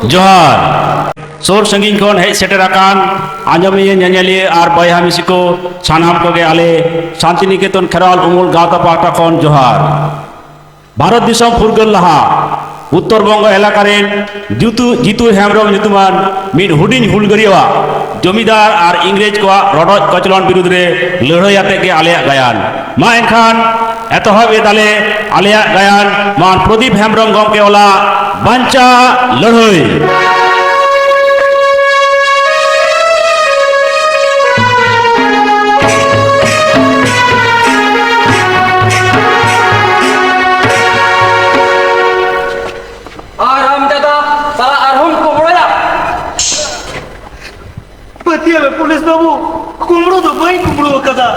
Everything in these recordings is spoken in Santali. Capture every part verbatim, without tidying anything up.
ᱡᱚᱦᱟᱨ᱾ ᱥᱩᱨ ᱥᱟᱺᱜᱤᱧ ᱠᱷᱚᱱ ᱦᱮᱡ ᱥᱮᱴᱮᱨ ᱟᱠᱟᱱ ᱟᱸᱡᱚᱢᱤᱭᱟᱹ, ᱧᱮᱧᱮᱞᱤᱭᱟᱹ ᱟᱨ ᱵᱚᱭᱦᱟ ᱢᱤᱥᱤ ᱠᱚ ᱥᱟᱱᱟᱢ ᱠᱚᱜᱮ ᱟᱞᱮ ᱥᱟᱱᱛᱤᱱᱤᱠᱮᱛᱚᱱ ᱠᱷᱮᱨᱣᱟᱞ ᱩᱢᱩᱞ ᱜᱟᱶᱛᱟ ᱯᱟᱦᱴᱟ ᱠᱷᱚᱱ ᱡᱚᱦᱟᱨ᱾ ᱵᱷᱟᱨᱚᱛ ᱫᱤᱥᱚᱢ ᱯᱷᱩᱨᱜᱟᱹᱞ ᱞᱟᱦᱟ ᱩᱛᱛᱚᱨ ᱵᱚᱝᱜᱚ ᱮᱞᱟᱠᱟ ᱨᱮᱱ ᱡᱤᱛᱩ, ᱡᱤᱛᱩ ᱦᱮᱢᱵᱨᱚᱢ ᱧᱩᱛᱩᱢᱟᱱ ᱢᱤᱫ ᱦᱩᱰᱤᱧ ᱦᱩᱞᱜᱟᱹᱨᱤᱭᱟᱹᱣᱟᱜ ᱡᱚᱢᱤᱫᱟᱨ ᱟᱨ ᱤᱝᱨᱮᱡᱽ ᱠᱚᱣᱟᱜ ᱨᱚᱰᱚᱡ ᱠᱚᱪᱞᱚᱱ ᱵᱤᱨᱩᱫᱽ ᱨᱮ ᱞᱟᱹᱲᱦᱟᱹᱭ ᱟᱛᱮ ᱜᱮ ᱟᱞᱮᱭᱟᱜ ᱜᱟᱭᱟᱱ᱾ ᱢᱟ ᱮᱱᱠᱷᱟᱱ ᱮᱛᱚᱦᱚᱵ ᱮᱫᱟᱞᱮ ᱟᱞᱮᱭᱟᱜ ᱜᱟᱭᱟᱱ ᱢᱟᱱ ᱯᱨᱚᱫᱤᱯ ᱦᱮᱢᱵᱨᱚᱢ ᱜᱚᱢᱠᱮ ᱚᱞᱟᱜ ᱵᱟᱧᱪᱟᱜ ᱞᱟᱹᱲᱦᱟᱹᱭ᱾ ᱟᱨ ᱟᱢ ᱫᱟᱫᱟ ᱥᱟᱞᱟᱜ ᱟᱨᱦᱚᱸᱢ ᱠᱚᱵᱲᱚᱭᱟ? ᱯᱟᱹᱛᱭᱟᱹᱣ ᱢᱮ ᱯᱩᱞᱤᱥ ᱵᱟᱹᱵᱩ, ᱠᱩᱢᱵᱽᱲᱩ ᱫᱚ ᱵᱟᱹᱧ ᱠᱩᱢᱵᱽᱲᱩ ᱟᱠᱟᱫᱟ᱾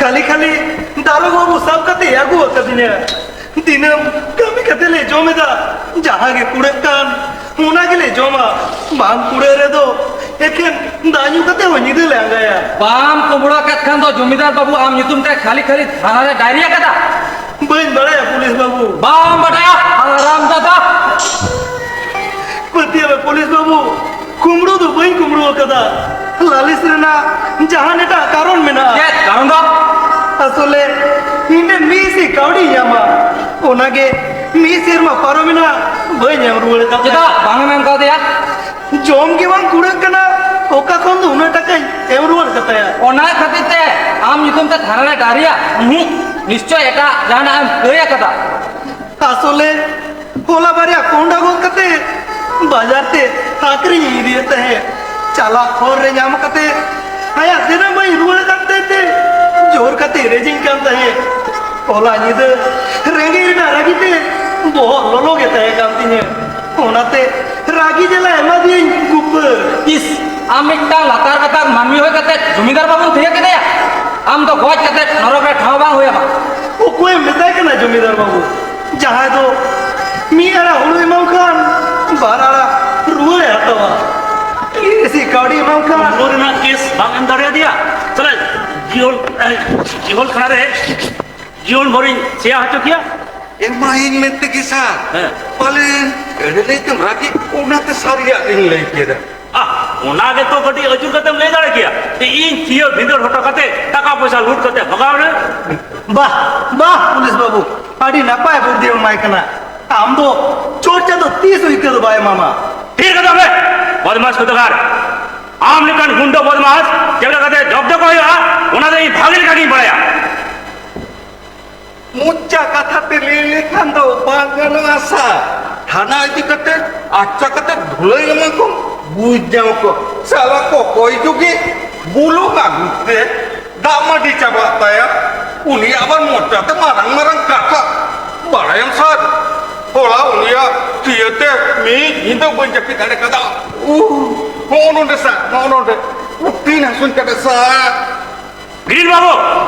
ᱠᱷᱟᱹᱞᱤ ᱠᱷᱟᱹᱞᱤ ᱫᱟᱨᱳᱜᱟ ᱵᱟᱹᱵᱩ ᱥᱟᱵ ᱠᱟᱛᱮ ᱟᱹᱜᱩ ᱟᱠᱟᱫᱤᱧᱟ᱾ ᱫᱤᱱᱟᱹᱢ ᱠᱟᱹᱢᱤ ᱠᱟᱛᱮ ᱞᱮ ᱡᱚᱢ ᱮᱫᱟ, ᱡᱟᱦᱟᱸ ᱜᱮ ᱠᱩᱲᱟᱹᱜ ᱠᱟᱱ ᱚᱱᱟ ᱜᱮᱞᱮ ᱡᱚᱢᱟ᱾ ᱵᱟᱝ ᱠᱩᱲᱟᱹᱜ ᱨᱮᱫᱚ ᱮᱠᱷᱮᱱ ᱫᱟᱜ ᱧᱩ ᱠᱟᱛᱮ ᱦᱚᱸ ᱧᱤᱫᱟᱹ ᱞᱮ ᱟᱸᱜᱟᱭᱟ᱾ ᱵᱟᱢ ᱠᱩᱢᱵᱽᱲᱩ ᱟᱠᱟᱫ ᱠᱷᱟᱱ ᱫᱚ ᱡᱚᱢᱤᱫᱟᱨ ᱵᱟᱹᱵᱩ ᱟᱢ ᱧᱩᱛᱩᱢ ᱛᱮ ᱠᱷᱟᱹᱞᱤ ᱠᱷᱟᱹᱞᱤ ᱛᱷᱟᱱᱟ ᱨᱮ ᱰᱟᱭᱨᱤ ᱟᱠᱟᱫᱟ? ᱵᱟᱹᱧ ᱵᱟᱲᱟᱭᱟ ᱯᱩᱞᱤᱥ ᱵᱟᱹᱵᱩ᱾ ᱵᱟᱢ ᱵᱟᱰᱟᱭᱟ ᱦᱟᱨᱟᱢ ᱫᱟᱫᱟ? ᱯᱟᱹᱛᱭᱟᱹᱣ ᱢᱮ ᱯᱩᱞᱤᱥ ᱵᱟᱹᱵᱩ, ᱠᱩᱢᱵᱽᱲᱩ ᱫᱚ ᱵᱟᱹᱧ ᱠᱩᱢᱵᱽᱲᱩ ᱟᱠᱟᱫᱟ᱾ ᱞᱟᱹᱞᱤᱥ ᱨᱮᱱᱟᱜ ᱡᱟᱦᱟᱱ ᱮᱴᱟᱜ ᱠᱟᱨᱚᱱ ᱢᱮᱱᱟᱜᱼᱟ᱾ ᱪᱮᱫ ᱠᱟᱨᱚᱱ ᱫᱚ? ᱟᱥᱚᱞᱮ ᱤᱧ ᱴᱷᱮᱱ ᱢᱤᱫ ᱥᱮ ᱠᱟᱹᱣᱰᱤ ᱧᱟᱢᱟ, ᱚᱱᱟᱜᱮ ᱢᱤᱫ ᱥᱮᱨᱢᱟ ᱯᱟᱨᱚᱢᱮᱱᱟ, ᱵᱟᱹᱧ ᱮᱢ ᱨᱩᱣᱟᱹᱲ ᱟᱠᱟᱫ ᱪᱮᱫᱟᱜ ᱛᱟᱦᱮᱸᱫ᱾ ᱵᱟᱝ ᱮᱢ ᱮᱢ ᱠᱟᱣᱫᱮᱭᱟ? ᱡᱚᱢ ᱜᱮ ᱵᱟᱝ ᱠᱩᱲᱟᱹᱜ ᱠᱟᱱᱟ, ᱚᱠᱟ ᱠᱷᱚᱱ ᱫᱚ ᱩᱱᱟᱹᱜ ᱴᱟᱠᱟᱧ ᱮᱢ ᱨᱩᱣᱟᱹᱲ ᱠᱟᱛᱟᱭᱟ? ᱚᱱᱟ ᱠᱷᱟᱹᱛᱤᱨ ᱛᱮ ᱟᱢ ᱧᱩᱛᱩᱢ ᱛᱮ ᱛᱷᱟᱱᱟ ᱨᱮ ᱰᱟᱭᱨᱤᱭᱟ? ᱩᱸᱦᱩᱸ, ᱱᱤᱥᱪᱚᱭ ᱮᱴᱟᱜ ᱡᱟᱦᱟᱱᱟᱜ ᱮᱢ ᱠᱟᱹᱭ ᱟᱠᱟᱫᱟ᱾ ᱟᱥᱚᱞᱮ ᱦᱚᱞᱟ ᱵᱟᱨᱭᱟ ᱠᱚᱸᱰᱟ ᱜᱚᱫ ᱠᱟᱛᱮ ᱵᱟᱡᱟᱨ ᱛᱮ ᱟᱹᱠᱷᱨᱤᱧ ᱤᱧ ᱤᱫᱤᱭᱮᱫ ᱛᱟᱦᱮᱸᱫ᱾ ᱪᱟᱞᱟᱜ ᱦᱚᱨ ᱨᱮ ᱧᱟᱢ ᱠᱟᱛᱮ ᱟᱭᱟᱜ ᱥᱮᱨᱮᱧ ᱵᱟᱹᱧ ᱨᱩᱣᱟᱹᱲ ᱠᱟᱱ ᱛᱟᱭ ᱛᱮ ᱡᱳᱨ ᱠᱟᱛᱮ ᱨᱮᱡᱤᱧ ᱠᱟᱱ ᱛᱟᱦᱮᱸᱫ᱾ ᱦᱚᱞᱟ ᱧᱤᱫᱟᱹ ᱨᱮᱸᱜᱮᱡ ᱨᱮᱱᱟᱜ ᱨᱟᱹᱜᱤ ᱛᱮ ᱵᱚᱦᱚᱜ ᱞᱚᱞᱚ ᱜᱮ ᱛᱟᱦᱮᱸ ᱠᱟᱱ ᱛᱤᱧᱟᱹ᱾ ᱚᱱᱟᱛᱮ ᱨᱟᱹᱜᱤ ᱡᱟᱞᱟ ᱮᱢᱟ ᱫᱤᱭᱟᱹᱧ ᱜᱩᱯᱟᱹ᱾ ᱤᱥ, ᱟᱢ ᱢᱤᱫᱴᱟᱝ ᱞᱟᱛᱟᱨ ᱜᱟᱛᱟᱠ ᱢᱟᱹᱱᱢᱤ ᱦᱩᱭ ᱠᱟᱛᱮ ᱡᱚᱢᱤᱫᱟᱨ ᱵᱟᱹᱵᱩᱢ ᱛᱷᱤᱭᱟᱹ ᱠᱮᱫᱮᱭᱟ? ᱟᱢ ᱫᱚ ᱜᱚᱡ ᱠᱟᱛᱮ ᱱᱚᱨᱚᱠ ᱨᱮ ᱴᱷᱟᱶ ᱵᱟᱝ ᱦᱩᱭ ᱟᱢᱟ᱾ ᱚᱠᱚᱭᱮᱢ ᱢᱮᱛᱟᱭ ᱠᱟᱱᱟ ᱡᱚᱢᱤᱫᱟᱨ ᱵᱟᱹᱵᱩ? ᱡᱟᱦᱟᱸᱭ ᱫᱚ ᱢᱤᱫ ᱟᱲᱟ ᱦᱩᱲᱩ ᱮᱢᱟᱢ ᱠᱷᱟᱱ ᱵᱟᱨ ᱟᱲᱟ ᱨᱩᱣᱟᱹᱲᱮ ᱦᱟᱛᱟᱣᱟ᱾ ᱢᱤᱫ ᱤᱥᱤ ᱠᱟᱹᱣᱰᱤ ᱮᱢᱟᱢ ᱠᱷᱟᱱ ᱦᱩᱲᱩ ᱨᱮᱱᱟᱜ ᱠᱮᱥ ᱵᱟᱝ ᱮᱢ ᱫᱟᱲᱮᱭᱟᱫᱮᱭᱟ? ᱛᱟᱦᱞᱮ ᱡᱤᱦᱚᱞ, ᱡᱤᱦᱚᱞ ᱠᱷᱟᱱᱟ ᱨᱮ ᱡᱤᱭᱚᱱ ᱵᱷᱳᱨᱤᱧ ᱥᱮᱭᱟ ᱦᱚᱪᱚ ᱠᱮᱭᱟ᱾ ᱮᱢᱟᱭᱤᱧ ᱢᱮᱱᱛᱮ ᱜᱮ ᱥᱟᱨ᱾ ᱦᱮᱸ᱾ ᱯᱟᱞᱮᱱ ᱮᱲᱮ ᱞᱟᱹᱭᱛᱮᱢ ᱨᱟᱹᱜᱤ, ᱚᱱᱟᱛᱮ ᱥᱟᱹᱨᱤᱭᱟᱜ ᱜᱤᱧ ᱞᱟᱹᱭ ᱠᱮᱫᱟ᱾ ᱟᱦ, ᱚᱱᱟ ᱜᱮᱛᱚ ᱠᱟᱹᱴᱤᱡ ᱟᱹᱪᱩᱨ ᱠᱟᱛᱮᱢ ᱞᱟᱹᱭ ᱫᱟᱲᱮ ᱠᱮᱭᱟ ᱡᱮ ᱤᱧ ᱛᱷᱤᱭᱟᱹ ᱵᱷᱤᱸᱫᱟᱹᱲ ᱦᱚᱴᱚ ᱠᱟᱛᱮ ᱴᱟᱠᱟ ᱯᱚᱭᱥᱟ ᱞᱩᱴ ᱠᱟᱛᱮ ᱵᱷᱟᱜᱟᱣ ᱮᱱᱟ᱾ ᱵᱟᱦ, ᱵᱟᱦ, ᱯᱩᱞᱤᱥ ᱵᱟᱹᱵᱩ, ᱟᱹᱰᱤ ᱱᱟᱯᱟᱭ ᱵᱩᱫᱽᱫᱷᱤᱢ ᱮᱢᱟᱭ ᱠᱟᱱᱟ᱾ ᱟᱢ ᱫᱚ ᱪᱳᱨ ᱪᱟᱸᱫᱚ ᱛᱤᱥ ᱦᱚᱸ ᱤᱠᱟᱹ ᱫᱚ ᱵᱟᱭ ᱮᱢᱟᱢᱟ᱾ ᱛᱷᱤᱨ ᱠᱟᱛᱟᱢ ᱵᱮ, ᱵᱚᱫᱢᱟᱥ ᱠᱚᱛᱚᱠᱟᱨ᱾ ᱟᱢ ᱞᱮᱠᱟᱱ ᱜᱩᱱᱰᱟᱹ ᱵᱚᱫᱢᱟᱥ ᱪᱮᱫ ᱞᱮᱠᱟ ᱠᱟᱛᱮ ᱡᱚᱵᱫᱚ ᱠᱚ ᱦᱩᱭᱩᱜᱼᱟ, ᱚᱱᱟ ᱫᱚ ᱤᱧ ᱵᱷᱟᱜᱮ ᱞᱮᱠᱟ ᱜᱤᱧ ᱵᱟᱲᱟᱭᱟ᱾ ᱢᱚᱪᱟ ᱠᱟᱛᱷᱟ ᱛᱮ ᱞᱟᱹᱭ ᱞᱮᱠᱷᱟᱱ ᱫᱚ ᱵᱟᱝ ᱜᱟᱱᱚᱜᱼᱟ ᱥᱟᱨ᱾ ᱛᱷᱟᱱᱟ ᱤᱫᱤ ᱠᱟᱛᱮ ᱟᱪᱪᱟ ᱠᱟᱛᱮ ᱰᱷᱩᱞᱟᱹᱭ ᱮᱢᱟ ᱠᱚᱢ, ᱵᱩᱡᱽ ᱧᱟᱢ ᱠᱚ᱾ ᱥᱟᱞᱟ ᱠᱚᱠᱚᱭ ᱡᱩᱜᱤ ᱵᱩᱞᱩᱝ ᱟᱹᱜᱩ ᱛᱮ ᱫᱟᱜ ᱢᱟᱹᱰᱤ ᱪᱟᱵᱟᱜ ᱛᱟᱭᱟ᱾ ᱩᱱᱤ ᱟᱵᱟᱨ ᱢᱚᱪᱟᱛᱮ ᱢᱟᱨᱟᱝ ᱢᱟᱨᱟᱝ ᱠᱟᱛᱷᱟ᱾ ᱵᱟᱲᱟᱭᱟᱢ ᱥᱟᱨ, ᱦᱚᱞᱟ ᱩᱱᱤᱭᱟᱜ ᱛᱷᱤᱭᱟᱹᱛᱮ ᱢᱤᱫ ᱧᱤᱫᱟᱹ ᱵᱟᱹᱧ ᱡᱟᱹᱯᱤᱫ ᱫᱟᱲᱮ ᱠᱟᱫᱟ᱾ ᱩᱦ, ᱱᱚᱜᱼᱚ ᱱᱚᱰᱮ ᱥᱟᱨ, ᱱᱚᱜᱼᱚ ᱱᱚᱰᱮ᱾ ᱩᱛᱤᱱ ᱦᱟᱹᱥᱩᱧ ᱠᱟᱱᱟ ᱥᱟᱨ᱾ ᱜᱤᱨᱤᱱ ᱵᱟᱹᱵᱩ!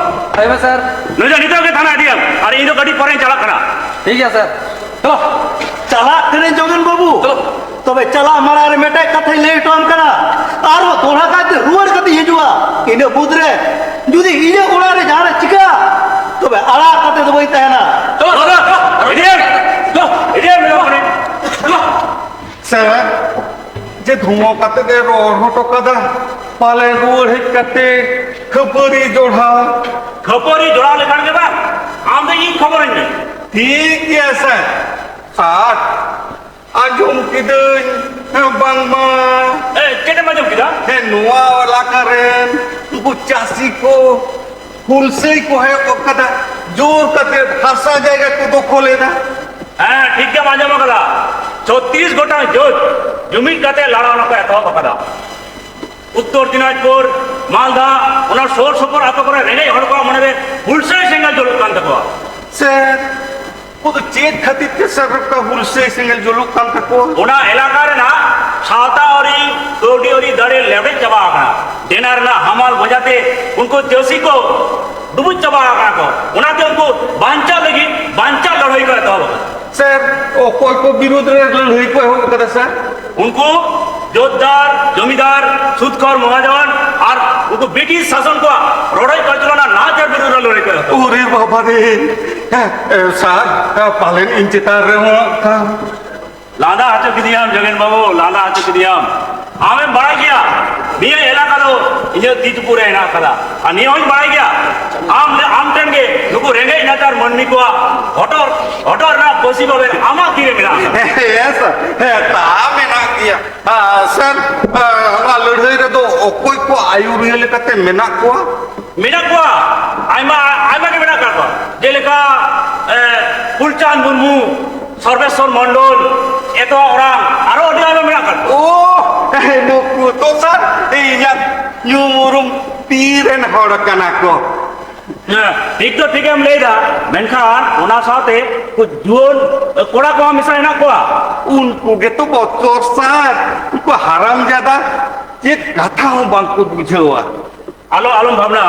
ᱦᱳᱭ ᱢᱟ ᱥᱟᱨ᱾ ᱱᱩᱭ ᱫᱚ ᱱᱤᱛᱚᱜ ᱜᱮ ᱛᱷᱟᱱᱟ ᱤᱫᱤᱭᱮᱢ, ᱟᱨ ᱤᱧ ᱫᱚ ᱠᱟᱹᱴᱤᱡ ᱯᱚᱨᱮᱧ ᱪᱟᱞᱟᱜ ᱠᱟᱱᱟ᱾ ᱴᱷᱤᱠ ᱜᱮᱭᱟ ᱥᱟᱨ᱾ ᱪᱚᱞᱚ᱾ ᱪᱟᱞᱟᱜ ᱠᱟᱹᱱᱟᱹᱧ ᱡᱚᱜᱮᱱ ᱵᱟᱹᱵᱩ᱾ ᱪᱚᱞᱚ᱾ ᱛᱚᱵᱮ ᱪᱟᱞᱟᱜ ᱢᱟᱲᱟᱝ ᱨᱮ ᱢᱤᱫᱴᱮᱡ ᱠᱟᱛᱷᱟᱧ ᱞᱟᱹᱭ ᱦᱚᱴᱚᱣᱟᱢ ᱠᱟᱱᱟ, ᱟᱨᱦᱚᱸ ᱫᱚᱦᱲᱟ ᱠᱟᱭᱛᱮ ᱨᱩᱣᱟᱹᱲ ᱠᱟᱛᱮᱧ ᱦᱤᱡᱩᱜᱼᱟ᱾ ᱤᱱᱟᱹ ᱢᱩᱫᱽ ᱨᱮ ᱡᱩᱫᱤ ᱤᱧᱟᱹᱜ ᱚᱲᱟᱜ ᱨᱮ ᱡᱟᱦᱟᱸ ᱨᱮ ᱪᱤᱠᱟᱹᱜᱼᱟ, ᱛᱚᱵᱮ ᱟᱲᱟᱜ ᱠᱟᱛᱮ ᱫᱚ ᱵᱟᱹᱧ ᱛᱟᱦᱮᱱᱟ᱾ ᱪᱚᱞᱚ, ᱪᱚᱞᱚ, ᱪᱚᱞᱚ, ᱤᱫᱤᱭᱮᱢ, ᱪᱚᱞᱚ, ᱤᱫᱤᱭᱮᱢ, ᱪᱚᱞᱚ, ᱪᱚᱞᱚ᱾ ᱥᱮ ᱡᱮ ᱫᱷᱩᱢᱟᱹ ᱠᱟᱛᱮ ᱮ ᱨᱚᱲ ᱦᱚᱴᱚ ᱠᱟᱫᱟ, ᱯᱟᱞᱮ ᱨᱩᱣᱟᱹᱲ ᱦᱮᱡ ᱠᱟᱛᱮ ᱠᱷᱟᱹᱯᱟᱹᱨᱤ ᱡᱚᱲᱟᱣ᱾ ᱠᱷᱟᱹᱯᱟᱹᱨᱤ ᱡᱚᱲᱟᱣ ᱞᱮᱠᱷᱟᱱ ᱜᱮ ᱵᱟᱝ, ᱟᱢ ᱫᱚ ᱤᱧ ᱠᱷᱚᱵᱚᱨᱟᱹᱧ ᱢᱮ᱾ ᱴᱷᱤᱠ ᱜᱮᱭᱟ ᱥᱟᱨ᱾ ᱟᱨ ᱟᱸᱡᱚᱢ ᱠᱤᱫᱟᱹᱧ, ᱦᱮᱸ, ᱵᱟᱝᱢᱟ ᱮ, ᱪᱮᱫ ᱮᱢ ᱟᱸᱡᱚᱢ ᱠᱮᱫᱟ? ᱦᱮᱸ, ᱱᱚᱣᱟ ᱮᱞᱟᱠᱟ ᱨᱮᱱ ᱩᱱᱠᱩ ᱪᱟᱹᱥᱤ ᱠᱚ ᱦᱩᱞᱥᱟᱹᱭ ᱠᱚ ᱦᱮᱡ ᱠᱟᱫᱟ, ᱡᱳᱨ ᱠᱟᱛᱮ ᱦᱟᱥᱟ ᱡᱟᱭᱜᱟ ᱠᱚ ᱫᱚᱠᱷᱚᱞ ᱮᱫᱟ᱾ ᱦᱮᱸ, ᱴᱷᱤᱠ ᱜᱮᱢ ᱟᱸᱡᱚᱢ ᱟᱠᱟᱫᱟ᱾ ᱪᱷᱚᱛᱤᱥ ᱜᱚᱴᱟᱝ ᱡᱟᱹᱛ ᱡᱩᱢᱤᱫ ᱠᱟᱛᱮ ᱞᱟᱲᱟᱣ ᱦᱚᱸᱠᱚ ᱮᱛᱚᱦᱚᱵ ᱟᱠᱟᱫᱟ᱾ ᱩᱛᱛᱚᱨ ᱫᱤᱱᱟᱡᱽᱯᱩᱨ, ᱢᱟᱞᱫᱟ, ᱚᱱᱟ ᱥᱩᱨ ᱥᱩᱯᱩᱨ ᱟᱛᱳ ᱠᱚᱨᱮ ᱨᱮᱸᱜᱮᱡ ᱦᱚᱲ ᱠᱚᱣᱟᱜ ᱢᱚᱱᱮ ᱨᱮ ᱦᱩᱞᱥᱟᱹᱭ ᱥᱮᱸᱜᱮᱞ ᱡᱩᱞᱩᱜ ᱠᱟᱱ ᱛᱟᱠᱚᱣᱟ᱾ ᱥᱮ ᱩᱱᱠᱩ ᱫᱚ ᱪᱮᱫ ᱠᱷᱟᱹᱛᱤᱨ ᱛᱮ ᱥᱟᱨ ᱱᱚᱝᱠᱟ ᱦᱩᱞᱥᱟᱹᱭ ᱥᱮᱸᱜᱮᱞ ᱡᱩᱞᱩᱜ ᱠᱟᱱ ᱛᱟᱠᱚᱣᱟ? ᱚᱱᱟ ᱮᱞᱟᱠᱟ ᱨᱮᱱᱟᱜ ᱥᱟᱶᱛᱟ ᱟᱹᱨᱤ, ᱠᱟᱹᱣᱰᱤ ᱟᱹᱨᱤ ᱫᱟᱲᱮ ᱞᱮᱵᱲᱮᱡ ᱪᱟᱵᱟ ᱟᱠᱟᱱᱟ᱾ ᱰᱮᱱᱟ ᱨᱮᱱᱟᱜ ᱦᱟᱢᱟᱞ ᱵᱚᱡᱟᱛᱮ ᱩᱱᱠᱩ ᱪᱟᱹᱥᱤ ᱠᱚ ᱰᱩᱵᱩᱡ ᱪᱟᱵᱟ ᱟᱠᱟᱱᱟ ᱠᱚ᱾ ᱚᱱᱟᱛᱮ ᱩᱱᱠᱩ ᱵᱟᱧᱪᱟᱣ ᱞᱟᱹᱜᱤᱫ ᱵᱟᱧᱪᱟᱣ ᱞᱟᱹᱲᱦᱟᱹᱭ ᱠᱚ ᱮᱛᱚᱦᱚᱵ ᱟᱠᱟᱫᱟ᱾ ᱥᱟᱨ, ᱚᱠᱚᱭ ᱠᱚ ᱵᱤᱨᱩᱫᱽ ᱨᱮ ᱞᱟᱹᱲᱦᱟᱹᱭ ᱠᱚ ᱮᱦᱚᱵ ᱟᱠᱟᱫᱟ ᱥᱟᱨ? ᱩᱱᱠᱩ ᱡᱳᱛᱫᱟᱨ, ᱡᱚᱢᱤᱫᱟᱨ, ᱥᱩᱫᱽᱠᱷᱚᱨ ᱢᱚᱦᱟᱡᱚᱱ ᱟᱨ ᱩᱱᱠᱩ ᱵᱨᱤᱴᱤᱥ ᱥᱟᱥᱚᱱ ᱠᱚᱣᱟᱜ ᱨᱚᱰᱚᱡ ᱠᱚᱪᱞᱚᱱ ᱟᱨ ᱱᱟᱦᱟᱪᱟᱨ ᱵᱤᱨᱩᱫᱽ ᱨᱮ ᱞᱟᱹᱲᱦᱟᱹᱭ ᱠᱚ ᱮᱦᱚᱵ ᱟᱠᱟᱫᱟ᱾ ᱳᱨᱮ ᱵᱟᱵᱟ ᱨᱮ! ᱦᱮᱸ, ᱮ, ᱥᱟᱨ, ᱮ, ᱯᱟᱞᱮᱱ ᱤᱧ ᱪᱮᱛᱟᱱ ᱨᱮᱦᱚᱸ ᱦᱟᱸᱜ ᱠᱷᱟᱱ᱾ ᱞᱟᱸᱫᱟ ᱦᱚᱪᱚ ᱠᱤᱫᱤᱧᱟᱢ ᱡᱚᱜᱮᱱ ᱵᱟᱹᱵᱩ, ᱞᱟᱸᱫᱟ ᱦᱚᱪᱚ ᱠᱤᱫᱤᱧᱟᱢ᱾ ᱟᱢᱮᱢ ᱵᱟᱲᱟᱭ ᱜᱮᱭᱟ, ᱱᱤᱭᱟᱹ ᱮᱞᱟᱠᱟ ᱫᱚ ᱤᱧᱟᱹᱜ ᱛᱤ ᱛᱩᱯᱩ ᱨᱮ ᱦᱮᱱᱟᱜ ᱟᱠᱟᱫᱟ᱾ ᱟᱨ ᱱᱤᱭᱟᱹ ᱦᱚᱸᱧ ᱵᱟᱲᱟᱭ ᱜᱮᱭᱟ, ᱟᱢ, ᱟᱢ ᱴᱷᱮᱱ ᱜᱮ ᱱᱩᱠᱩ ᱨᱮᱸᱜᱮᱡ ᱱᱟᱪᱟᱨ ᱢᱟᱹᱱᱢᱤ ᱠᱚᱣᱟᱜ ᱦᱚᱴᱚᱜ, ᱦᱚᱴᱚᱜ ᱨᱮᱱᱟᱜ ᱯᱟᱹᱥᱤ ᱵᱟᱵᱮᱨ ᱟᱢᱟᱜ ᱛᱤ ᱨᱮ ᱢᱮᱱᱟᱜ ᱟᱠᱟᱫᱟ᱾ ᱦᱮᱸ ᱥᱟᱨ, ᱦᱮᱸ, ᱛᱟ ᱢᱮᱱᱟᱜ ᱜᱮᱭᱟ᱾ ᱟᱨ ᱥᱟᱨ, ᱟᱨ ᱚᱱᱟ ᱞᱟᱹᱲᱦᱟᱹᱭ ᱨᱮᱫᱚ ᱚᱠᱚᱭ ᱠᱚ ᱟᱹᱭᱩᱨᱤᱭᱟᱹ ᱞᱮᱠᱟᱛᱮ ᱢᱮᱱᱟᱜ ᱠᱚᱣᱟ? ᱢᱮᱱᱟᱜ ᱠᱚᱣᱟ, ᱟᱭᱢᱟ, ᱟᱭᱢᱟ ᱜᱮ ᱢᱮᱱᱟᱜ ᱟᱠᱟᱫ ᱠᱚᱣᱟ᱾ ᱡᱮᱞᱮᱠᱟ, ᱮ, ᱯᱷᱩᱞᱪᱟᱸᱫᱽ ᱢᱩᱨᱢᱩ, ᱥᱚᱨᱵᱮᱥᱣᱚᱨ ᱢᱚᱱᱰᱚᱞ, ᱮᱛᱚᱣᱟ ᱚᱨᱟᱝ, ᱟᱨᱚ ᱟᱹᱰᱤ ᱟᱭᱢᱟ ᱢᱮᱱᱟᱜ ᱟᱠᱟᱫ ᱠᱚᱣᱟ᱾ ᱳ, ᱱᱩᱠᱩ ᱛᱚ ᱥᱟᱨ ᱤᱧᱟᱜ ᱧᱩᱢ ᱩᱨᱩᱢ ᱛᱤ ᱨᱮᱱ ᱦᱚᱲ ᱠᱟᱱᱟ ᱠᱚ᱾ ᱦᱮᱸ, ᱴᱷᱤᱠ ᱫᱚ ᱴᱷᱤᱠᱮᱢ ᱞᱟᱹᱭᱫᱟ, ᱢᱮᱱᱠᱷᱟᱱ ᱚᱱᱟ ᱥᱟᱶᱛᱮ ᱩᱱᱠᱩ ᱡᱩᱣᱟᱹᱱ ᱠᱚᱲᱟ ᱠᱚᱦᱚᱸ ᱢᱮᱥᱟ ᱦᱮᱱᱟᱜ ᱠᱚᱣᱟ᱾ ᱩᱱᱠᱩ ᱜᱮᱛᱚ ᱵᱚᱛᱚᱨ ᱥᱟᱨ, ᱩᱱᱠᱩ ᱦᱟᱨᱟᱢ ᱡᱟᱫᱟ ᱪᱮᱫ ᱠᱟᱛᱷᱟ ᱦᱚᱸ ᱵᱟᱝᱠᱚ ᱵᱩᱡᱷᱟᱹᱣᱟ᱾ ᱟᱞᱚ, ᱟᱞᱚᱢ ᱵᱷᱟᱵᱽᱱᱟ,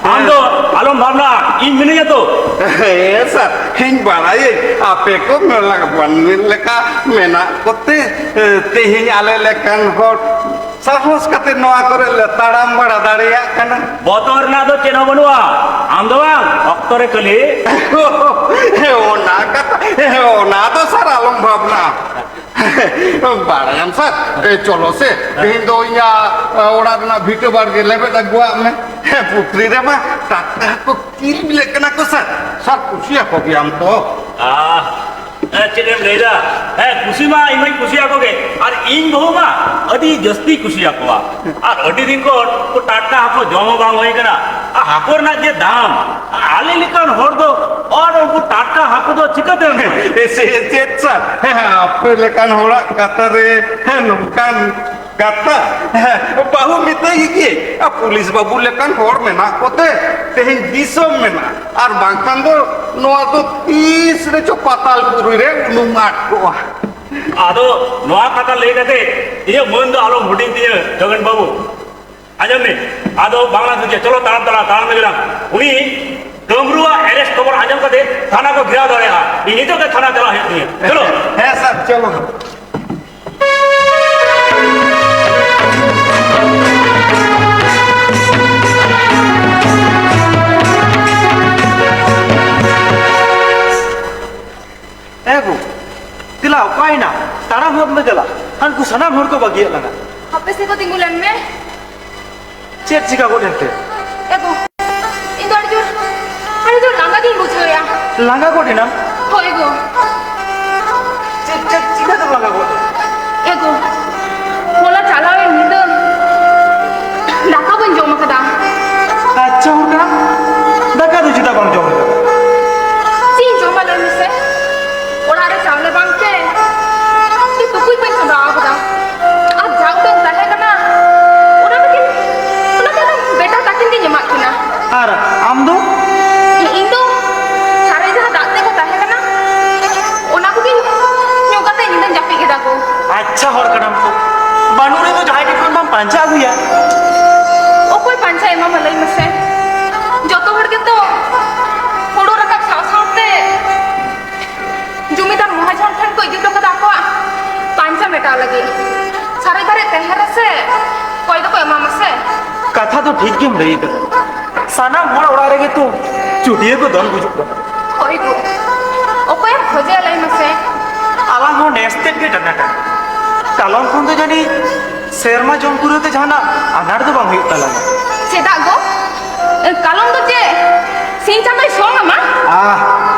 ᱟᱢ ᱫᱚ ᱟᱞᱚᱢ ᱵᱷᱟᱵᱽᱱᱟ, ᱤᱧ ᱢᱤᱱᱟᱹᱧᱟ ᱛᱚ᱾ ᱦᱮᱸ ᱥᱟᱨ, ᱤᱧ ᱵᱟᱲᱟᱭᱟᱹᱧ, ᱟᱯᱮ ᱠᱚ ᱢᱮᱞᱟ ᱢᱟᱹᱱᱢᱤ ᱞᱮᱠᱟ ᱢᱮᱱᱟᱜ ᱠᱚᱛᱮ, ᱛᱮᱦᱮᱧ ᱟᱞᱮ ᱞᱮᱠᱟᱱ ᱦᱚᱲ ᱥᱟᱦᱚᱥ ᱠᱟᱛᱮ ᱱᱚᱣᱟ ᱠᱚᱨᱮ ᱞᱮ ᱛᱟᱲᱟᱢ ᱵᱟᱲᱟ ᱫᱟᱲᱮᱭᱟᱜ ᱠᱟᱱᱟ᱾ ᱵᱚᱛᱚᱨ ᱨᱮᱱᱟᱜ ᱫᱚ ᱪᱮᱫ ᱦᱚᱸ ᱵᱟᱹᱱᱩᱜᱼᱟ, ᱟᱢ ᱫᱚ ᱵᱟᱝ, ᱚᱠᱛᱚ ᱨᱮ ᱠᱷᱟᱹᱞᱤ᱾ ᱚᱱᱟ ᱠᱟᱛᱷᱟ, ᱚᱱᱟ ᱫᱚ ᱥᱟᱨ ᱟᱞᱚᱢ ᱵᱷᱟᱵᱽᱱᱟ᱾ ᱵᱟᱲᱟᱭᱟᱢ ᱥᱟᱨ, ᱮ, ᱪᱚᱞᱚ ᱥᱮ, ᱛᱮᱦᱮᱧ ᱫᱚ ᱤᱧᱟᱜ, ᱮ, ᱚᱲᱟᱜ ᱨᱮᱱᱟᱜ ᱵᱷᱤᱴᱟᱹ ᱵᱟᱲᱜᱮ ᱞᱮᱵᱮᱫ ᱟᱹᱜᱩᱣᱟᱜ ᱢᱮ᱾ ᱦᱮᱸ, ᱯᱩᱠᱷᱨᱤ ᱨᱮᱢᱟ ᱴᱟᱴᱠᱟ ᱦᱟᱹᱠᱩ ᱠᱤᱞ ᱵᱤᱞᱟᱹᱜ ᱠᱟᱱᱟ ᱠᱚ ᱥᱟᱨ᱾ ᱥᱟᱨ, ᱠᱩᱥᱤᱭᱟᱠᱚ ᱜᱮᱭᱟᱢ ᱛᱚ? ᱟᱦ, ᱮ, ᱪᱮᱫ ᱮᱢ ᱞᱟᱹᱭᱫᱟ? ᱦᱮᱸ, ᱠᱩᱥᱤ ᱢᱟ ᱤᱧ ᱢᱟᱧ ᱠᱩᱥᱤᱭᱟᱠᱚ ᱜᱮ, ᱟᱨ ᱤᱧ ᱵᱟᱹᱦᱩ ᱢᱟ ᱟᱹᱰᱤ ᱡᱟᱹᱥᱛᱤ ᱠᱩᱥᱤᱭᱟᱠᱚᱣᱟ᱾ ᱟᱨ ᱟᱹᱰᱤ ᱫᱤᱱ ᱠᱷᱚᱱ ᱩᱱᱠᱩ ᱴᱟᱴᱠᱟ ᱦᱟᱹᱠᱩ ᱡᱚᱢ ᱦᱚᱸ ᱵᱟᱝ ᱦᱩᱭ ᱠᱟᱱᱟ᱾ ᱟᱨ ᱦᱟᱹᱠᱩ ᱨᱮᱱᱟᱜ ᱡᱮ ᱫᱟᱢ, ᱟᱞᱮ ᱞᱮᱠᱟᱱ ᱦᱚᱲ ᱫᱚ ᱟᱨ ᱩᱱᱠᱩ ᱴᱟᱴᱠᱟ ᱦᱟᱹᱠᱩ ᱫᱚ ᱪᱤᱠᱟᱹᱛᱮᱢ ᱧᱟᱢᱟ? ᱮ, ᱪᱮᱫ, ᱪᱮᱫ ᱥᱟᱨ? ᱦᱮᱸ, ᱟᱯᱮ ᱞᱮᱠᱟᱱ ᱦᱚᱲᱟᱜ ᱠᱟᱛᱷᱟ ᱨᱮ, ᱦᱮᱸ, ᱱᱚᱝᱠᱟᱱ ᱠᱟᱛᱷᱟ? ᱦᱮᱸ, ᱵᱟᱹᱦᱩ ᱢᱮᱛᱟᱭ ᱜᱮ, ᱟᱨ ᱯᱩᱞᱤᱥ ᱵᱟᱹᱵᱩ ᱞᱮᱠᱟᱱ ᱦᱚᱲ ᱢᱮᱱᱟᱜ ᱠᱚᱛᱮ ᱛᱮᱦᱮᱧ ᱫᱤᱥᱚᱢ ᱢᱮᱱᱟᱜᱼᱟ, ᱟᱨ ᱵᱟᱝᱠᱷᱟᱱ ᱫᱚ ᱱᱚᱣᱟ ᱫᱚ ᱛᱤᱥ ᱨᱮᱪᱚ ᱯᱟᱛᱟᱞ ᱯᱩᱨᱤ ᱨᱮ ᱩᱱᱩᱢ ᱟᱫ ᱠᱚᱜᱼᱟ᱾ ᱟᱫᱚ ᱱᱚᱣᱟ ᱠᱟᱛᱷᱟ ᱞᱟᱹᱭ ᱠᱟᱛᱮ ᱤᱧᱟᱹᱜ ᱢᱟᱹᱱ ᱫᱚ ᱟᱞᱚᱢ ᱦᱩᱰᱤᱧ ᱛᱤᱧᱟᱹ, ᱡᱚᱜᱮᱱ ᱵᱟᱹᱵᱩ᱾ ᱟᱸᱡᱚᱢ ᱢᱮ, ᱟᱫᱚ ᱵᱟᱝᱞᱟ ᱥᱚᱡᱷᱮ, ᱪᱚᱞᱚ ᱛᱟᱲᱟᱢ ᱛᱟᱲᱟᱢ, ᱛᱟᱲᱟᱢ ᱞᱮᱜᱮ ᱞᱟᱝ᱾ ᱩᱱᱤ ᱠᱟᱹᱢᱨᱩᱣᱟᱜ arrest ᱠᱷᱚᱵᱚᱨ ᱟᱸᱡᱚᱢ ᱠᱟᱛᱮ ᱛᱷᱟᱱᱟ ᱠᱚ ᱜᱷᱮᱨᱟᱣ ᱫᱟᱲᱮᱭᱟᱜᱼᱟ᱾ ᱤᱧ ᱱᱤᱛᱚᱜ ᱜᱮ ᱛᱷᱟᱱᱟ ᱪᱟᱞᱟᱣ ᱦᱩᱭᱩᱜ ᱛᱤᱧᱟᱹ᱾ ᱪᱚᱞᱚ᱾ ᱦᱮᱸ ᱥᱟᱨ, ᱪᱚᱞᱚ᱾ ᱵᱷᱟᱵᱽᱱᱟ ᱪᱟᱞᱟᱜ, ᱦᱟᱱᱠᱩ ᱥᱟᱱᱟᱢ ᱦᱚᱲ ᱠᱚ ᱵᱟᱹᱜᱤᱭᱟᱜ ᱞᱟᱝᱟ᱾ ᱦᱟᱯᱮ ᱥᱮ ᱠᱚ ᱛᱤᱸᱜᱩ ᱞᱮᱱ ᱢᱮ᱾ ᱪᱮᱫ ᱪᱤᱠᱟ ᱜᱚᱫ ᱮᱱᱛᱮ? ᱮ ᱜᱳ, ᱤᱧ ᱫᱚ ᱟᱹᱰᱤ ᱡᱳᱨ, ᱟᱹᱰᱤ ᱡᱳᱨ ᱞᱟᱸᱜᱟ ᱜᱤᱧ ᱵᱩᱡᱷᱟᱹᱣᱮᱫᱼᱟ᱾ ᱞᱟᱸᱜᱟ ᱜᱚᱫ ᱮᱱᱟᱢ? ᱦᱳᱭ ᱜᱳ᱾ ᱪᱮᱫ, ᱪᱮᱫ ᱪᱤᱠᱟᱹ ᱛᱮᱢ ᱞᱟᱸᱜᱟ ᱜᱚᱫ ᱮᱱᱟ? ᱮ ᱜᱳ, ᱦᱚᱞᱟ ᱪᱟᱞᱟᱣᱮᱱ ᱧᱤᱫᱟᱹ ᱫᱟᱠᱟ ᱵᱟᱹᱧ ᱡᱚᱢ ᱟᱠᱟᱫᱟ᱾ ᱟᱪᱪᱷᱟ, ᱦᱚᱲ ᱠᱟᱱᱟ, ᱫᱟᱠᱟ ᱫᱚ ᱪᱮᱫᱟᱜ ᱵᱟᱢ ᱡᱚᱢ ᱟᱠᱟᱫᱟ? ᱪᱮᱫ ᱤᱧ ᱡᱚᱢᱟ ᱞᱟᱹᱭ ᱢᱮᱥᱮ? ᱚᱲᱟᱜ ᱨᱮ ᱪᱟᱣᱞᱮ ᱵᱟᱝᱛᱮ ᱤᱧ ᱛᱩᱯᱩᱭ ᱵᱟᱹᱧ ᱪᱚᱸᱫᱟ ᱟᱠᱟᱫᱟ᱾ ᱟᱨ ᱡᱟ ᱩᱰᱟᱹᱝ ᱛᱟᱦᱮᱸ ᱠᱟᱱᱟ, ᱚᱱᱟ ᱫᱚ ᱠᱤᱱ, ᱚᱱᱟ ᱫᱚ ᱵᱮᱴᱟ ᱛᱟᱹᱠᱤᱱ ᱜᱤᱧ ᱮᱢᱟᱜ ᱠᱤᱱᱟ᱾ ᱟᱨ ᱟᱢ ᱫᱚ? ᱤᱧ ᱫᱚ ᱥᱟᱨᱮᱡ ᱡᱟᱦᱟᱸ ᱫᱟᱜ ᱛᱮ ᱠᱚ ᱛᱟᱦᱮᱸ ᱠᱟᱱᱟ, ᱚᱱᱟ ᱠᱚᱜᱮ ᱧᱩ ᱠᱟᱛᱮ ᱧᱤᱫᱟᱹᱧ ᱡᱟᱹᱯᱤᱫ ᱠᱮᱫᱟ ᱜᱳ᱾ ᱟᱪᱪᱷᱟ, ᱦᱚᱲ ᱠᱟᱱᱟᱢ ᱛᱚ, ᱵᱟᱹᱱᱩᱜ ᱨᱮᱫᱚ ᱡᱟᱦᱟᱸᱭ ᱴᱷᱮᱱ ᱠᱷᱚᱱ ᱵᱟᱢ ᱯᱟᱸᱡᱟ ᱟᱹᱜᱩᱭᱟ? ᱚᱠᱚᱭ ᱯᱟᱸᱡᱟ ᱮᱢᱟᱢᱟ ᱞᱟᱹᱭ ᱢᱮᱥᱮ? ᱡᱚᱛᱚ ᱦᱚᱲ ᱜᱮᱛᱚ ᱦᱳᱲᱳ ᱨᱟᱠᱟᱵ ᱥᱟᱶ ᱥᱟᱶᱛᱮ ᱡᱚᱢᱤᱫᱟᱨ ᱢᱚᱦᱟᱡᱚᱱ ᱴᱷᱮᱱ ᱠᱚ ᱤᱫᱤ ᱦᱚᱴᱚ ᱠᱟᱫᱟ ᱟᱠᱚᱣᱟᱜ ᱯᱟᱧᱪᱟ ᱢᱮᱴᱟᱣ ᱞᱟᱹᱜᱤᱫ᱾ ᱥᱟᱨᱮᱡ ᱵᱟᱨᱮᱡ ᱛᱟᱦᱮᱸ ᱨᱮᱥᱮ ᱚᱠᱚᱭ ᱫᱚᱠᱚ ᱮᱢᱟᱢᱟ ᱥᱮ᱾ ᱠᱟᱛᱷᱟ ᱫᱚ ᱴᱷᱤᱠ ᱜᱮᱢ ᱞᱟᱹᱭ ᱠᱟᱫᱟ᱾ ᱥᱟᱱᱟᱢ ᱦᱚᱲ ᱚᱲᱟᱜ ᱨᱮᱜᱮ ᱛᱚ ᱪᱩᱴᱭᱟᱹ ᱠᱚ ᱫᱚᱱ ᱜᱩᱡᱩᱜ ᱠᱟᱱᱟ᱾ ᱦᱳᱭ ᱜᱳ, ᱚᱠᱚᱭᱮᱢ ᱠᱷᱚᱡᱮᱭᱟ ᱞᱟᱹᱭ ᱢᱮᱥᱮ? ᱟᱞᱟᱝ ᱦᱚᱸ ᱱᱮᱥ ᱛᱮᱫ ᱜᱮ ᱴᱟᱱᱟ ᱴᱟᱱᱟ᱾ ᱠᱟᱞᱚᱢ ᱠᱷᱚᱱ ᱫᱚ ᱡᱟᱹᱱᱤᱡ ᱥᱮᱨᱢᱟ ᱡᱚᱢ ᱯᱩᱨᱟᱹᱣ ᱛᱮ ᱡᱟᱦᱟᱱᱟᱜ ᱟᱱᱟᱴ ᱫᱚ ᱵᱟᱝ ᱦᱩᱭᱩᱜ ᱛᱟᱞᱟᱝᱟ᱾ ᱪᱮᱫᱟᱜ ᱜᱳ? ᱠᱟᱞᱚᱢ ᱫᱚ ᱪᱮᱫ ᱥᱤᱧ ᱪᱟᱸᱫᱚᱭ ᱥᱚᱝ ᱟᱢᱟ? ᱟᱦ,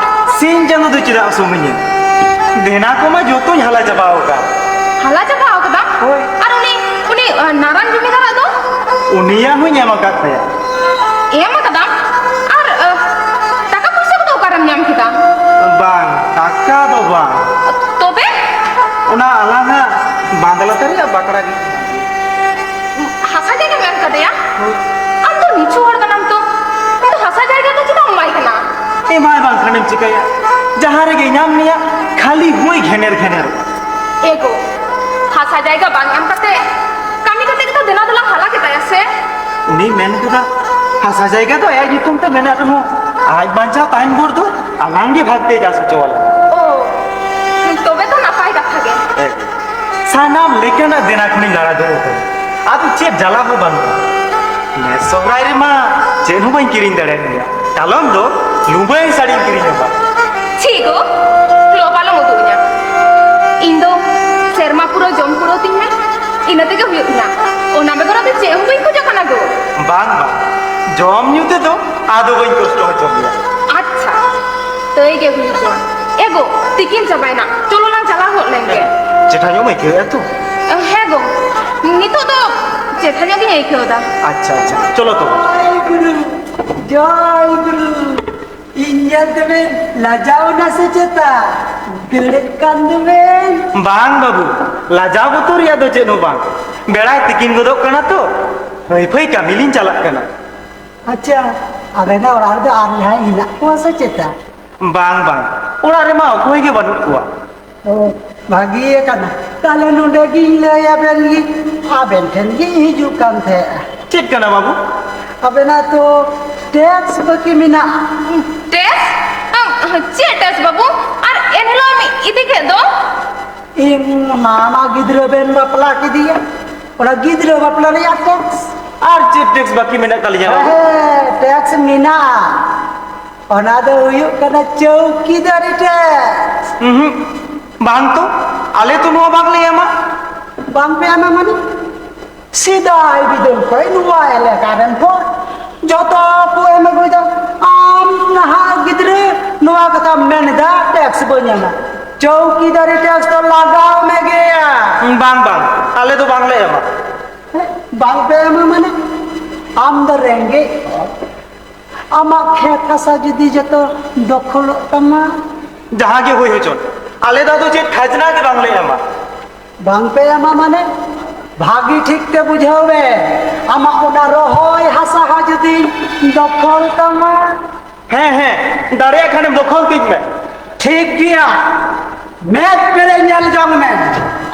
ᱥᱤᱧ ᱪᱟᱸᱫᱚ ᱫᱚ ᱪᱮᱫᱟᱜ ᱥᱚᱝ ᱟᱹᱧᱟ? ᱫᱮᱱᱟ ᱠᱚᱢᱟ ᱡᱚᱛᱚᱧ ᱦᱟᱞᱟ ᱪᱟᱵᱟ ᱟᱠᱟᱫ᱾ ᱦᱟᱞᱟ ᱪᱟᱵᱟ ᱟᱠᱟᱫᱟᱢ? ᱦᱳᱭ᱾ ᱟᱨ ᱩᱱᱤ, ᱩᱱᱤ, ᱟᱸ, ᱱᱟᱨᱟᱱ ᱡᱚᱢᱤᱫᱟᱨᱟᱜ ᱫᱚ? ᱩᱱᱤᱭᱟᱜ ᱦᱚᱸᱧ ᱮᱢ ᱟᱠᱟᱫ ᱛᱟᱭᱟ᱾ ᱮᱢ ᱟᱠᱟᱫᱟᱢ? ᱟᱨ, ᱟᱸ, ᱴᱟᱠᱟ ᱯᱩᱭᱥᱟᱹ ᱠᱚᱫᱚ ᱚᱠᱟᱨᱮᱢ ᱧᱟᱢ ᱠᱮᱫᱟ? ᱵᱟᱝ, ᱴᱟᱠᱟ ᱫᱚ ᱵᱟᱝ᱾ ᱛᱚᱵᱮ? ᱚᱱᱟ ᱟᱞᱟᱝᱟᱜ ᱵᱟᱸᱫᱽ ᱞᱟᱛᱟᱨ ᱨᱮᱭᱟᱜ ᱵᱟᱠᱲᱟ ᱜᱮ᱾ ᱦᱟᱥᱟ ᱡᱟᱭᱜᱟᱢ ᱮᱢ ᱠᱟᱫᱮᱭᱟ? ᱦᱳᱭ᱾ ᱟᱢ ᱫᱚ ᱱᱤᱪᱷᱩ ᱦᱚᱲ ᱠᱟᱱᱟᱢ ᱛᱚ, ᱟᱢ ᱫᱚ ᱦᱟᱥᱟ ᱡᱟᱭᱜᱟ ᱫᱚ ᱪᱮᱫᱟᱜ ᱮᱢ ᱮᱢᱟᱭ ᱠᱟᱱᱟ? ᱮᱢᱟᱭ ᱵᱟᱝᱠᱷᱟᱱᱮᱢ ᱪᱤᱠᱟᱹᱭᱟ? ᱡᱟᱦᱟᱸ ᱨᱮᱜᱮ ᱧᱟᱢ ᱢᱮᱭᱟ, ᱠᱷᱟᱹᱞᱤ ᱦᱩᱸᱭ ᱜᱷᱮᱱᱮᱨ ᱜᱷᱮᱱᱮᱨ᱾ ᱮ ᱜᱳ, ᱦᱟᱥᱟ ᱡᱟᱭᱜᱟ ᱵᱟᱝ ᱮᱢ ᱠᱟᱛᱮ, ᱠᱟᱹᱢᱤ ᱠᱟᱛᱮ ᱜᱮᱛᱚ ᱫᱮᱱᱟ ᱫᱚᱞᱟᱝ ᱦᱟᱞᱟ ᱠᱮᱫᱟᱭᱟ ᱥᱮ? ᱩᱱᱤᱭ ᱢᱮᱱ ᱠᱮᱫᱟ, ᱦᱟᱥᱟ ᱡᱟᱭᱜᱟ ᱫᱚ ᱟᱭᱟᱜ ᱧᱩᱛᱩᱢ ᱛᱮ ᱢᱮᱱᱟᱜ ᱨᱮᱦᱚᱸ, ᱟᱡ ᱵᱟᱧᱪᱟᱣ ᱛᱟᱦᱮᱱ ᱵᱷᱳᱨ ᱫᱚ ᱟᱞᱟᱝ ᱜᱮ ᱵᱷᱟᱜᱽ ᱛᱮ ᱪᱟᱥ ᱦᱚᱪᱚ ᱟᱞᱟᱝ᱾ ᱳ, ᱛᱚᱵᱮ ᱛᱚ ᱱᱟᱯᱟᱭ ᱠᱟᱛᱷᱟ ᱜᱮ᱾ ᱮ, ᱥᱟᱱᱟᱢ ᱞᱮᱠᱟᱱᱟᱜ ᱫᱮᱱᱟ ᱠᱷᱚᱱᱤᱧ ᱞᱟᱲᱟ ᱫᱩᱨ ᱟᱠᱟᱱᱟ᱾ ᱟᱫᱚ ᱪᱮᱫ ᱡᱟᱞᱟ ᱦᱚᱸ ᱵᱟᱹᱱᱩᱜᱼᱟ᱾ ᱱᱮᱥ ᱥᱚᱦᱨᱟᱭ ᱨᱮᱢᱟ ᱪᱮᱫ ᱦᱚᱸ ᱵᱟᱹᱧ ᱠᱤᱨᱤᱧ ᱫᱟᱲᱮᱭᱟᱜ ᱜᱮᱭᱟ᱾ ᱠᱟᱞᱚᱢ ᱫᱚ ᱞᱩᱢᱵᱟᱹᱭ ᱥᱟᱹᱲᱤᱧ ᱠᱤᱨᱤᱧ ᱟᱢᱟ᱾ ᱪᱷᱤ ᱜᱳ, ᱞᱚᱵ ᱟᱞᱚᱢ ᱩᱫᱩᱜ ᱟᱹᱧᱟ᱾ ᱤᱧ ᱫᱚ ᱯᱩᱨᱟᱹ ᱡᱚᱢ ᱯᱩᱨᱟᱹᱣ ᱛᱤᱧ ᱢᱮ, ᱤᱱᱟᱹ ᱛᱮᱜᱮ ᱦᱩᱭᱩᱜ ᱛᱤᱧᱟ᱾ ᱚᱱᱟ ᱵᱮᱜᱚᱨ ᱟᱫᱚ ᱪᱮᱫ ᱦᱚᱸ ᱵᱟᱹᱧ ᱠᱷᱚᱡᱚᱜ ᱠᱟᱱᱟ ᱜᱚ᱾ ᱵᱟᱝ, ᱵᱟᱝ, ᱡᱚᱢ ᱧᱩ ᱛᱮᱫᱚ ᱟᱫᱚ ᱵᱟᱹᱧ ᱠᱚᱥᱴᱚ ᱦᱚᱪᱚ ᱢᱮᱭᱟ᱾ ᱟᱪᱪᱷᱟ, ᱛᱟᱹᱭ ᱜᱮ ᱦᱩᱭᱩᱜ ᱢᱟ᱾ ᱮ ᱜᱚ, ᱛᱤᱠᱤᱱ ᱪᱟᱵᱟᱭᱮᱱᱟ, ᱪᱚᱞᱚ ᱞᱟᱝ ᱪᱟᱞᱟᱣ ᱦᱚᱫ ᱞᱮᱱ ᱜᱮ᱾ ᱪᱮᱴᱷᱟ ᱧᱚᱜ ᱮᱢ ᱟᱹᱭᱠᱟᱹᱣᱮᱫᱼᱟ ᱛᱚ? ᱦᱮᱸ ᱜᱚ, ᱱᱤᱛᱚᱜ ᱫᱚ ᱪᱮᱴᱷᱟ ᱧᱚᱜ ᱜᱤᱧ ᱟᱹᱭᱠᱟᱹᱣ ᱮᱫᱟ᱾ ᱟᱪᱪᱷᱟ, ᱟᱪᱪᱷᱟ, ᱪᱚᱞᱚ ᱛᱚᱵᱮ᱾ ᱡᱚᱭ ᱜᱩᱨᱩ, ᱡᱚᱭ ᱜᱩᱨᱩ᱾ ᱤᱧ ᱧᱮᱞ ᱛᱮᱵᱮᱱ ᱞᱟᱡᱟᱣ ᱮᱱᱟ ᱥᱮ ᱪᱮᱛᱟ? ᱫᱟᱹᱲᱮᱫ ᱠᱟᱱ ᱫᱚᱵᱮᱱ᱾ ᱵᱟᱝ ᱵᱟᱹᱵᱩ, ᱞᱟᱡᱟᱣ ᱵᱚᱛᱚᱨ ᱨᱮᱭᱟᱜ ᱫᱚ ᱪᱮᱫ ᱦᱚᱸ ᱵᱟᱝ᱾ ᱵᱮᱲᱟᱭ ᱛᱤᱠᱤᱱ ᱜᱚᱫᱚᱜ ᱠᱟᱱᱟ ᱛᱚ, ᱦᱟᱹᱭ ᱯᱷᱟᱹᱭ ᱠᱟᱹᱢᱤ ᱞᱤᱧ ᱪᱟᱞᱟᱜ ᱠᱟᱱᱟ᱾ ᱟᱪᱪᱷᱟ, ᱟᱵᱮᱱᱟᱜ ᱚᱲᱟᱜ ᱨᱮᱫᱚ ᱟᱨ ᱡᱟᱦᱟᱸᱭ ᱦᱮᱱᱟᱜ ᱠᱚᱣᱟ ᱥᱮ ᱪᱮᱛᱟ? ᱵᱟᱝ, ᱵᱟᱝ, ᱚᱲᱟᱜ ᱨᱮᱢᱟ ᱚᱠᱚᱭ ᱜᱮ ᱵᱟᱹᱱᱩᱜ ᱠᱚᱣᱟ᱾ ᱚ, ᱵᱷᱟᱹᱜᱤ ᱟᱠᱟᱱᱟ᱾ ᱛᱟᱦᱞᱮ ᱱᱚᱰᱮ ᱜᱤᱧ ᱞᱟᱹᱭ ᱟᱵᱮᱱ ᱜᱮ, ᱟᱵᱮᱱ ᱴᱷᱮᱱ ᱜᱤᱧ ᱦᱤᱡᱩᱜ ᱠᱟᱱ ᱛᱟᱦᱮᱸᱜᱼᱟ᱾ ᱪᱮᱫ ᱠᱟᱱᱟ ᱵᱟᱹᱵᱩ? ᱟᱵᱮᱱᱟᱜ ᱛᱚ ᱴᱮᱠᱥ ᱵᱟᱹᱠᱤ ᱢᱮᱱᱟᱜᱼᱟ᱾ ᱴᱮᱠᱥ? ᱟᱢ, ᱪᱮᱫ ᱴᱮᱠᱥ ᱵᱟᱹᱵᱩ? ᱟᱨ ᱮᱱᱦᱤᱞᱳᱜ ᱮᱢ ᱤᱫᱤ ᱠᱮᱫ ᱫᱚ? ᱤᱧ ᱢᱟᱢᱟ ᱜᱤᱫᱽᱨᱟᱹ ᱵᱮᱱ ᱵᱟᱯᱞᱟ ᱠᱮᱫᱮᱭᱟ, ᱚᱱᱟ ᱜᱤᱫᱽᱨᱟᱹ ᱵᱟᱯᱞᱟ ᱨᱮᱭᱟᱜ ᱴᱮᱠᱥ᱾ ᱟᱨ ᱪᱮᱫ ᱴᱮᱠᱥ ᱵᱟᱹᱠᱤ ᱢᱮᱱᱟᱜ ᱛᱟᱹᱞᱤᱧᱟ ᱵᱟᱹᱵᱩ? ᱦᱮᱸ, ᱴᱮᱠᱥ ᱢᱮᱱᱟᱜᱼᱟ᱾ ᱚᱱᱟ ᱫᱚ ᱦᱩᱭᱩᱜ ᱠᱟᱱᱟ ᱪᱳᱣᱠᱤᱫᱟᱨᱤ ᱴᱮᱠᱥ᱾ ᱩᱸᱦᱩᱸ, ᱵᱟᱝ ᱛᱚ, ᱟᱞᱮ ᱛᱚ ᱱᱚᱣᱟ ᱵᱟᱝᱞᱮ ᱮᱢᱟ᱾ ᱵᱟᱝ ᱯᱮ ᱮᱢᱟ ᱢᱟᱱᱮ? ᱥᱮᱫᱟᱭ ᱵᱤᱫᱟᱹᱞ ᱠᱷᱚᱱ ᱱᱚᱣᱟ ᱮᱞᱟᱠᱟ ᱨᱮᱱ ᱦᱚᱲ ᱡᱚᱛᱚ ᱠᱚ ᱮᱢ ᱟᱹᱜᱩᱭᱮᱫᱟ᱾ ᱟᱢ ᱱᱟᱦᱟᱜ ᱜᱤᱫᱽᱨᱟᱹ ᱱᱚᱣᱟ ᱠᱟᱛᱷᱟᱢ ᱢᱮᱱ ᱮᱫᱟ, ᱴᱮᱠᱥ ᱵᱟᱹᱧ ᱮᱢᱟ᱾ ᱪᱳᱣᱠᱤᱫᱟᱨᱤ ᱴᱮᱠᱥ ᱫᱚ ᱞᱟᱜᱟᱣ ᱢᱮ ᱜᱮᱭᱟ᱾ ᱵᱟᱝ, ᱵᱟᱝ, ᱟᱞᱮ ᱫᱚ ᱵᱟᱝᱞᱮ ᱮᱢᱟ᱾ ᱵᱟᱝ ᱯᱮ ᱮᱢᱟ ᱢᱟᱱᱮ? ᱟᱢ ᱫᱚ ᱨᱮᱸᱜᱮᱡ ᱦᱚᱲ, ᱟᱢᱟᱜ ᱠᱷᱮᱛ ᱦᱟᱥᱟ ᱡᱩᱫᱤ ᱡᱚᱛᱚ ᱫᱚᱠᱷᱚᱞᱚᱜ ᱛᱟᱢᱟ? ᱡᱟᱦᱟᱸ ᱜᱮ ᱦᱩᱭ ᱦᱚᱪᱚᱱ, ᱟᱞᱮ ᱫᱚ ᱟᱫᱚ ᱪᱮᱫ ᱠᱷᱟᱡᱽᱱᱟ ᱜᱮ ᱵᱟᱝᱞᱮ ᱮᱢᱟ᱾ ᱵᱟᱝ ᱯᱮ ᱮᱢᱟ ᱢᱟᱱᱮ? ᱵᱷᱟᱹᱜᱤ ᱴᱷᱤᱠ ᱛᱮ ᱵᱩᱡᱷᱟᱹᱣ ᱢᱮ, ᱟᱢᱟᱜ ᱚᱱᱟ ᱨᱚᱦᱚᱭ ᱦᱟᱥᱟ ᱦᱚᱸ ᱡᱩᱫᱤ ᱫᱚᱠᱷᱚᱞ ᱛᱟᱢᱟ? ᱦᱮᱸ, ᱦᱮᱸ, ᱫᱟᱲᱮᱭᱟᱜ ᱠᱷᱟᱱᱮᱢ ᱫᱚᱠᱷᱚᱞ ᱛᱤᱧ ᱢᱮ᱾ ᱴᱷᱤᱠ ᱜᱮᱭᱟ, ᱢᱮᱫ ᱯᱮᱨᱮᱡ ᱧᱮᱞ ᱡᱚᱝ ᱢᱮ,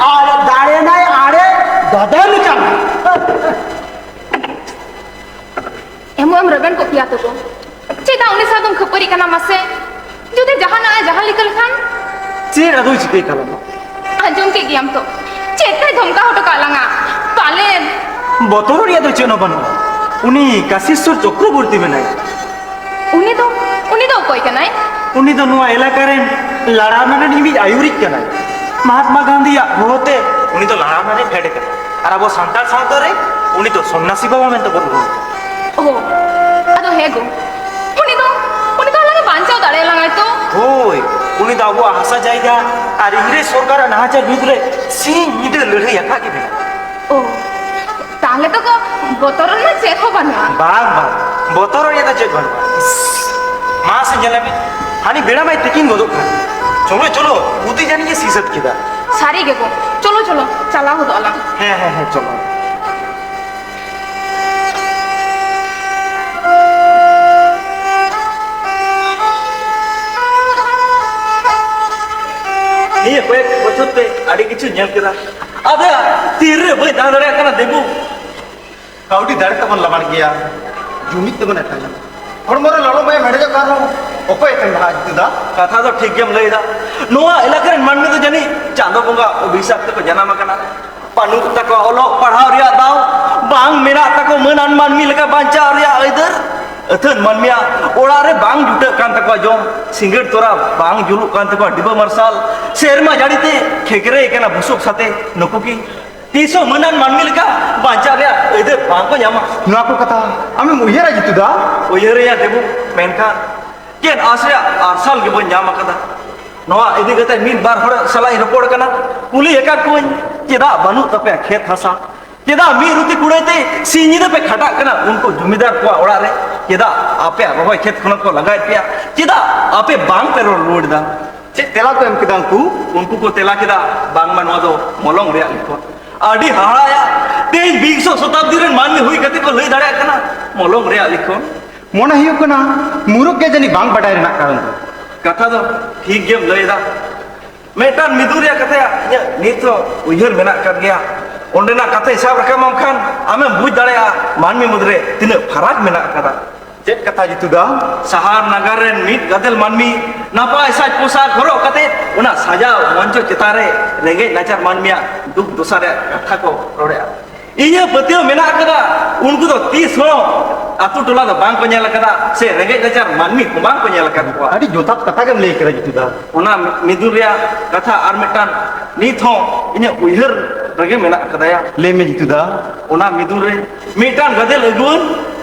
ᱟᱨ ᱫᱟᱲᱮ ᱱᱟᱭ ᱟᱲᱮ ᱫᱚᱫᱚᱱ ᱠᱟᱱᱟ᱾ ᱮᱢᱚᱜ ᱮᱢ ᱨᱮᱵᱮᱱ ᱠᱚᱜ ᱜᱮᱭᱟ ᱛᱚ ᱜᱚ᱾ ᱪᱮᱫᱟᱜ ᱩᱱᱤ ᱥᱟᱶ ᱫᱚᱢ ᱠᱷᱟᱹᱯᱟᱹᱨᱤ ᱠᱟᱱᱟ ᱢᱟᱥᱮ? ᱡᱩᱫᱤ ᱡᱟᱦᱟᱱᱟᱜ ᱮ ᱡᱟᱦᱟᱸ ᱞᱮᱠᱟ ᱞᱮᱠᱷᱟᱱ? ᱪᱮᱫ ᱟᱫᱚᱭ ᱪᱤᱠᱟᱹᱭ ᱛᱟᱞᱟᱝᱟ? ᱟᱸᱡᱚᱢ ᱠᱮᱫ ᱜᱮᱭᱟᱢ ᱛᱚ, ᱪᱮᱫ ᱛᱮᱭ ᱫᱷᱚᱢᱠᱟᱣ ᱦᱚᱴᱚ ᱠᱟᱜ ᱞᱟᱝᱟ ᱯᱟᱞᱮᱱ? ᱵᱚᱛᱚᱨ ᱨᱮᱭᱟᱜ ᱫᱚ ᱪᱮᱫ ᱦᱚᱸ ᱵᱟᱹᱱᱩᱜᱼᱟ᱾ ᱩᱱᱤ ᱠᱟᱥᱤᱥᱣᱚᱨ ᱪᱚᱠᱨᱚᱵᱚᱨᱛᱤ ᱢᱮᱱᱟᱭᱟ᱾ ᱩᱱᱤ ᱫᱚ, ᱩᱱᱤ ᱫᱚ ᱚᱠᱚᱭ ᱠᱟᱱᱟᱭ? ᱩᱱᱤ ᱫᱚ ᱱᱚᱣᱟ ᱮᱞᱟᱠᱟ ᱨᱮᱱ ᱞᱟᱲᱟ ᱨᱮᱱ ᱢᱤᱫ ᱟᱹᱭᱩᱨᱤᱡ ᱠᱟᱱᱟᱭ᱾ ᱢᱚᱦᱟᱛᱢᱟ ᱜᱟᱱᱫᱷᱤᱭᱟᱜ ᱦᱚᱦᱚᱛᱮ ᱩᱱᱤ ᱫᱚ ᱞᱟᱲᱟᱣᱱᱟ ᱨᱮ ᱯᱷᱮᱰ ᱟᱠᱟᱱᱟ᱾ ᱟᱨ ᱟᱵᱚ ᱥᱟᱱᱛᱟᱲ ᱥᱟᱶᱛᱟ ᱨᱮ ᱩᱱᱤ ᱫᱚ ᱥᱚᱱᱱᱟᱥᱤ ᱵᱟᱵᱟ ᱢᱮᱱᱛᱮ ᱵᱚᱱ ᱩᱨᱩᱢᱮᱭᱟ᱾ ᱚ, ᱟᱫᱚ ᱦᱮᱸ ᱜᱚ, ᱩᱱᱤ ᱫᱚ, ᱩᱱᱤ ᱫᱚ ᱟᱞᱟᱝ ᱮ ᱵᱟᱧᱪᱟᱣ ᱫᱟᱲᱮᱭᱟᱞᱟᱝᱟᱭ ᱛᱚ᱾ ᱦᱳᱭ, ᱩᱱᱤ ᱫᱚ ᱟᱵᱚᱣᱟᱜ ᱦᱟᱥᱟ ᱡᱟᱭᱜᱟ ᱟᱨ ᱤᱝᱨᱮᱡᱽ ᱥᱚᱨᱠᱟᱨᱟᱜ ᱱᱟᱦᱟᱪᱟᱨ ᱵᱤᱨᱩᱫᱽ ᱨᱮ ᱥᱤᱧ ᱧᱤᱫᱟᱹ ᱞᱟᱹᱲᱦᱟᱹᱭ ᱟᱠᱟᱫ ᱜᱮ ᱢᱮᱱᱟᱜᱼᱟ᱾ ᱚ, ᱛᱟᱦᱞᱮ ᱛᱚ ᱜᱚ, ᱵᱚᱛᱚᱨ ᱨᱮᱱᱟᱜ ᱪᱮᱫ ᱦᱚᱸ ᱵᱟᱹᱱᱩᱜᱼᱟ᱾ ᱵᱟᱝ, ᱵᱟᱝ, ᱵᱚᱛᱚᱨ ᱨᱮᱭᱟᱜ ᱫᱚ ᱪᱮᱫ ᱵᱟᱹᱱᱩᱜᱼᱟ᱾ ᱢᱟ ᱥᱮ ᱧᱮᱞᱮ ᱢᱮ, ᱦᱟᱹᱱᱤ ᱵᱮᱲᱟ ᱢᱟᱭ ᱛᱤᱠᱤᱱ ᱜᱚᱫᱚᱜ ᱠᱟᱱ᱾ ᱪᱚᱞᱚ, ᱪᱚᱞᱚ, ᱩᱛᱤ ᱡᱟᱹᱱᱤᱡ ᱮ ᱥᱤ ᱥᱟᱹᱛ ᱠᱮᱫᱟ᱾ ᱥᱟᱹᱨᱤ ᱜᱮ ᱜᱚ, ᱪᱚᱞᱚ, ᱪᱚᱞᱚ, ᱪᱟᱞᱟᱣ ᱜᱚᱫᱚᱜ ᱟᱞᱟᱝ᱾ ᱦᱮᱸ, ᱦᱮᱸ, ᱦᱮᱸ, ᱪᱚᱞᱚ᱾ ᱱᱤᱭᱟᱹ ᱠᱚᱭᱮᱠ ᱵᱚᱪᱷᱚᱨ ᱛᱮ ᱟᱹᱰᱤ ᱠᱤᱪᱷᱩ ᱧᱮᱞ ᱠᱮᱫᱟ᱾ ᱟᱫᱚ ᱛᱤᱨᱮ ᱵᱟᱹᱧ ᱛᱟᱦᱮᱸ ᱫᱟᱲᱮᱭᱟᱜ ᱠᱟᱱᱟ ᱫᱮᱵᱩ᱾ ᱠᱟᱹᱣᱰᱤ ᱫᱟᱲᱮ ᱛᱮᱵᱚᱱ ᱞᱟᱢᱟᱲ ᱜᱮᱭᱟ, ᱡᱩᱢᱤᱫ ᱛᱮᱵᱚᱱ ᱮᱴᱟᱜᱟ᱾ ᱦᱚᱲᱢᱚ ᱨᱮ ᱞᱚᱞᱚ ᱢᱟᱭᱟᱢ ᱦᱮᱰᱮᱡᱚᱜ ᱠᱟᱱ ᱨᱮᱦᱚᱸ ᱚᱠᱚᱭ ᱮᱛᱮᱢ ᱞᱟᱦᱟ ᱤᱫᱤ ᱫᱟ? ᱠᱟᱛᱷᱟ ᱫᱚ ᱴᱷᱤᱠ ᱜᱮᱢ ᱞᱟᱹᱭ ᱮᱫᱟ᱾ ᱱᱚᱣᱟ ᱮᱞᱟᱠᱟ ᱨᱮᱱ ᱢᱟᱹᱱᱢᱤ ᱫᱚ ᱡᱟᱹᱱᱤᱡ ᱪᱟᱸᱫᱚ ᱵᱚᱸᱜᱟ ᱚᱵᱷᱤᱥᱟᱯ ᱛᱮᱠᱚ ᱡᱟᱱᱟᱢ ᱟᱠᱟᱱᱟ᱾ ᱵᱟᱹᱱᱩᱜ ᱛᱟᱠᱚᱣᱟ ᱚᱞᱚᱜ ᱯᱟᱲᱦᱟᱣ ᱨᱮᱭᱟᱜ ᱫᱟᱣ, ᱵᱟᱝ ᱢᱮᱱᱟᱜ ᱛᱟᱠᱚ ᱢᱟᱹᱱᱟᱱ ᱢᱟᱹᱱᱢᱤ ᱞᱮᱠᱟ ᱵᱟᱧᱪᱟᱣ ᱨᱮᱭᱟᱜ ᱟᱹᱭᱫᱟᱹᱨ᱾ ᱟᱹᱛᱷᱟᱹᱱ ᱢᱟᱹᱱᱢᱤᱭᱟᱜ ᱚᱲᱟᱜ ᱨᱮ ᱵᱟᱝ ᱡᱩᱴᱟᱹᱜ ᱠᱟᱱ ᱛᱟᱠᱚᱣᱟ ᱡᱚᱢ, ᱥᱤᱸᱜᱟᱹᱲ ᱛᱚᱨᱟ ᱵᱟᱝ ᱡᱩᱞᱩᱜ ᱠᱟᱱ ᱛᱟᱠᱚᱣᱟ ᱰᱤᱵᱟᱹ ᱢᱟᱨᱥᱟᱞ, ᱥᱮᱨᱢᱟ ᱡᱟᱹᱲᱤ ᱛᱮ ᱠᱷᱮᱠᱨᱮ ᱟᱠᱟᱱᱟ ᱵᱩᱥᱩᱵ ᱥᱟᱛᱮ᱾ ᱱᱩᱠᱩ ᱠᱤ ᱛᱤᱥ ᱦᱚᱸ ᱢᱟᱹᱱᱟᱱ ᱢᱟᱹᱱᱢᱤ ᱞᱮᱠᱟ ᱵᱟᱧᱪᱟᱜ ᱨᱮᱭᱟᱜ ᱟᱹᱭᱫᱟᱹᱨ ᱵᱟᱝ ᱠᱚ ᱧᱟᱢᱟ᱾ ᱱᱚᱣᱟ ᱠᱚ ᱠᱟᱛᱷᱟ ᱟᱢᱮᱢ ᱩᱭᱦᱟᱹᱨᱟ ᱡᱤᱛᱩ ᱫᱟ? ᱩᱭᱦᱟᱹᱨᱮᱭᱟ ᱫᱮᱵᱩ, ᱢᱮᱱᱠᱷᱟᱱ ᱪᱮᱫ ᱟᱸᱥ ᱨᱮᱭᱟᱜ ᱟᱨᱥᱟᱞ ᱜᱮ ᱵᱟᱹᱧ ᱧᱟᱢ ᱟᱠᱟᱫᱟ᱾ ᱱᱚᱣᱟ ᱤᱫᱤ ᱠᱟᱛᱮ ᱢᱤᱫ ᱵᱟᱨ ᱦᱚᱲ ᱥᱟᱞᱟᱜ ᱤᱧ ᱨᱚᱯᱚᱲ ᱠᱟᱱᱟ, ᱠᱩᱞᱤ ᱟᱠᱟᱫ ᱠᱚᱣᱟᱧ, ᱪᱮᱫᱟᱜ ᱵᱟᱹᱱᱩᱜ ᱛᱟᱯᱮᱭᱟ ᱠᱷᱮᱛ ᱦᱟᱥᱟ? ᱪᱮᱫᱟᱜ ᱢᱤᱫ ᱨᱩᱴᱤ ᱠᱩᱲᱟᱹᱭ ᱛᱮ ᱥᱤᱧ ᱧᱤᱫᱟᱹ ᱯᱮ ᱠᱷᱟᱴᱟᱜ ᱠᱟᱱᱟ ᱩᱱᱠᱩ ᱡᱚᱢᱤᱫᱟᱨ ᱠᱚᱣᱟᱜ ᱚᱲᱟᱜ ᱨᱮ? ᱪᱮᱫᱟᱜ ᱟᱯᱮᱭᱟᱜ ᱨᱚᱦᱚᱭ ᱠᱷᱮᱛ ᱠᱷᱚᱱ ᱠᱚ ᱞᱟᱜᱟᱭᱮᱫ ᱯᱮᱭᱟ? ᱪᱮᱫᱟᱜ ᱟᱯᱮ ᱵᱟᱝ ᱯᱮ ᱨᱚᱲ ᱨᱩᱣᱟᱹᱲ ᱮᱫᱟ? ᱪᱮᱫ ᱛᱮᱞᱟ ᱠᱚ ᱮᱢ ᱠᱮᱫᱟ ᱩᱱᱠᱩ? ᱩᱱᱠᱩ ᱠᱚ ᱛᱮᱞᱟ ᱠᱮᱫᱟ, ᱵᱟᱝᱢᱟ ᱱᱚᱣᱟ ᱫᱚ ᱢᱚᱞᱚᱝ ᱨᱮᱭᱟᱜ ᱞᱤᱠᱷᱚᱱ᱾ ᱟᱹᱰᱤ ᱦᱟᱦᱟᱲᱟᱭᱟ, ᱛᱮᱦᱮᱧ ᱵᱤᱝᱥᱚ ᱥᱚᱛᱟᱵᱫᱤ ᱨᱮᱱ ᱢᱟᱹᱱᱢᱤ ᱦᱩᱭ ᱠᱟᱛᱮ ᱠᱚ ᱞᱟᱹᱭ ᱫᱟᱲᱮᱭᱟᱜ ᱠᱟᱱᱟ ᱢᱚᱞᱚᱝ ᱨᱮᱭᱟᱜ ᱞᱤᱠᱷᱚᱱ᱾ ᱢᱚᱱᱮ ᱦᱩᱭᱩᱜ ᱠᱟᱱᱟ ᱢᱩᱨᱩᱠ ᱜᱮ ᱡᱟᱹᱱᱤᱡ ᱵᱟᱝ ᱵᱟᱰᱟᱭ ᱨᱮᱱᱟᱜ ᱠᱟᱨᱚᱱ ᱫᱚ᱾ ᱠᱟᱛᱷᱟ ᱫᱚ ᱴᱷᱤᱠ ᱜᱮᱢ ᱞᱟᱹᱭ ᱮᱫᱟ᱾ ᱢᱤᱫᱴᱟᱝ ᱢᱤᱫᱩᱨᱤᱭᱟᱹ ᱠᱟᱛᱷᱟ ᱤᱧᱟᱹᱜ ᱱᱤᱛ ᱦᱚᱸ ᱩᱭᱦᱟᱹᱨ ᱢᱮᱱᱟᱜ ᱟᱠᱟᱫ ᱜᱮᱭᱟ᱾ ᱚᱸᱰᱮᱱᱟᱜ ᱠᱟᱛᱷᱟᱧ ᱥᱟᱵ ᱨᱟᱠᱟᱵ ᱟᱢ ᱠᱷᱟᱱ ᱟᱢᱮᱢ ᱵᱩᱡᱽ ᱫᱟᱲᱮᱭᱟᱜᱼᱟ ᱢᱟᱹᱱᱢᱤ ᱢᱩᱫᱽᱨᱮ ᱛᱤᱱᱟᱹᱜ ᱯᱷᱟᱨᱟᱠ ᱢᱮᱱᱟᱜ ᱟᱠᱟᱫᱟ᱾ ᱪᱮᱫ ᱠᱟᱛᱷᱟ ᱡᱤᱛᱩ ᱫᱟ? ᱥᱟᱦᱟᱨ ᱱᱟᱜᱟᱨ ᱨᱮᱱ ᱢᱤᱫ ᱜᱟᱫᱮᱞ ᱢᱟᱹᱱᱢᱤ ᱱᱟᱯᱟᱭ ᱥᱟᱡᱽ ᱯᱳᱥᱟᱠ ᱦᱚᱨᱚᱜ ᱠᱟᱛᱮ ᱚᱱᱟ ᱥᱟᱡᱟᱣ ᱢᱚᱧᱪᱚ ᱪᱮᱛᱟᱱ ᱨᱮ ᱨᱮᱸᱜᱮᱡ ᱱᱟᱪᱟᱨ ᱢᱟᱹᱱᱢᱤᱭᱟᱜ ᱫᱩᱠ ᱫᱚᱥᱟ ᱨᱮᱭᱟᱜ ᱠᱟᱛᱷᱟ ᱠᱚ ᱨᱚᱲᱮᱫᱼᱟ᱾ ᱤᱧᱟᱹᱜ ᱯᱟᱹᱛᱭᱟᱹᱣ ᱢᱮᱱᱟᱜ ᱟᱠᱟᱫᱟ, ᱩᱱᱠᱩ ᱫᱚ ᱛᱤᱥ ᱦᱚᱸ ᱟᱛᱳ ᱴᱚᱞᱟ ᱫᱚ ᱵᱟᱝ ᱠᱚ ᱧᱮᱞ ᱟᱠᱟᱫᱟ, ᱥᱮ ᱨᱮᱸᱜᱮᱡ ᱱᱟᱪᱟᱨ ᱢᱟᱹᱱᱢᱤ ᱠᱚ ᱵᱟᱝ ᱠᱚ ᱧᱮᱞ ᱟᱠᱟᱫ ᱠᱚᱣᱟ᱾ ᱟᱹᱰᱤ ᱡᱚᱛᱷᱟᱛ ᱠᱟᱛᱷᱟ ᱜᱮᱢ ᱞᱟᱹᱭ ᱠᱮᱫᱟ ᱡᱤᱛᱩ ᱫᱟ᱾ ᱚᱱᱟ ᱢᱤᱫᱩᱱ ᱨᱮᱭᱟᱜ ᱠᱟᱛᱷᱟ ᱟᱨ ᱢᱤᱫᱴᱟᱝ ᱱᱤᱛ ᱦᱚᱸ ᱤᱧᱟᱹᱜ ᱩᱭᱦᱟᱹᱨ ᱨᱮᱜᱮ ᱢᱮᱱᱟᱜ ᱟᱠᱟᱫᱟᱭᱟ᱾ ᱞᱟᱹᱭ ᱢᱮ ᱡᱤᱛᱩ ᱫᱟ᱾ ᱚᱱᱟ ᱢᱤᱫᱩᱱ ᱨᱮ ᱢᱤᱫᱴᱟᱝ ᱜᱟᱫᱮᱞ ᱟᱹᱜᱩᱣᱟᱹᱱ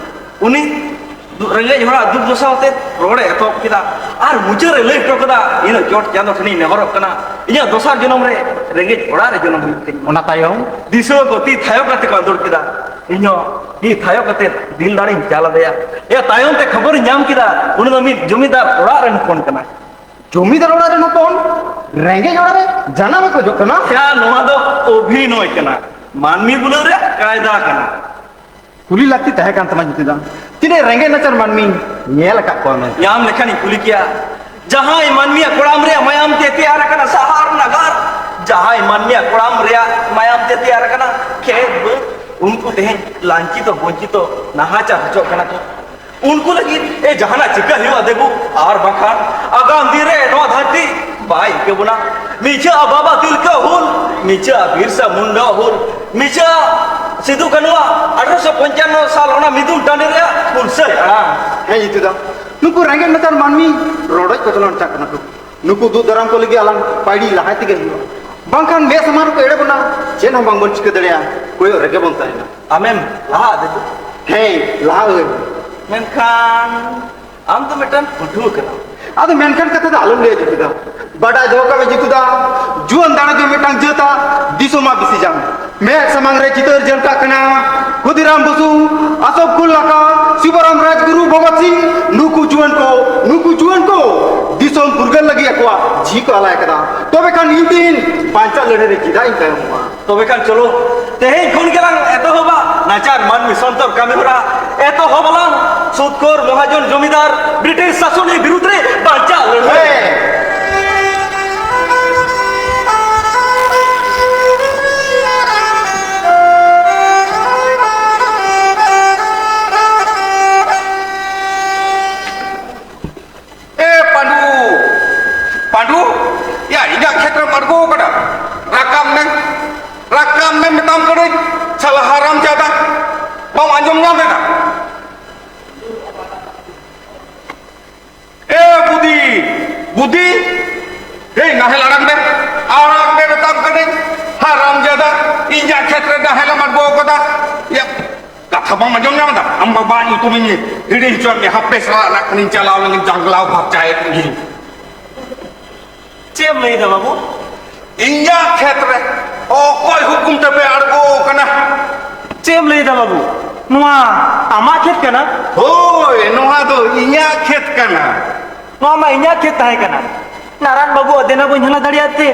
ᱩᱱᱤ ᱨᱮᱸᱜᱮᱡ ᱦᱚᱲᱟᱜ ᱫᱩᱠ ᱫᱚᱥᱟ ᱟᱛᱮ ᱨᱚᱲᱮ ᱮᱛᱚᱦᱚᱵ ᱠᱮᱫᱟ᱾ ᱟᱨ ᱢᱩᱪᱟᱹᱫ ᱨᱮ ᱞᱟᱹᱭ ᱦᱚᱴᱚ ᱠᱟᱫᱟ, ᱤᱧ ᱫᱚ ᱪᱚᱴ ᱪᱟᱸᱫᱚ ᱴᱷᱮᱱᱤᱧ ᱱᱮᱦᱚᱨᱚᱜ ᱠᱟᱱᱟ, ᱤᱧᱟᱹᱜ ᱫᱚᱥᱟᱨ ᱡᱚᱱᱚᱢ ᱨᱮ ᱨᱮᱸᱜᱮᱡ ᱚᱲᱟᱜ ᱨᱮ ᱡᱚᱱᱚᱢ ᱦᱩᱭᱩᱜ ᱛᱤᱧ᱾ ᱚᱱᱟ ᱛᱟᱭᱚᱢ? ᱫᱤᱥᱣᱟᱹ ᱠᱚ ᱛᱤ ᱛᱷᱟᱭᱚ ᱠᱟᱛᱮ ᱠᱚ ᱟᱸᱫᱳᱲ ᱠᱮᱫᱟ᱾ ᱤᱧ ᱦᱚᱸ ᱛᱤ ᱛᱷᱟᱭᱚ ᱠᱟᱛᱮ ᱫᱤᱞ ᱫᱟᱲᱮᱧ ᱪᱟᱞ ᱟᱫᱮᱭᱟ᱾ ᱮ, ᱛᱟᱭᱚᱢ ᱛᱮ ᱠᱷᱚᱵᱚᱨᱤᱧ ᱧᱟᱢ ᱠᱮᱫᱟ, ᱩᱱᱤ ᱫᱚ ᱢᱤᱫ ᱡᱚᱢᱤᱫᱟᱨ ᱚᱲᱟᱜ ᱨᱮᱱ ᱦᱚᱯᱚᱱ ᱠᱟᱱᱟᱭ᱾ ᱡᱚᱢᱤᱫᱟᱨ ᱚᱲᱟᱜ ᱨᱮᱱ ᱦᱚᱯᱚᱱ ᱨᱮᱸᱜᱮᱡ ᱚᱲᱟᱜ ᱨᱮ ᱡᱟᱱᱟᱢ ᱮ ᱠᱷᱚᱡᱚᱜ ᱠᱟᱱᱟ? ᱭᱟ, ᱱᱚᱣᱟ ᱫᱚ ᱚᱵᱷᱤᱱᱚᱭ ᱠᱟᱱᱟ, ᱢᱟᱹᱱᱢᱤ ᱵᱩᱞᱟᱹᱣ ᱨᱮᱭᱟᱜ ᱠᱟᱭᱫᱟ ᱠᱟᱱᱟ᱾ ᱠᱩᱞᱤ ᱞᱟᱹᱠᱛᱤ ᱛᱟᱦᱮᱸ ᱠᱟᱱ ᱛᱟᱢᱟ ᱡᱤᱛᱩ ᱫᱟ, ᱛᱤᱱᱟᱹᱜ ᱨᱮᱸᱜᱮᱡ ᱱᱟᱪᱟᱨ ᱢᱟᱹᱱᱢᱤ ᱧᱮᱞ ᱟᱠᱟᱫ ᱠᱚᱣᱟ ᱢᱮᱱᱛᱮ? ᱧᱟᱢ ᱞᱮᱠᱷᱟᱱᱤᱧ ᱠᱩᱞᱤ ᱠᱮᱭᱟ, ᱡᱟᱦᱟᱸᱭ ᱢᱟᱹᱱᱢᱤᱭᱟᱜ ᱠᱚᱲᱟᱢ ᱨᱮᱭᱟᱜ ᱢᱟᱭᱟᱢ ᱛᱮ ᱛᱮᱭᱟᱨ ᱟᱠᱟᱱᱟ ᱥᱟᱦᱟᱨ ᱱᱟᱜᱟᱨ, ᱡᱟᱦᱟᱸᱭ ᱢᱟᱹᱱᱢᱤᱭᱟᱜ ᱠᱚᱲᱟᱢ ᱨᱮᱭᱟᱜ ᱢᱟᱭᱟᱢ ᱛᱮ ᱛᱮᱭᱟᱨ ᱟᱠᱟᱱᱟ ᱠᱷᱮᱛ ᱵᱟᱹᱫᱽ, ᱩᱱᱠᱩ ᱛᱮᱦᱮᱧ ᱞᱟᱧᱪᱤᱛᱚ ᱵᱚᱧᱪᱤᱛᱚ ᱱᱟᱦᱟᱪᱟᱨ ᱦᱚᱪᱚᱜ ᱠᱟᱱᱟ ᱠᱚ᱾ ᱩᱱᱠᱩ ᱞᱟᱹᱜᱤᱫ ᱮ ᱡᱟᱦᱟᱱᱟᱜ ᱪᱤᱠᱟ ᱦᱩᱭᱩᱜᱼᱟ ᱫᱮᱵᱩ, ᱟᱨ ᱵᱟᱝᱠᱷᱟᱱ ᱟᱜᱟᱢ ᱫᱤᱱ ᱨᱮ ᱱᱚᱣᱟ ᱫᱷᱟᱹᱨᱛᱤ ᱵᱟᱭ ᱤᱠᱟᱹ ᱵᱚᱱᱟ᱾ ᱢᱤᱪᱷᱟᱹ ᱟ ᱵᱟᱵᱟ ᱛᱤᱞᱠᱟᱹ ᱦᱩᱞ, ᱢᱤᱪᱷᱟᱹ ᱟ ᱵᱤᱨᱥᱟ ᱢᱩᱱᱰᱟ ᱦᱩᱞ, ᱢᱤᱪᱷᱟᱹ ᱟ ᱥᱤᱫᱩ ᱠᱟᱹᱱᱩᱣᱟᱜ ᱟᱴᱷᱨᱚᱥᱚ ᱯᱚᱧᱪᱟᱱᱱᱚ ᱥᱟᱞ ᱚᱱᱟ ᱢᱤᱫᱩᱱ ᱴᱟᱺᱰᱤ ᱨᱮᱭᱟᱜ ᱦᱩᱞᱥᱟᱹᱭ ᱟᱲᱟᱝ᱾ ᱦᱮᱸ ᱡᱤᱛᱩ ᱫᱟ, ᱱᱩᱠᱩ ᱨᱮᱸᱜᱮᱡ ᱱᱟᱪᱟᱨ ᱢᱟᱹᱱᱢᱤ ᱨᱚᱰᱚᱡ ᱠᱚᱪᱞᱚᱱ ᱪᱟᱜ ᱠᱟᱱᱟ ᱠᱚ᱾ ᱱᱩᱠᱩ ᱫᱩᱜ ᱫᱟᱨᱟᱢ ᱠᱚ ᱞᱟᱹᱜᱤᱫ ᱟᱞᱟᱝ ᱯᱟᱹᱭᱲᱤ ᱞᱟᱦᱟᱭ ᱛᱮᱜᱮ ᱦᱩᱭᱩᱜᱼᱟ, ᱵᱟᱝᱠᱷᱟᱱ ᱢᱮᱫ ᱥᱟᱢᱟᱝ ᱨᱮᱠᱚ ᱮᱲᱮ ᱵᱚᱱᱟ, ᱪᱮᱫ ᱦᱚᱸ ᱵᱟᱝᱵᱚᱱ ᱪᱤᱠᱟᱹ ᱫᱟᱲᱮᱭᱟᱜᱼᱟ, ᱠᱚᱭᱚᱜ ᱨᱮᱜᱮ ᱵᱚᱱ ᱛᱟᱦᱮᱱᱟ᱾ ᱟᱢᱮᱢ ᱞᱟᱦᱟᱜᱼᱟ ᱫᱮᱵᱩ? ᱦᱮᱸ, ᱞᱟᱦᱟᱜ ᱟᱹᱧ᱾ ᱢᱮᱱᱠᱷᱟᱱ ᱟᱢ ᱫᱚ ᱢᱤᱫᱴᱟᱝ ᱯᱟᱹᱴᱷᱩᱣᱟᱹ ᱠᱟᱱᱟᱢ᱾ ᱟᱫᱚ ᱢᱮᱱᱠᱷᱟᱱ ᱠᱟᱛᱷᱟ ᱫᱚ ᱟᱞᱚᱢ ᱞᱟᱹᱭᱟ ᱡᱤᱛᱩ ᱫᱟ᱾ ᱵᱟᱰᱟᱭ ᱫᱚᱦᱚ ᱠᱟᱜ ᱢᱮ ᱡᱤᱛᱩ ᱫᱟ, ᱡᱩᱣᱟᱹᱱ ᱫᱟᱲᱮ ᱜᱮ ᱢᱤᱫᱴᱟᱝ ᱡᱟᱹᱛᱟ ᱫᱤᱥᱚᱢᱟᱜ ᱵᱤᱥᱤ ᱡᱟᱝ᱾ ᱢᱮᱫ ᱥᱟᱢᱟᱝ ᱨᱮ ᱪᱤᱛᱟᱹᱨ ᱡᱷᱟᱞᱠᱟᱜ ᱠᱟᱱᱟ᱾ ᱠᱷᱩᱫᱤᱨᱟᱢ ᱵᱚᱥᱩ, ᱟᱥᱚᱯ ᱠᱩᱞ ᱞᱟᱠᱟ, ᱥᱤᱵᱚᱨᱟᱢ ᱨᱟᱡᱽᱜᱩᱨᱩ, ᱵᱷᱚᱜᱚᱛ ᱥᱤᱝ, ᱱᱩᱠᱩ ᱡᱩᱣᱟᱹᱱ ᱠᱚ, ᱱᱩᱠᱩ ᱡᱩᱣᱟᱹᱱ ᱠᱚ ᱫᱤᱥᱚᱢ ᱯᱷᱩᱨᱜᱟᱹᱞ ᱞᱟᱹᱜᱤᱫ ᱟᱠᱚᱣᱟᱜ ᱡᱤᱣᱤ ᱠᱚ ᱟᱞᱟᱭ ᱟᱠᱟᱫᱟ᱾ ᱛᱚᱵᱮ ᱠᱷᱟᱱ ᱤᱧ ᱛᱮᱦᱮᱧ ᱵᱟᱧᱪᱟᱜ ᱞᱟᱹᱲᱦᱟᱹᱭ ᱨᱮ ᱪᱮᱫᱟᱜ ᱤᱧ ᱛᱟᱭᱚᱢᱚᱜᱼᱟ? ᱛᱚᱵᱮ ᱠᱷᱟᱱ ᱪᱚᱞᱚ, ᱛᱮᱦᱮᱧ ᱠᱷᱚᱱ ᱜᱮᱞᱟᱝ ᱮᱛᱚᱦᱚᱵᱟ ᱱᱟᱪᱟᱨ ᱢᱟᱹᱱᱢᱤ ᱥᱚᱱᱛᱚᱨ ᱠᱟᱹᱢᱤ ᱦᱚᱨᱟ᱾ ᱮᱛᱚᱦᱚᱵ ᱟᱞᱟᱝ ᱥᱩᱛᱠᱚᱨ ᱢᱚᱦᱟᱡᱚᱱ ᱡᱚᱢᱤᱫᱟᱨ ᱵᱨᱤᱴᱤᱥ ᱥᱟᱥᱚᱱᱤᱭᱟᱹ ᱵᱤᱨᱩᱫᱷ ᱨᱮ ᱵᱟᱧᱪᱟᱣ ᱞᱟᱹᱲᱦᱟᱹᱭ᱾ ᱦᱮᱸ᱾ ᱮ ᱯᱟᱸᱰᱩ, ᱯᱟᱸᱰᱩ, ᱭᱟ, ᱤᱧᱟᱹᱜ ᱠᱷᱮᱛ ᱨᱮᱢ ᱟᱬᱜᱚ ᱟᱠᱟᱱᱟ? ᱨᱟᱠᱟᱵ ᱢᱮ, ᱨᱟᱠᱟᱵ ᱢᱮ ᱢᱮᱛᱟᱢ ᱠᱟᱹᱱᱟᱹᱧ, ᱥᱟᱞᱟ ᱦᱟᱨᱟᱢ ᱡᱟᱫᱟ, ᱵᱟᱢ ᱟᱸᱡᱚᱢ ᱧᱟᱢ ᱮᱫᱟ? ᱵᱩᱫᱷᱤ, ᱮᱭ ᱱᱟᱦᱮᱞ ᱟᱲᱟᱜ ᱢᱮ, ᱟᱲᱟᱜ ᱢᱮ ᱢᱮᱛᱟᱢ ᱠᱟᱹᱱᱟᱹᱧ, ᱦᱟᱨᱟᱢ ᱡᱟᱫᱟ, ᱤᱧᱟᱜ ᱠᱷᱮᱛ ᱨᱮ ᱱᱟᱦᱮᱞ ᱮᱢ ᱟᱬᱜᱚ ᱠᱟᱫᱟ᱾ ᱭᱟ, ᱠᱟᱛᱷᱟ ᱵᱟᱢ ᱟᱸᱡᱚᱢ ᱧᱟᱢ ᱮᱫᱟ? ᱟᱢ ᱵᱟᱵᱟ ᱧᱩᱛᱩᱢᱤᱧ ᱦᱤᱲᱤᱧ ᱦᱚᱪᱚᱭᱮᱫ ᱢᱮᱭᱟ, ᱦᱟᱯᱮ ᱥᱟᱞᱟ ᱱᱟᱜ ᱠᱷᱟᱱᱤᱧ ᱪᱟᱞᱟᱣ ᱞᱮᱱ ᱡᱟᱸᱜᱞᱟᱣ ᱯᱷᱟᱨᱪᱟᱭᱮᱫ ᱢᱮᱭᱟᱹᱧ᱾ ᱪᱮᱫ ᱮᱢ ᱞᱟᱹᱭᱫᱟ ᱵᱟᱹᱵᱩ? ᱤᱧᱟᱜ ᱠᱷᱮᱛ ᱨᱮ ᱚᱠᱚᱭ ᱦᱩᱠᱩᱢ ᱛᱮᱯᱮ ᱟᱬᱜᱚ ᱠᱟᱱᱟ? ᱪᱮᱫ ᱮᱢ ᱞᱟᱹᱭᱫᱟ ᱵᱟᱹᱵᱩ? ᱱᱚᱣᱟ ᱟᱢᱟᱜ ᱠᱷᱮᱛ ᱠᱟᱱᱟ? ᱦᱳᱭ, ᱱᱚᱣᱟ ᱫᱚ ᱤᱧᱟᱜ ᱠᱷᱮᱛ ᱠᱟᱱᱟ᱾ ᱱᱚᱣᱟ ᱢᱟ ᱤᱧᱟᱜ ᱠᱷᱮᱛ ᱛᱟᱦᱮᱸ ᱠᱟᱱᱟ᱾ ᱱᱟᱨᱟᱱ ᱵᱟᱹᱵᱩ ᱟᱫᱮᱱᱟ ᱵᱟᱹᱧ ᱦᱟᱞᱟ ᱫᱟᱲᱮᱭᱟᱜ ᱛᱮ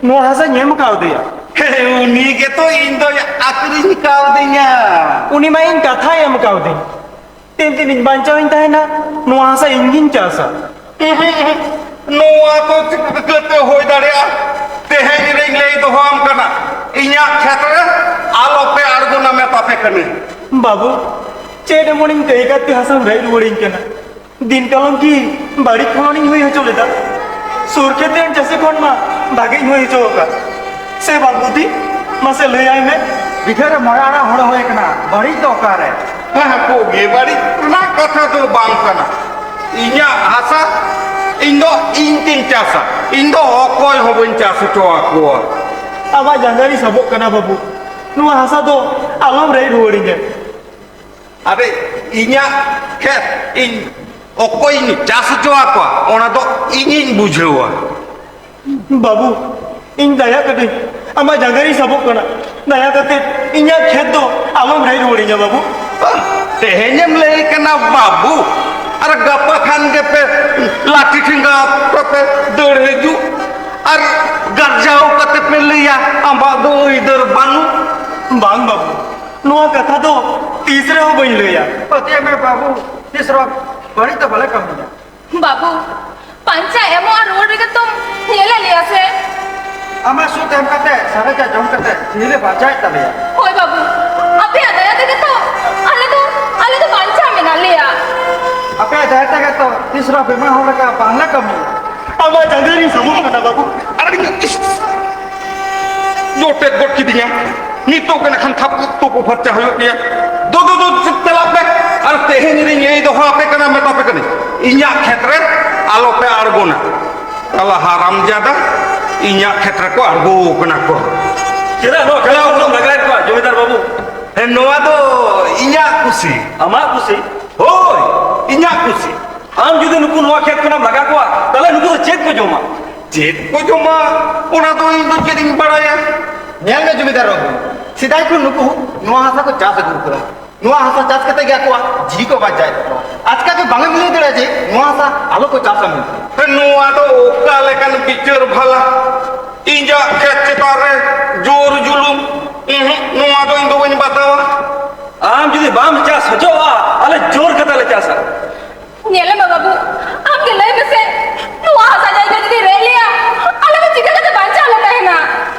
ᱱᱚᱣᱟ ᱦᱟᱥᱟᱧ ᱮᱢ ᱠᱟᱣᱫᱮᱭᱟ᱾ ᱦᱮ, ᱩᱱᱤ ᱜᱮᱛᱚ ᱤᱧ ᱫᱚᱭ ᱟᱹᱠᱷᱨᱤᱧ ᱠᱟᱣᱫᱤᱧᱟ᱾ ᱩᱱᱤ ᱢᱟ ᱤᱧ ᱠᱟᱛᱷᱟᱭ ᱮᱢ ᱠᱟᱣᱫᱤᱧ᱾ ᱛᱤᱱ ᱫᱤᱱᱤᱧ ᱵᱟᱧᱪᱟᱣᱤᱧ ᱛᱟᱦᱮᱱᱟ, ᱱᱚᱣᱟ ᱦᱟᱥᱟ ᱤᱧ ᱜᱤᱧ ᱪᱟᱥᱟ᱾ ᱩᱦᱩᱸ, ᱩᱦᱩᱸ᱾ ᱱᱚᱣᱟ ᱫᱚ ᱪᱤᱠᱟᱹᱛᱮ ᱦᱩᱭ ᱫᱟᱲᱮᱭᱟᱜᱼᱟ? ᱛᱮᱦᱮᱧ ᱨᱤᱧ ᱞᱟᱹᱭ ᱫᱚᱦᱚᱣᱟᱢ ᱠᱟᱱᱟ, ᱤᱧᱟᱜ ᱠᱷᱮᱛ ᱨᱮ ᱟᱞᱚᱯᱮ ᱟᱬᱜᱚᱱᱟ, ᱢᱮᱛᱟᱯᱮ ᱠᱟᱹᱱᱟᱹᱧ᱾ ᱵᱟᱹᱵᱩ, ᱪᱮᱫ ᱮᱢᱚᱱᱤᱧ ᱠᱟᱹᱭ ᱠᱟᱛᱮ ᱦᱟᱥᱟᱢ ᱨᱮᱡ ᱨᱩᱣᱟᱹᱲᱤᱧ ᱠᱟᱱᱟ? ᱫᱤᱱ ᱠᱟᱞᱚᱢ ᱠᱤ ᱵᱟᱹᱲᱤᱡ ᱠᱷᱚᱱᱤᱧ ᱦᱩᱭ ᱦᱚᱪᱚ ᱞᱮᱫᱟ? ᱥᱩᱨ ᱠᱷᱮᱛ ᱨᱮᱱ ᱪᱟᱹᱥᱤ ᱠᱷᱚᱱ ᱢᱟ ᱵᱷᱟᱜᱮᱧ ᱦᱩᱭ ᱦᱚᱪᱚ ᱟᱠᱟᱫ᱾ ᱥᱮ ᱵᱟᱝ ᱵᱩᱫᱷᱤ? ᱢᱟᱥᱮ ᱞᱟᱹᱭᱟᱭ ᱢᱮ᱾ ᱵᱤᱜᱷᱟᱹ ᱨᱮ ᱢᱚᱬᱮ ᱟᱱᱟ ᱦᱩᱲᱩ ᱦᱩᱭ ᱠᱟᱱᱟ, ᱵᱟᱹᱲᱤᱡ ᱫᱚ ᱚᱠᱟᱨᱮ? ᱦᱮᱸ, ᱦᱟᱯᱳᱜᱮ, ᱵᱟᱹᱲᱤᱡ ᱨᱮᱱᱟᱜ ᱠᱟᱛᱷᱟ ᱫᱚ ᱵᱟᱝ ᱠᱟᱱᱟ᱾ ᱤᱧᱟᱜ ᱦᱟᱥᱟ ᱤᱧ ᱫᱚ ᱤᱧ ᱛᱤᱧ ᱪᱟᱥᱟ, ᱤᱧ ᱫᱚ ᱚᱠᱚᱭ ᱦᱚᱸ ᱵᱟᱹᱧ ᱪᱟᱥ ᱦᱚᱪᱚ ᱟᱠᱚᱣᱟ᱾ ᱟᱢᱟᱜ ᱡᱟᱸᱜᱟ ᱨᱤᱧ ᱥᱟᱵᱚᱜ ᱠᱟᱱᱟ ᱵᱟᱹᱵᱩ, ᱱᱚᱣᱟ ᱦᱟᱥᱟ ᱫᱚ ᱟᱞᱚᱢ ᱨᱮᱡ ᱨᱩᱣᱟᱹᱲᱤᱧᱟ᱾ ᱟᱨᱮ, ᱤᱧᱟᱜ ᱠᱷᱮᱛ ᱤᱧ ᱚᱠᱚᱭᱤᱧ ᱪᱟᱥ ᱦᱚᱪᱚ ᱟᱠᱚᱣᱟ, ᱚᱱᱟ ᱫᱚ ᱤᱧᱤᱧ ᱵᱩᱡᱷᱟᱹᱣᱟ᱾ ᱵᱟᱹᱵᱩ, ᱤᱧ ᱫᱟᱭᱟ ᱠᱟᱹᱫᱟᱹᱧ, ᱟᱢᱟᱜ ᱡᱟᱸᱜᱟ ᱨᱤᱧ ᱥᱟᱵᱚᱜ ᱠᱟᱱᱟ, ᱫᱟᱭᱟ ᱠᱟᱛᱮ ᱤᱧᱟᱜ ᱠᱷᱮᱛ ᱫᱚ ᱟᱞᱚᱢ ᱨᱮᱡ ᱨᱩᱣᱟᱹᱲᱤᱧᱟ ᱵᱟᱹᱵᱩ᱾ ᱛᱮᱦᱮᱧᱮᱢ ᱞᱟᱹᱭ ᱠᱟᱱᱟ ᱵᱟᱹᱵᱩ, ᱟᱨ ᱜᱟᱯᱟ ᱠᱷᱟᱱ ᱜᱮᱯᱮ ᱞᱟᱹᱴᱷᱤ ᱴᱷᱮᱸᱜᱟ ᱟᱛᱮ ᱯᱮ ᱫᱟᱹᱲ ᱦᱤᱡᱩᱜ, ᱟᱨ ᱜᱟᱨᱡᱟᱣ ᱠᱟᱛᱮ ᱯᱮ ᱞᱟᱹᱭᱟ ᱟᱢᱟᱜ ᱫᱚ ᱟᱹᱭᱫᱟᱹᱨ ᱵᱟᱹᱱᱩᱜ᱾ ᱵᱟᱝ ᱵᱟᱹᱵᱩ, ᱱᱚᱣᱟ ᱠᱟᱛᱷᱟ ᱫᱚ ᱛᱤᱥ ᱨᱮᱦᱚᱸ ᱵᱟᱹᱧ ᱞᱟᱹᱭᱟ᱾ ᱯᱟᱹᱛᱭᱟᱹᱣ ᱢᱮ ᱵᱟᱹᱵᱩ, ᱛᱤᱥ ᱨᱮᱦᱚᱸ ᱵᱟᱹᱲᱤᱡ ᱫᱚ ᱵᱟᱞᱮ ᱠᱟᱹᱢᱤᱭᱟ᱾ ᱵᱟᱹᱵᱩ, ᱯᱟᱧᱪᱟ ᱮᱢᱚᱜ ᱟᱨ ᱨᱩᱣᱟᱹᱲ ᱨᱮᱜᱮ ᱛᱚᱢ ᱧᱮᱞᱮᱫ ᱞᱮᱭᱟ ᱥᱮ? ᱟᱢᱟᱜ ᱥᱩᱫ ᱮᱢ ᱠᱟᱛᱮ, ᱥᱟᱨᱮᱡᱟᱜ ᱡᱚᱢ ᱠᱟᱛᱮ ᱡᱤᱣᱤ ᱞᱮ ᱵᱟᱧᱪᱟᱣᱮᱫ ᱛᱟᱞᱮᱭᱟ᱾ ᱦᱳᱭ ᱵᱟᱹᱵᱩ, ᱟᱯᱮᱭᱟᱜ ᱫᱟᱭᱟ ᱛᱮᱜᱮ ᱛᱚ ᱟᱞᱮ ᱫᱚ, ᱟᱞᱮ ᱫᱚ ᱵᱟᱧᱪᱟᱣ ᱢᱮᱱᱟᱜ ᱞᱮᱭᱟ᱾ ᱟᱯᱮᱭᱟᱜ ᱫᱟᱭᱟ ᱛᱮᱜᱮ ᱛᱚ ᱛᱤᱥ ᱨᱮᱦᱚᱸ ᱵᱤᱢᱟᱹ ᱦᱚᱲ ᱞᱮᱠᱟ ᱵᱟᱝᱞᱮ ᱠᱟᱹᱢᱤᱭᱟ᱾ ᱟᱢᱟᱜ ᱡᱟᱸᱜᱟ ᱨᱤᱧ ᱥᱟᱵᱚᱜ ᱠᱟᱱᱟ ᱵᱟᱹᱵᱩ᱾ ᱟᱨ ᱤᱧ, ᱤᱥ, ᱡᱚᱴᱮᱫ ᱜᱚᱫ ᱠᱤᱫᱤᱧᱟ᱾ ᱱᱤᱛᱚᱜ ᱜᱮ ᱱᱟᱠᱷᱟᱱ ᱛᱷᱟᱯ ᱛᱩᱯᱩ ᱯᱷᱟᱨᱪᱟ ᱦᱩᱭᱩᱜ ᱜᱮᱭᱟ᱾ ᱫᱩ, ᱫᱩ, ᱫᱩ, ᱪᱟᱞᱟᱜ ᱯᱮ᱾ ᱟᱨ ᱛᱮᱦᱮᱧ ᱨᱤᱧ ᱞᱟᱹᱭ ᱫᱚᱦᱚ ᱟᱯᱮ ᱠᱟᱱᱟ, ᱢᱮᱛᱟ ᱯᱮ ᱠᱟᱹᱱᱟᱹᱧ, ᱤᱧᱟᱜ ᱠᱷᱮᱛ ᱨᱮ ᱟᱞᱚᱯᱮ ᱟᱬᱜᱚᱱᱟ᱾ ᱟᱞᱟ ᱦᱟᱨᱟᱢ ᱡᱟᱫᱟ, ᱤᱧᱟᱜ ᱠᱷᱮᱛ ᱨᱮᱠᱚ ᱟᱬᱜᱚ ᱠᱟᱱᱟ ᱠᱚ᱾ ᱪᱮᱫᱟᱜ ᱱᱚᱣᱟ ᱠᱷᱮᱞᱟ ᱩᱱᱟᱹᱜ ᱞᱟᱜᱟᱭᱮᱫ ᱠᱚᱣᱟ, ᱡᱚᱢᱤᱫᱟᱨ ᱵᱟᱹᱵᱩ? ᱦᱮᱸ, ᱱᱚᱣᱟ ᱫᱚ ᱤᱧᱟᱜ ᱠᱩᱥᱤ᱾ ᱟᱢᱟᱜ ᱠᱩᱥᱤ? ᱦᱳᱭ, ᱤᱧᱟᱜ ᱠᱩᱥᱤ᱾ ᱟᱢ ᱡᱩᱫᱤ ᱱᱩᱠᱩ ᱱᱚᱣᱟ ᱠᱷᱮᱛ ᱠᱷᱚᱱᱟᱢ ᱞᱟᱜᱟ ᱠᱚᱣᱟ, ᱛᱟᱦᱞᱮ ᱱᱩᱠᱩ ᱫᱚ ᱪᱮᱫ ᱠᱚ ᱡᱚᱢᱟ? ᱪᱮᱫ ᱠᱚ ᱡᱚᱢᱟ, ᱚᱱᱟ ᱫᱚ ᱤᱧ ᱫᱚ ᱪᱮᱫ ᱤᱧ ᱵᱟᱲᱟᱭᱟ? ᱧᱮᱞ ᱢᱮ ᱡᱚᱢᱤᱫᱟᱨ ᱵᱟᱹᱵᱩ, ᱥᱮᱫᱟᱭ ᱠᱷᱚᱱ ᱱᱩᱠᱩ ᱱᱚᱣᱟ ᱦᱟᱥᱟ ᱠᱚ ᱪᱟᱥ ᱟᱹᱜᱩ ᱠᱟᱫᱟ᱾ ᱱᱚᱣᱟ ᱦᱟᱥᱟ ᱪᱟᱥ ᱠᱟᱛᱮ ᱜᱮ ᱟᱠᱚᱣᱟᱜ ᱡᱤᱣᱤ ᱠᱚ ᱵᱟᱧᱪᱟᱣᱮᱫ ᱛᱟᱠᱚᱣᱟ᱾ ᱟᱪᱠᱟ ᱜᱮ ᱵᱟᱝ ᱮᱢ ᱞᱟᱹᱭ ᱫᱟᱲᱮᱭᱟᱜᱼᱟ ᱡᱮ ᱱᱚᱣᱟ ᱦᱟᱥᱟ ᱟᱞᱚ ᱠᱚ ᱪᱟᱥᱟ ᱢᱮᱱᱛᱮ᱾ ᱱᱚᱣᱟ ᱫᱚ ᱚᱠᱟ ᱞᱮᱠᱟᱱ ᱵᱤᱪᱟᱹᱨ ᱵᱷᱟᱞᱟ? ᱤᱧᱟᱜ ᱠᱷᱮᱛ ᱪᱮᱛᱟᱱ ᱨᱮ ᱡᱳᱨ ᱡᱩᱞᱩᱢ, ᱩᱦᱩᱸ, ᱱᱚᱣᱟ ᱫᱚ ᱤᱧ ᱫᱚ ᱵᱟᱹᱧ ᱵᱟᱛᱟᱣᱟ᱾ ᱟᱢ ᱡᱩᱫᱤ ᱵᱟᱢ ᱪᱟᱥ ᱦᱚᱪᱚᱣᱟᱜᱼᱟ, ᱟᱞᱮ ᱡᱳᱨ ᱠᱟᱛᱮ ᱞᱮ ᱪᱟᱥᱟ᱾ ᱧᱮᱞ ᱢᱮ ᱵᱟᱹᱵᱩ, ᱟᱢ ᱜᱮ ᱞᱟᱹᱭ ᱢᱮᱥᱮ, ᱱᱚᱣᱟ ᱦᱟᱥᱟ ᱡᱟᱭᱜᱟ ᱡᱩᱫᱤ ᱨᱮᱡ ᱞᱮᱭᱟ, ᱟᱞᱮ ᱫᱚ ᱪᱤᱠᱟᱹ ᱠᱟᱛᱮ ᱵᱟᱧᱪᱟᱣ ᱞᱮ ᱛᱟᱦᱮᱱᱟ?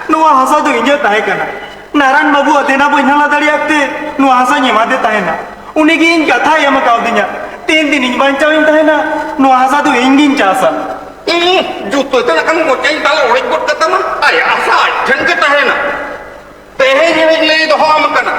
ᱱᱚᱣᱟ ᱦᱟᱥᱟ ᱫᱚ ᱤᱧᱟᱹᱜ ᱛᱟᱦᱮᱸ ᱠᱟᱱᱟ᱾ ᱱᱟᱨᱟᱱ ᱵᱟᱹᱵᱩ ᱟᱫᱮᱱᱟ ᱵᱟᱹᱧ ᱦᱟᱞᱟ ᱫᱟᱲᱮᱭᱟᱜ ᱛᱮ ᱱᱚᱣᱟ ᱦᱟᱥᱟᱧ ᱮᱢᱟᱫᱮ ᱛᱟᱦᱮᱱᱟ᱾ ᱩᱱᱤ ᱜᱮ ᱤᱧ ᱠᱟᱛᱷᱟᱭ ᱮᱢ ᱠᱟᱣᱫᱤᱧᱟ, ᱛᱤᱱ ᱫᱤᱱ ᱤᱧ ᱵᱟᱧᱪᱟᱣ ᱤᱧ ᱛᱟᱦᱮᱱᱟ, ᱱᱚᱣᱟ ᱦᱟᱥᱟ ᱫᱚ ᱤᱧ ᱜᱤᱧ ᱪᱟᱥᱟ᱾ ᱩᱸ, ᱡᱩᱛᱟᱹ ᱛᱮ ᱱᱟᱜ ᱠᱷᱟᱱ ᱢᱚᱪᱟᱧ ᱫᱟᱞ ᱚᱲᱮᱡ ᱜᱚᱫ ᱠᱟᱛᱟᱢᱟ᱾ ᱟᱭᱟᱜ ᱦᱟᱥᱟ ᱟᱡ ᱴᱷᱮᱱ ᱜᱮ ᱛᱟᱦᱮᱱᱟ᱾ ᱛᱮᱦᱮᱧ ᱤᱧᱤᱧ ᱞᱟᱹᱭ ᱫᱚᱦᱚ ᱟᱢ ᱠᱟᱱᱟ,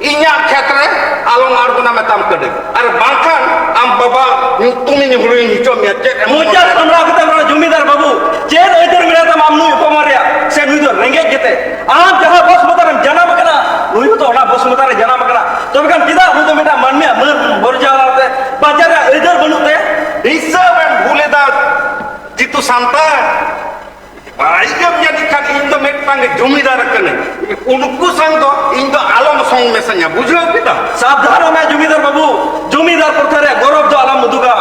ᱤᱧᱟᱜ ᱠᱷᱮᱛ ᱨᱮ ᱟᱞᱚᱢ ᱟᱬᱜᱚᱱᱟ ᱢᱮᱛᱟᱢ ᱠᱟᱹᱱᱟᱹᱧ, ᱟᱨ ᱵᱟᱝᱠᱷᱟᱱ ᱟᱢ ᱵᱟᱵᱟ ᱧᱩᱛᱩᱢᱤᱧ ᱦᱩᱲᱩᱧ ᱦᱚᱪᱚ ᱢᱮᱭᱟ᱾ ᱪᱮᱫ ᱮᱢ ᱢᱚᱪᱟ ᱢᱚᱱᱮᱭᱟ? ᱥᱟᱢᱵᱲᱟᱣ ᱠᱟᱛᱮ ᱨᱚᱲ, ᱡᱚᱢᱤᱫᱟᱨ ᱵᱟᱹᱵᱩ, ᱪᱮᱫ ᱟᱹᱭᱫᱟᱹᱨ ᱢᱮᱱᱟᱜ ᱛᱟᱢᱟ ᱟᱢ ᱱᱩᱭ ᱚᱯᱚᱢᱟᱱ ᱨᱮᱭᱟᱜ? ᱥᱮ ᱱᱩᱭ ᱫᱚ ᱨᱮᱸᱜᱮᱡ ᱜᱮᱛᱮ? ᱟᱢ ᱡᱟᱦᱟᱸ ᱵᱚᱥ ᱢᱚᱛᱟᱨᱮᱢ ᱡᱟᱱᱟᱢ ᱟᱠᱟᱱᱟ, ᱱᱩᱭ ᱦᱚᱸᱛᱚ ᱚᱱᱟ ᱵᱚᱥ ᱢᱚᱛᱟᱨᱮ ᱡᱟᱱᱟᱢ ᱟᱠᱟᱱᱟ᱾ ᱛᱚᱵᱮ ᱠᱷᱟᱱ ᱪᱮᱫᱟᱜ ᱱᱩᱭ ᱫᱚ ᱢᱤᱫᱴᱟᱝ ᱢᱟᱹᱱᱢᱤᱭᱟᱜ ᱢᱟᱹᱱ ᱵᱚᱨᱡᱟᱣ ᱛᱮ ᱵᱟᱧᱪᱟᱣ ᱨᱮᱭᱟᱜ ᱟᱹᱭᱫᱟᱹᱨ ᱵᱟᱹᱱᱩᱜ ᱛᱟᱭᱟ? ᱦᱤᱥᱟᱹᱵ ᱮᱢ ᱵᱷᱩᱞ ᱮᱫᱟ, ᱡᱤᱛᱩ ᱥᱟᱱᱛᱟᱲ᱾ ᱵᱟᱲᱟᱭ ᱜᱮᱭᱟᱢ ᱡᱟᱹᱱᱤᱡ ᱠᱷᱟᱱ ᱤᱧ ᱫᱚ ᱢᱤᱫᱴᱟᱝ ᱜᱮ ᱡᱚᱢᱤᱫᱟᱨ ᱠᱟᱹᱱᱟᱹᱧ᱾ ᱩᱱᱠᱩ ᱥᱟᱝ ᱫᱚ ᱤᱧ ᱫᱚ ᱟᱞᱚᱢ ᱥᱚᱝ ᱢᱮᱥᱟᱧᱟ, ᱵᱩᱡᱷᱟᱹᱣ ᱠᱮᱫᱟᱢ? ᱥᱟᱵᱫᱷᱟᱱᱚᱜ ᱢᱮ ᱡᱚᱢᱤᱫᱟᱨ ᱵᱟᱹᱵᱩ, ᱡᱚᱢᱤᱫᱟᱨ ᱯᱨᱚᱛᱷᱟ ᱨᱮᱭᱟᱜ ᱜᱚᱨᱚᱵ ᱫᱚ ᱟᱞᱚᱢ ᱩᱫᱩᱜᱟ᱾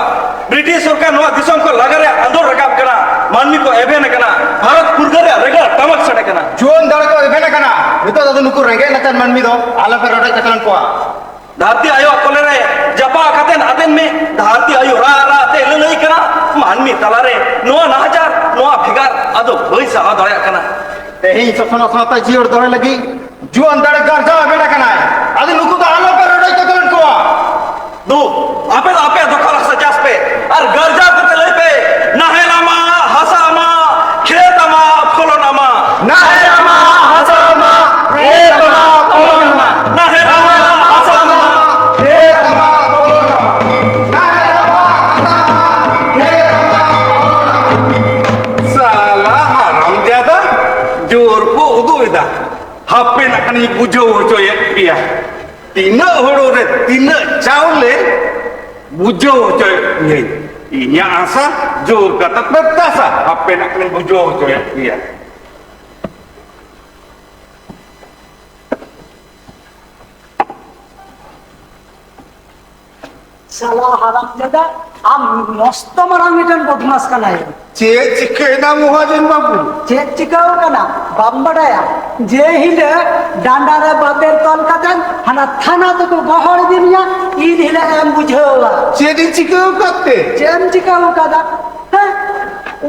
ᱵᱨᱤᱴᱤᱥ ᱥᱚᱨᱠᱟᱨ ᱱᱚᱣᱟ ᱫᱤᱥᱚᱢ ᱠᱷᱚᱱ ᱞᱟᱜᱟ ᱨᱮᱭᱟᱜ ᱟᱸᱫᱳᱲ ᱨᱟᱠᱟᱵ ᱠᱟᱱᱟ, ᱢᱟᱹᱱᱢᱤ ᱠᱚ ᱮᱵᱷᱮᱱ ᱟᱠᱟᱱᱟ, ᱵᱷᱟᱨᱚᱛ ᱯᱷᱩᱨᱜᱟᱹᱞ ᱨᱮᱭᱟᱜ ᱨᱮᱜᱟᱲ ᱴᱟᱢᱟᱠ ᱥᱟᱰᱮ ᱠᱟᱱᱟ᱾ ᱡᱩᱣᱟᱹᱱ ᱫᱟᱲᱮ ᱠᱚ ᱮᱵᱷᱮᱱ ᱟᱠᱟᱱᱟ, ᱱᱤᱛᱚᱜ ᱫᱚ ᱱᱩᱠᱩ ᱨᱮᱸᱜᱮᱡ ᱱᱟᱪᱟᱨ ᱢᱟᱹᱱᱢᱤ ᱫᱚ ᱟᱞᱚᱯᱮ ᱨᱚᱰᱚᱡ ᱠᱚᱪᱞᱚᱱ ᱠᱚᱣᱟ᱾ ᱫᱷᱟᱹᱨᱛᱤ ᱟᱭᱳᱣᱟᱜ ᱠᱚᱞᱮ ᱨᱮ ᱡᱟᱯᱟᱜ ᱠᱟᱛᱮᱱ ᱟᱛᱮᱱ ᱢᱮ᱾ ᱫᱷᱟᱹᱨᱛᱤ ᱟᱭᱳ ᱨᱟᱜ ᱨᱟᱜ ᱛᱮ ᱞᱟᱹᱞᱟᱹᱭ ᱠᱟᱱᱟ, ᱢᱟᱹᱱᱢᱤ ᱛᱟᱞᱟᱨᱮ ᱱᱚᱣᱟ ᱱᱟᱦᱟᱪᱟᱨ, ᱱᱚᱣᱟ ᱵᱷᱮᱜᱟᱨ ᱟᱫᱚ ᱵᱟᱹᱧ ᱥᱟᱦᱟᱣ ᱫᱟᱲᱮᱭᱟᱜ ᱠᱟᱱᱟ᱾ ᱛᱮᱦᱮᱧ ᱥᱚᱥᱱᱚᱜ ᱥᱟᱶᱛᱟ ᱡᱤᱭᱟᱹᱲ ᱫᱚᱦᱚᱭ ᱞᱟᱹᱜᱤᱫ ᱡᱩᱣᱟᱹᱱ ᱫᱟᱲᱮ ᱜᱟᱨᱡᱟᱣ ᱮᱵᱷᱮᱱ ᱟᱠᱟᱱᱟᱭ᱾ ᱟᱫᱚ ᱱᱩᱠᱩ ᱫᱚ ᱟᱞᱚᱯᱮ ᱨᱚᱰᱚᱡ ᱠᱚᱪᱞᱚᱱ ᱠᱚᱣᱟ᱾ ᱫᱩ, ᱟᱯᱮ ᱫᱚ ᱟᱯᱮᱭᱟᱜ ᱫᱚᱠᱷᱚᱞ ᱦᱟᱥᱟ ᱪᱟᱥ ᱯᱮ ᱟᱨ ᱜᱟᱨᱡᱟᱣ ᱠᱟᱛᱮ ᱞᱟᱹᱭ ᱯᱮ, ᱱᱟᱦᱮᱞ ᱟᱢᱟᱜ, ᱦᱟᱥᱟ ᱟᱢᱟᱜ, ᱠᱷᱮᱛ ᱟᱢᱟᱜ, ᱯᱷᱚᱞᱚᱱ ᱟᱢᱟᱜ᱾ ᱱᱟᱦᱮᱞ ᱟᱢᱟᱜ, ᱦᱟᱥᱟ ᱟᱢᱟᱜ, ᱠᱷᱮᱛ ᱟᱢᱟᱜ, ᱯᱷᱚᱞᱚᱱ ᱟᱢᱟᱜ᱾ ᱱᱟᱦᱮᱞ ᱟᱢᱟᱜ, ᱦᱟᱥᱟ ᱟᱢᱟᱜ, ᱠᱷᱮᱛ ᱟᱢᱟᱜ, ᱯᱷᱚᱞᱚᱱ ᱟᱢᱟᱜ᱾ ᱱᱟᱦᱮᱞ ᱟᱢᱟᱜ, ᱦᱟᱥᱟ ᱟᱢᱟᱜ, ᱠᱷᱮᱛ ᱟᱢᱟᱜ, ᱱᱟᱜ ᱠᱷᱟᱱᱤᱧ ᱵᱩᱡᱷᱟᱹᱣ ᱦᱚᱪᱚᱭᱮᱫ ᱯᱮᱭᱟ᱾ ᱛᱤᱱᱟᱹᱜ ᱦᱩᱲᱩ ᱨᱮ ᱛᱤᱱᱟᱹᱜ ᱪᱟᱣᱞᱮ, ᱵᱩᱡᱷᱟᱹᱣ ᱦᱚᱪᱚᱭᱮᱫ ᱯᱮᱭᱟᱹᱧ᱾ ᱤᱧᱟᱹᱜ ᱦᱟᱥᱟ ᱡᱳᱨ ᱠᱟᱛᱮ ᱯᱮ ᱪᱟᱥᱟ, ᱦᱟᱯᱮ ᱱᱟᱜ ᱠᱷᱟᱱᱤᱧ ᱵᱩᱡᱷᱟᱹᱣ ᱦᱚᱪᱚᱭᱮᱫ ᱯᱮᱭᱟ᱾ ᱥᱟᱞᱟ ᱦᱟᱨᱟᱢ ᱡᱟᱫᱟ, ᱟᱢ ᱢᱚᱥᱛᱚ ᱢᱟᱨᱟᱝ ᱢᱤᱫᱴᱮᱱ ᱵᱚᱫᱢᱟᱥ ᱠᱟᱱᱟᱭ᱾ ᱪᱮᱫ ᱪᱤᱠᱟᱹᱭᱮᱱᱟ ᱢᱚᱦᱟᱡᱚᱱ ᱵᱟᱹᱵᱩ? ᱪᱮᱫ ᱪᱤᱠᱟᱹᱣ ᱠᱟᱱᱟ ᱵᱟᱢ ᱵᱟᱰᱟᱭᱟ? ᱡᱮ ᱦᱤᱞᱳᱜ ᱰᱟᱸᱰᱟ ᱨᱮ ᱵᱟᱵᱮᱨ ᱛᱚᱞ ᱠᱟᱛᱮ ᱦᱟᱱᱟ ᱛᱷᱟᱱᱟ ᱛᱮᱠᱚ ᱜᱚᱦᱚᱲ ᱤᱫᱤ ᱢᱮᱭᱟ, ᱤᱱ ᱦᱤᱞᱳᱜ ᱮᱢ ᱵᱩᱡᱷᱟᱹᱣᱟ᱾ ᱪᱮᱫ ᱤᱧ ᱪᱤᱠᱟᱹᱣ ᱠᱟᱫ ᱛᱮ? ᱪᱮᱫ ᱮᱢ ᱪᱤᱠᱟᱹᱣ ᱠᱟᱫᱟ? ᱦᱮᱸ?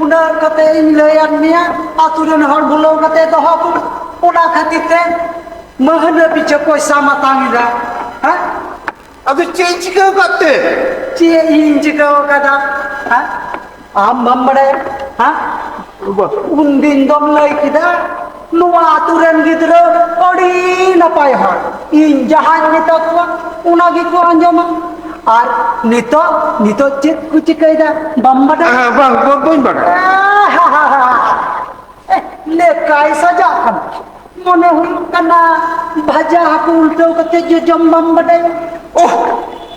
ᱩᱱᱟᱹᱜ ᱠᱟᱛᱮ ᱤᱧ ᱞᱟᱹᱭᱟᱫ ᱢᱮᱭᱟ, ᱟᱛᱳ ᱨᱮᱱ ᱦᱚᱲ ᱵᱩᱞᱟᱹᱣ ᱠᱟᱛᱮ ᱫᱚᱦᱚ ᱠᱚᱢ᱾ ᱚᱱᱟ ᱠᱷᱟᱹᱛᱤᱨ ᱛᱮ ᱢᱟᱹᱦᱱᱟᱹ ᱯᱤᱪᱷᱟᱹ ᱯᱚᱭᱥᱟ ᱢᱟᱛᱟᱝ ᱮᱫᱟ᱾ ᱦᱮᱸ? ᱟᱫᱚ ᱪᱮᱫ ᱤᱧ ᱪᱤᱠᱟᱹ ᱟᱠᱟᱫ ᱛᱮ? ᱪᱮᱫ ᱤᱧ ᱪᱤᱠᱟᱹ ᱟᱠᱟᱫᱟ? ᱦᱮᱸ? ᱟᱢ ᱵᱟᱢ ᱵᱟᱲᱟᱭᱟ? ᱦᱮᱸ? ᱵᱟ᱾ ᱩᱱᱫᱤᱱ ᱫᱚᱢ ᱞᱟᱹᱭ ᱠᱮᱫᱟ, ᱱᱚᱣᱟ ᱟᱛᱳ ᱨᱮᱱ ᱜᱤᱫᱽᱨᱟᱹ ᱟᱹᱰᱤ ᱱᱟᱯᱟᱭ ᱦᱚᱲ, ᱤᱧ ᱡᱟᱦᱟᱸᱧ ᱢᱮᱛᱟ ᱠᱚᱣᱟ ᱚᱱᱟ ᱜᱮᱠᱚ ᱟᱸᱡᱚᱢᱟ᱾ ᱟᱨ ᱱᱤᱛᱚᱜ, ᱱᱤᱛᱚᱜ ᱪᱮᱫ ᱠᱚ ᱪᱤᱠᱟᱹᱭᱮᱫᱟ ᱵᱟᱢ ᱵᱟᱰᱟᱭᱟ? ᱦᱮᱸ, ᱵᱟᱝ, ᱵᱟᱹᱧ ᱵᱟᱰᱟᱭᱟ᱾ ᱞᱮᱠᱟᱭ ᱥᱟᱡᱟᱜ ᱠᱟᱱᱟ᱾ ᱢᱚᱱᱮ ᱦᱩᱭᱩᱜ ᱠᱟᱱᱟ ᱵᱷᱟᱡᱟ ᱦᱟᱹᱠᱩ ᱩᱞᱴᱟᱹᱣ ᱠᱟᱛᱮ ᱡᱚᱡᱚᱢ ᱵᱟᱢ ᱵᱟᱰᱟᱭᱟ᱾ ᱳᱦ,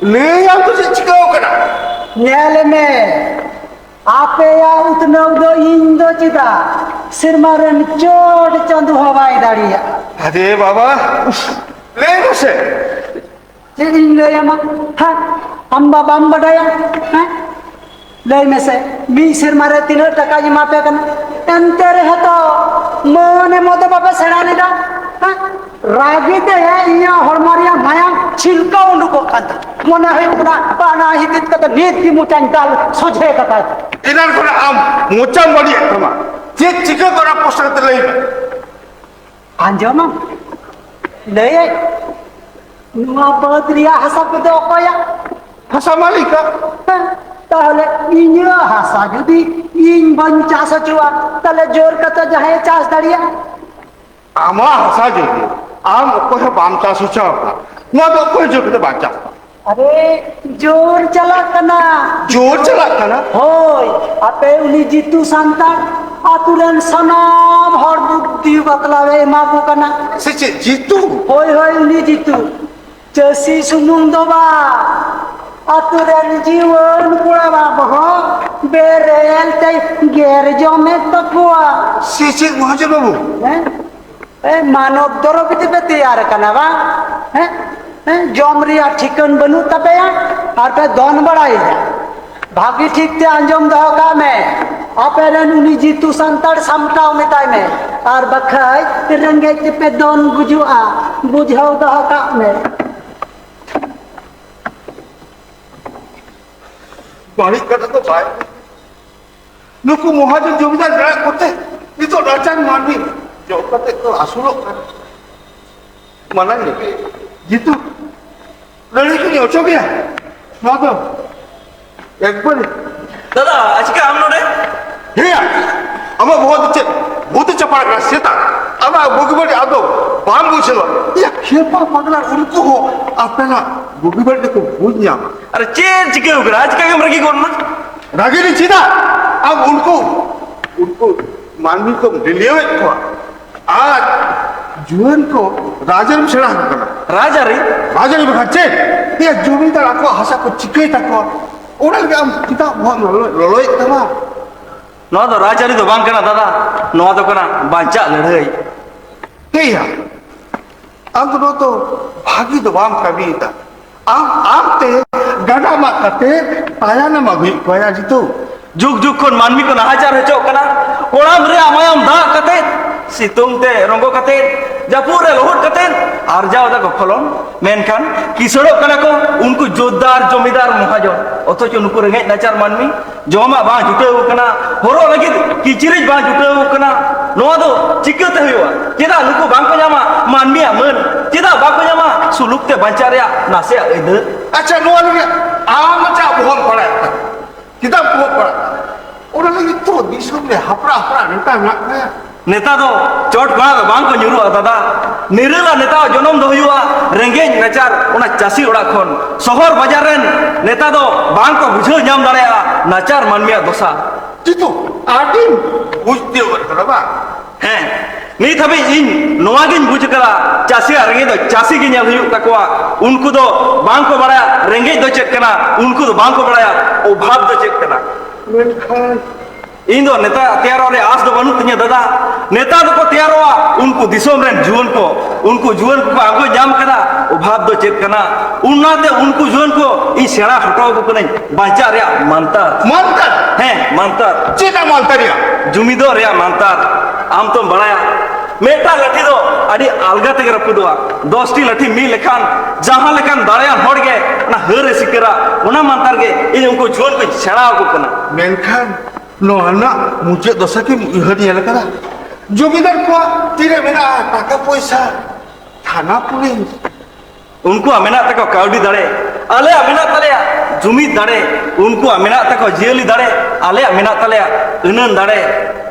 ᱞᱟᱹᱭᱟᱢ ᱫᱚ ᱪᱮᱫ ᱪᱤᱠᱟᱹᱣ ᱠᱟᱱᱟ? ᱧᱮᱞ ᱢᱮ, ᱟᱯᱮᱭᱟᱜ ᱩᱛᱱᱟᱹᱣ ᱫᱚ ᱤᱧ ᱫᱚ ᱪᱮᱫᱟᱜ, ᱥᱮᱨᱢᱟ ᱨᱮᱱ ᱪᱚᱴ ᱪᱟᱸᱫᱚ ᱦᱚᱸ ᱵᱟᱭ ᱫᱟᱲᱮᱭᱟᱜᱼᱟ᱾ ᱟᱨᱮ ᱵᱟᱵᱟ, ᱞᱟᱹᱭ ᱢᱮᱥᱮ᱾ ᱪᱮᱫ ᱤᱧ ᱞᱟᱹᱭ ᱟᱢᱟ? ᱦᱮᱸ? ᱟᱢ ᱵᱟ ᱵᱟᱢ ᱵᱟᱰᱟᱭᱟ? ᱦᱮᱸ? ᱞᱟᱹᱭ ᱢᱮᱥᱮ, ᱢᱤᱫ ᱥᱮᱨᱢᱟ ᱨᱮ ᱛᱤᱱᱟᱹᱜ ᱴᱟᱠᱟᱧ ᱮᱢᱟ ᱯᱮ ᱠᱟᱱᱟ? ᱮᱱᱛᱮ ᱨᱮᱦᱚᱸ ᱛᱚ ᱢᱟᱹᱱ ᱮᱢᱚᱜ ᱫᱚ ᱵᱟᱯᱮ ᱥᱮᱬᱟ ᱞᱮᱫᱟ᱾ ᱦᱮᱸ? ᱨᱟᱹᱜᱤ ᱛᱮ ᱤᱧᱟᱹᱜ ᱦᱚᱲᱢᱚ ᱨᱮᱭᱟᱜ ᱢᱟᱭᱟᱢ ᱪᱷᱤᱞᱠᱟᱹᱣ ᱩᱰᱩᱠᱚᱜ ᱠᱟᱱ ᱛᱟᱢᱟ᱾ ᱢᱚᱱᱮ ᱦᱩᱭᱩᱜ ᱠᱟᱱᱟ ᱵᱟᱱᱟ ᱦᱤᱫᱤᱡ ᱠᱟᱛᱮ ᱱᱤᱛ ᱜᱮ ᱢᱚᱪᱟᱧ ᱫᱟᱞ ᱥᱚᱡᱷᱮ ᱠᱟᱛᱟᱭ᱾ ᱮᱱᱟᱱ ᱠᱷᱚᱱ ᱟᱢ ᱢᱚᱪᱟᱢ ᱵᱟᱹᱲᱤᱡ ᱮᱫ ᱛᱟᱢᱟ᱾ ᱪᱮᱫ ᱪᱤᱠᱟᱹ ᱠᱚᱜᱼᱟ ᱯᱨᱚᱥᱱᱚ ᱛᱮ ᱞᱟᱹᱭ ᱢᱮ᱾ ᱟᱸᱡᱚᱢᱟᱢ? ᱞᱟᱹᱭᱟᱹᱧ, ᱱᱚᱣᱟ ᱵᱟᱹᱫᱽ ᱨᱮᱭᱟᱜ ᱦᱟᱥᱟ ᱠᱚᱫᱚ ᱚᱠᱚᱭᱟᱜ? ᱦᱟᱥᱟ ᱢᱟᱹᱞᱤᱠᱟᱜ᱾ ᱦᱮᱸ, ᱛᱟᱦᱚᱞᱮ ᱤᱧᱟᱹᱜ ᱦᱟᱥᱟ ᱡᱩᱫᱤ ᱤᱧ ᱵᱟᱹᱧ ᱪᱟᱥ ᱦᱚᱪᱚᱣᱟᱜ, ᱛᱟᱦᱚᱞᱮ ᱡᱳᱨ ᱠᱟᱛᱮ ᱡᱟᱦᱟᱸᱭᱮ ᱪᱟᱥ ᱫᱟᱲᱮᱭᱟᱜᱼᱟ? ᱟᱢᱟᱜ ᱦᱟᱥᱟ ᱡᱩᱫᱤ ᱟᱢ ᱚᱠᱚᱭ ᱦᱚᱸ ᱵᱟᱢ ᱪᱟᱥ ᱦᱚᱪᱚ ᱟᱠᱟᱫ, ᱱᱚᱣᱟ ᱫᱚ ᱚᱠᱚᱭ ᱡᱳᱨ ᱠᱟᱛᱮ ᱵᱟᱭ ᱪᱟᱥ ᱮᱫᱟ? ᱟᱨᱮ, ᱡᱳᱨ ᱪᱟᱞᱟᱜ ᱠᱟᱱᱟ᱾ ᱡᱳᱨ ᱪᱟᱞᱟᱜ ᱠᱟᱱᱟ? ᱦᱳᱭ, ᱟᱯᱮ ᱩᱱᱤ ᱡᱤᱛᱩ ᱥᱟᱱᱛᱟᱲ, ᱟᱛᱳ ᱨᱮᱱ ᱥᱟᱱᱟᱢ ᱦᱚᱲ ᱵᱩᱫᱽᱫᱷᱤ ᱵᱟᱛᱞᱟᱣᱮ ᱮᱢᱟ ᱠᱚ ᱠᱟᱱᱟ᱾ ᱥᱮ ᱪᱮᱫ, ᱡᱤᱛᱩ? ᱦᱳᱭ, ᱦᱳᱭ, ᱩᱱᱤ ᱡᱤᱛᱩ᱾ ᱪᱟᱹᱥᱤ ᱥᱩᱢᱩᱝ ᱫᱚ ᱵᱟᱝ, ᱟᱛᱳ ᱨᱮᱱ ᱡᱤᱭᱚᱱ ᱠᱚᱲᱟ ᱵᱟᱵᱟ ᱦᱚᱸ ᱵᱮᱨᱮᱞ ᱛᱮᱭ ᱜᱮᱨ ᱡᱚᱢᱮᱫ ᱛᱟᱠᱚᱣᱟ᱾ ᱥᱮ ᱪᱮᱫ, ᱢᱚᱦᱟᱡᱚᱱ ᱵᱟᱹᱵᱩ? ᱦᱮᱸ? ᱮ, ᱢᱟᱱᱚᱵ ᱫᱚᱨᱚ ᱵᱤᱫᱤ ᱯᱮ ᱛᱮᱭᱟᱨ ᱟᱠᱟᱱᱟ ᱵᱟᱝ? ᱦᱮᱸ? ᱦᱮᱸ? ᱡᱚᱢ ᱨᱮᱭᱟᱜ ᱴᱷᱤᱠᱟᱹᱱ ᱵᱟᱹᱱᱩᱜ ᱛᱟᱯᱮᱭᱟ ᱟᱨ ᱯᱮ ᱫᱚᱱ ᱵᱟᱲᱟᱭᱮᱫᱟ᱾ ᱵᱷᱟᱹᱜᱤ ᱴᱷᱤᱠ ᱛᱮ ᱟᱸᱡᱚᱢ ᱫᱚᱦᱚ ᱠᱟᱜ ᱢᱮ, ᱟᱯᱮ ᱨᱮᱱ ᱩᱱᱤ ᱡᱤᱛᱩ ᱥᱟᱱᱛᱟᱲ ᱥᱟᱢᱴᱟᱣ ᱢᱮᱛᱟᱭ ᱢᱮ, ᱟᱨ ᱵᱟᱠᱷᱟᱡ ᱨᱮᱸᱜᱮᱡ ᱛᱮᱯᱮ ᱫᱚᱱ ᱜᱩᱡᱩᱜᱼᱟ᱾ ᱵᱩᱡᱷᱟᱹᱣ ᱫᱚᱦᱚ ᱠᱟᱜ ᱢᱮ᱾ ᱵᱟᱹᱲᱤᱡ ᱠᱟᱛᱷᱟ ᱫᱚ ᱵᱟᱭ ᱱᱩᱠᱩ ᱢᱚᱦᱟᱡᱚᱱ ᱡᱚᱢᱤᱫᱟᱨ ᱢᱮᱱᱟᱜ ᱠᱚᱛᱮ ᱱᱤᱛᱚᱜ ᱱᱟᱪᱟᱨ ᱢᱟᱹᱱᱢᱤ ᱡᱚᱢ ᱠᱟᱛᱮ ᱠᱚ ᱟᱹᱥᱩᱞᱚᱜ ᱠᱟᱱᱟ᱾ ᱢᱟᱱᱟ ᱜᱮ᱾ ᱡᱤᱛᱩ, ᱞᱟᱹᱲᱦᱟᱹᱭ ᱠᱚᱧ ᱚᱪᱚᱜᱮᱭᱟ᱾ ᱱᱚᱣᱟ ᱫᱚ ᱮᱠᱵᱟᱨᱮ᱾ ᱫᱟᱫᱟ, ᱟᱪᱠᱟ ᱟᱢ ᱱᱚᱰᱮ? ᱦᱮᱭᱟ, ᱟᱢᱟᱜ ᱵᱚᱦᱚᱜ ᱫᱚ ᱪᱮᱫ ᱵᱷᱩᱛ ᱮ ᱪᱟᱯᱟᱲ ᱠᱟᱱᱟ ᱥᱮᱛᱟ? ᱟᱢᱟᱜ ᱵᱩᱜᱤ ᱵᱟᱹᱲᱤᱡ ᱟᱫᱚ ᱵᱟᱢ ᱵᱩᱡᱷᱟᱹᱣᱟ᱾ ᱤᱭᱟ, ᱠᱷᱮᱯᱟ ᱯᱟᱜᱽᱞᱟ, ᱩᱱᱠᱩ ᱦᱚᱸ ᱟᱯᱮᱱᱟᱜ ᱵᱩᱜᱤ ᱵᱟᱹᱲᱤᱡ ᱫᱚᱠᱚ ᱵᱩᱡᱽ ᱧᱟᱢᱟ᱾ ᱟᱨ ᱪᱮᱫ ᱪᱤᱠᱟᱹᱣ ᱠᱟᱱᱟ? ᱟᱪᱠᱟ ᱜᱮᱢ ᱨᱟᱹᱜᱤ ᱜᱚᱫ ᱮᱱᱟ? ᱨᱟᱹᱜᱤ ᱫᱚ ᱪᱮᱫᱟᱜ? ᱟᱢ ᱩᱱᱠᱩ, ᱩᱱᱠᱩ ᱢᱟᱹᱱᱢᱤ ᱠᱚᱢ ᱰᱤᱞᱤᱭᱟᱹᱣᱮᱫ ᱠᱚᱣᱟ ᱟᱨ ᱡᱩᱣᱟᱹᱱ ᱠᱚ ᱨᱟᱡᱽᱟᱹᱨᱤᱢ ᱥᱮᱬᱟ ᱟᱠᱚ ᱠᱟᱱᱟ᱾ ᱨᱟᱡᱽᱟᱹᱨᱤ? ᱨᱟᱡᱽᱟᱹᱨᱤ ᱵᱟᱠᱷᱟᱱ ᱪᱮᱫ? ᱮᱭᱟ, ᱡᱚᱢᱤᱫᱟᱨ ᱟᱠᱚᱣᱟᱜ ᱦᱟᱥᱟ ᱠᱚ ᱪᱤᱠᱟᱹᱭ ᱛᱟᱠᱚᱣᱟ, ᱚᱱᱟ ᱞᱟᱹᱜᱤᱫ ᱟᱢ ᱪᱮᱫᱟᱜ ᱵᱚᱦᱚᱜ ᱮᱢ ᱞᱚᱞᱚ-, ᱞᱚᱞᱚᱭᱮᱫ ᱛᱟᱢᱟ? ᱱᱚᱣᱟ ᱫᱚ ᱨᱟᱡᱽᱟᱹᱨᱤ ᱫᱚ ᱵᱟᱝ ᱠᱟᱱᱟ ᱫᱟᱫᱟ, ᱱᱚᱣᱟ ᱫᱚ ᱠᱟᱱᱟ ᱵᱟᱧᱪᱟᱜ ᱞᱟᱹᱲᱦᱟᱹᱭ᱾ ᱦᱮᱸᱭᱟ, ᱟᱢ ᱫᱚ ᱱᱚᱣᱟ ᱫᱚ ᱵᱷᱟᱹᱜᱤ ᱫᱚ ᱵᱟᱢ ᱠᱟᱹᱢᱤᱭᱮᱫᱟ᱾ ᱟᱢ, ᱟᱢ ᱛᱮ ᱜᱟᱰᱟ ᱢᱟᱜ ᱠᱟᱛᱮ ᱛᱟᱭᱟᱱᱮᱢ ᱟᱹᱜᱩᱭᱮᱫ ᱠᱚᱣᱟ ᱡᱤᱛᱩ᱾ ᱡᱩᱜᱽ ᱡᱩᱜᱽ ᱠᱷᱚᱱ ᱢᱟᱹᱱᱢᱤ ᱠᱚ ᱱᱟᱦᱟᱪᱟᱨ ᱦᱚᱪᱚᱜ ᱠᱟᱱᱟ᱾ ᱠᱚᱲᱟᱢ ᱨᱮᱭᱟᱜ ᱢᱟᱭᱟᱢ ᱫᱟᱜ ᱠᱟᱛᱮ, ᱥᱤᱛᱩᱝ ᱛᱮ ᱨᱚᱸᱜᱚ ᱠᱟᱛᱮ, ᱡᱟᱹᱯᱩᱫ ᱨᱮ ᱞᱚᱦᱚᱫ ᱠᱟᱛᱮ ᱟᱨᱡᱟᱣ ᱮᱫᱟ ᱠᱚ ᱯᱷᱚᱞᱚᱱ᱾ ᱢᱮᱱᱠᱷᱟᱱ ᱠᱤᱥᱟᱹᱬᱚᱜ ᱠᱟᱱᱟ ᱠᱚ ᱩᱱᱠᱩ ᱡᱳᱛᱫᱟᱨ ᱡᱚᱢᱤᱫᱟᱨ ᱢᱚᱦᱟᱡᱚᱱ, ᱚᱛᱷᱚᱪᱚ ᱱᱩᱠᱩ ᱨᱮᱸᱜᱮᱡ ᱱᱟᱪᱟᱨ ᱢᱟᱹᱱᱢᱤ ᱡᱚᱢᱟᱜ ᱵᱟᱝ ᱡᱩᱴᱟᱹᱣ ᱟᱠᱚ ᱠᱟᱱᱟ, ᱦᱚᱨᱚᱜ ᱞᱟᱹᱜᱤᱫ ᱠᱤᱪᱨᱤᱡ ᱵᱟᱝ ᱡᱩᱴᱟᱹᱣ ᱟᱠᱚ ᱠᱟᱱᱟ᱾ ᱱᱚᱣᱟ ᱫᱚ ᱪᱤᱠᱟᱹᱛᱮ ᱦᱩᱭᱩᱜᱼᱟ? ᱪᱮᱫᱟᱜ ᱱᱩᱠᱩ ᱵᱟᱝ ᱠᱚ ᱧᱟᱢᱟ ᱢᱟᱹᱱᱢᱤᱭᱟᱜ ᱢᱟᱹᱱ? ᱪᱮᱫᱟᱜ ᱵᱟᱠᱚ ᱧᱟᱢᱟ ᱥᱩᱞᱩᱠ ᱛᱮ ᱵᱟᱧᱪᱟᱣ ᱨᱮᱭᱟᱜ ᱱᱟᱥᱮᱭᱟᱜ ᱟᱹᱭᱫᱟᱹᱨ? ᱟᱪᱪᱷᱟ, ᱱᱚᱣᱟ ᱞᱟᱹᱜᱤᱫ ᱟᱢ ᱪᱮᱫᱟᱜ ᱵᱚᱦᱚᱜ ᱯᱟᱲᱟᱜ ᱠᱟᱱᱟ? ᱪᱮᱫᱟᱜ ᱵᱚᱦᱚᱜ ᱯᱟᱲᱟᱜ ᱠᱟᱱᱟ? ᱚᱱᱟ ᱞᱟᱹᱜᱤᱫ ᱛᱚ ᱫᱤᱥᱚᱢ ᱨᱮ ᱦᱟᱯᱲᱟ ᱦᱟᱯᱲᱟ ᱱᱮᱛᱟ ᱢᱮᱱᱟᱜ ᱠᱚᱣᱟ᱾ ᱱᱮᱛᱟ ᱫᱚ ᱪᱚᱴ ᱠᱚᱲᱟ ᱫᱚ ᱵᱟᱝ ᱠᱚ ᱧᱩᱨᱩᱜᱼᱟ ᱫᱟᱫᱟ᱾ ᱱᱤᱨᱟᱹᱞᱟ ᱱᱮᱛᱟ ᱡᱚᱱᱚᱢ ᱫᱚ ᱦᱩᱭᱩᱜᱼᱟ ᱨᱮᱸᱜᱮᱡ ᱱᱟᱪᱟᱨ ᱚᱱᱟ ᱪᱟᱹᱥᱤ ᱚᱲᱟᱜ ᱠᱷᱚᱱ᱾ ᱥᱚᱦᱚᱨ ᱵᱟᱡᱟᱨ ᱨᱮᱱ ᱱᱮᱛᱟ ᱫᱚ ᱵᱟᱝ ᱠᱚ ᱵᱩᱡᱷᱟᱹᱣ ᱧᱟᱢ ᱫᱟᱲᱮᱭᱟᱜᱼᱟ ᱱᱟᱪᱟᱨ ᱢᱟᱹᱱᱢᱤᱭᱟᱜ ᱫᱚᱥᱟ᱾ ᱡᱤᱛᱩ, ᱟᱹᱰᱤ ᱵᱩᱡᱽ ᱛᱤᱭᱳᱜ ᱠᱟᱫᱟ ᱵᱟᱝ? ᱦᱮᱸ, ᱱᱤᱛ ᱦᱟᱹᱵᱤᱡ ᱤᱧ ᱱᱚᱣᱟ ᱜᱤᱧ ᱵᱩᱡᱽ ᱠᱟᱫᱟ, ᱪᱟᱹᱥᱤᱭᱟᱜ ᱨᱮᱸᱜᱮᱡ ᱫᱚ ᱪᱟᱹᱥᱤ ᱜᱮ ᱧᱮᱞ ᱦᱩᱭᱩᱜ ᱛᱟᱠᱚᱣᱟ᱾ ᱩᱱᱠᱩ ᱫᱚ ᱵᱟᱝ ᱠᱚ ᱵᱟᱲᱟᱭᱟ ᱨᱮᱸᱜᱮᱡ ᱫᱚ ᱪᱮᱫ ᱠᱟᱱᱟ, ᱩᱱᱠᱩ ᱫᱚ ᱵᱟᱝ ᱠᱚ ᱵᱟᱲᱟᱭᱟ ᱚᱵᱷᱟᱵᱽ ᱫᱚ ᱪᱮᱫ ᱠᱟᱱᱟ᱾ ᱢᱮᱱᱠᱷᱟᱱ ᱤᱧ ᱫᱚ ᱱᱮᱛᱟ ᱛᱮᱭᱟᱨᱚᱜ ᱨᱮᱭᱟᱜ ᱟᱸᱥ ᱫᱚ ᱵᱟᱹᱱᱩᱜ ᱛᱤᱧᱟᱹ ᱫᱟᱫᱟ᱾ ᱱᱮᱛᱟ ᱫᱚᱠᱚ ᱛᱮᱭᱟᱨᱚᱜᱼᱟ ᱩᱱᱠᱩ ᱫᱤᱥᱚᱢ ᱨᱮᱱ ᱡᱩᱣᱟᱹᱱ ᱠᱚ, ᱩᱱᱠᱩ ᱡᱩᱣᱟᱹᱱ ᱠᱚᱠᱚ ᱟᱸᱜᱚᱪ ᱧᱟᱢ ᱠᱟᱫᱟ ᱚᱵᱷᱟᱵᱽ ᱫᱚ ᱪᱮᱫ ᱠᱟᱱᱟ᱾ ᱚᱱᱟᱛᱮ ᱩᱱᱠᱩ ᱡᱩᱣᱟᱹᱱ ᱠᱚ ᱤᱧ ᱥᱮᱬᱟ ᱦᱚᱴᱚ ᱟᱠᱚ ᱠᱟᱹᱱᱟᱹᱧ ᱵᱟᱧᱪᱟᱜ ᱨᱮᱭᱟᱜ ᱢᱟᱱᱛᱟᱨ᱾ ᱢᱟᱱᱛᱟᱨ? ᱦᱮᱸ, ᱢᱟᱱᱛᱟᱨ᱾ ᱪᱮᱫ ᱟᱢ ᱢᱟᱱᱛᱟᱨ ᱨᱮᱭᱟᱜ? ᱡᱩᱢᱤᱫᱚᱜ ᱨᱮᱭᱟᱜ ᱢᱟᱱᱛᱟᱨ᱾ ᱟᱢ ᱛᱚᱢ ᱵᱟᱲᱟᱭᱟ, ᱢᱤᱫᱴᱟᱝ ᱞᱟᱹᱴᱷᱤ ᱫᱚ ᱟᱹᱰᱤ ᱟᱞᱜᱟ ᱛᱮᱜᱮ ᱨᱟᱹᱯᱩᱫᱚᱜᱼᱟ᱾ ᱫᱚᱥᱴᱤ ᱞᱟᱹᱴᱷᱤ ᱢᱤᱫ ᱞᱮᱠᱷᱟᱱ ᱡᱟᱦᱟᱸ ᱞᱮᱠᱟᱱ ᱫᱟᱲᱮᱭᱟᱱ ᱦᱚᱲ ᱜᱮ ᱚᱱᱟ ᱦᱟᱹᱨ ᱮ ᱥᱤᱠᱟᱹᱨᱟ᱾ ᱚᱱᱟ ᱢᱟᱱᱛᱟᱨ ᱜᱮ ᱤᱧ ᱩᱱᱠᱩ ᱡᱩᱣᱟᱹᱱ ᱠᱚᱧ ᱥᱮᱬᱟ ᱟᱠᱚ ᱠᱟᱱᱟ᱾ ᱢᱮᱱᱠᱷᱟᱱ ᱱᱚᱣᱟ ᱨᱮᱱᱟᱜ ᱢᱩᱪᱟᱹᱫ ᱫᱚᱥᱟ ᱠᱤᱢ ᱩᱭᱦᱟᱹᱨ ᱧᱮᱞ ᱟᱠᱟᱫᱟ? ᱡᱚᱢᱤᱫᱟᱨ ᱠᱚᱣᱟᱜ ᱛᱤᱨᱮ ᱢᱮᱱᱟᱜᱼᱟ ᱴᱟᱠᱟ ᱯᱚᱭᱥᱟ, ᱛᱷᱟᱱᱟ ᱯᱩᱞᱤᱥ? ᱩᱱᱠᱩᱣᱟᱜ ᱢᱮᱱᱟᱜ ᱛᱟᱠᱚᱣᱟ ᱠᱟᱹᱣᱰᱤ ᱫᱟᱲᱮ, ᱟᱞᱮᱭᱟᱜ ᱢᱮᱱᱟᱜ ᱛᱟᱞᱮᱭᱟ ᱡᱩᱢᱤᱫ ᱫᱟᱲᱮ᱾ ᱩᱱᱠᱩᱣᱟᱜ ᱢᱮᱱᱟᱜ ᱛᱟᱠᱚᱣᱟ ᱡᱤᱭᱟᱹᱞᱤ ᱫᱟᱲᱮ, ᱟᱞᱮᱭᱟᱜ ᱢᱮᱱᱟᱜ ᱛᱟᱞᱮᱭᱟ ᱟᱹᱱᱟᱹᱱ ᱫᱟᱲᱮ᱾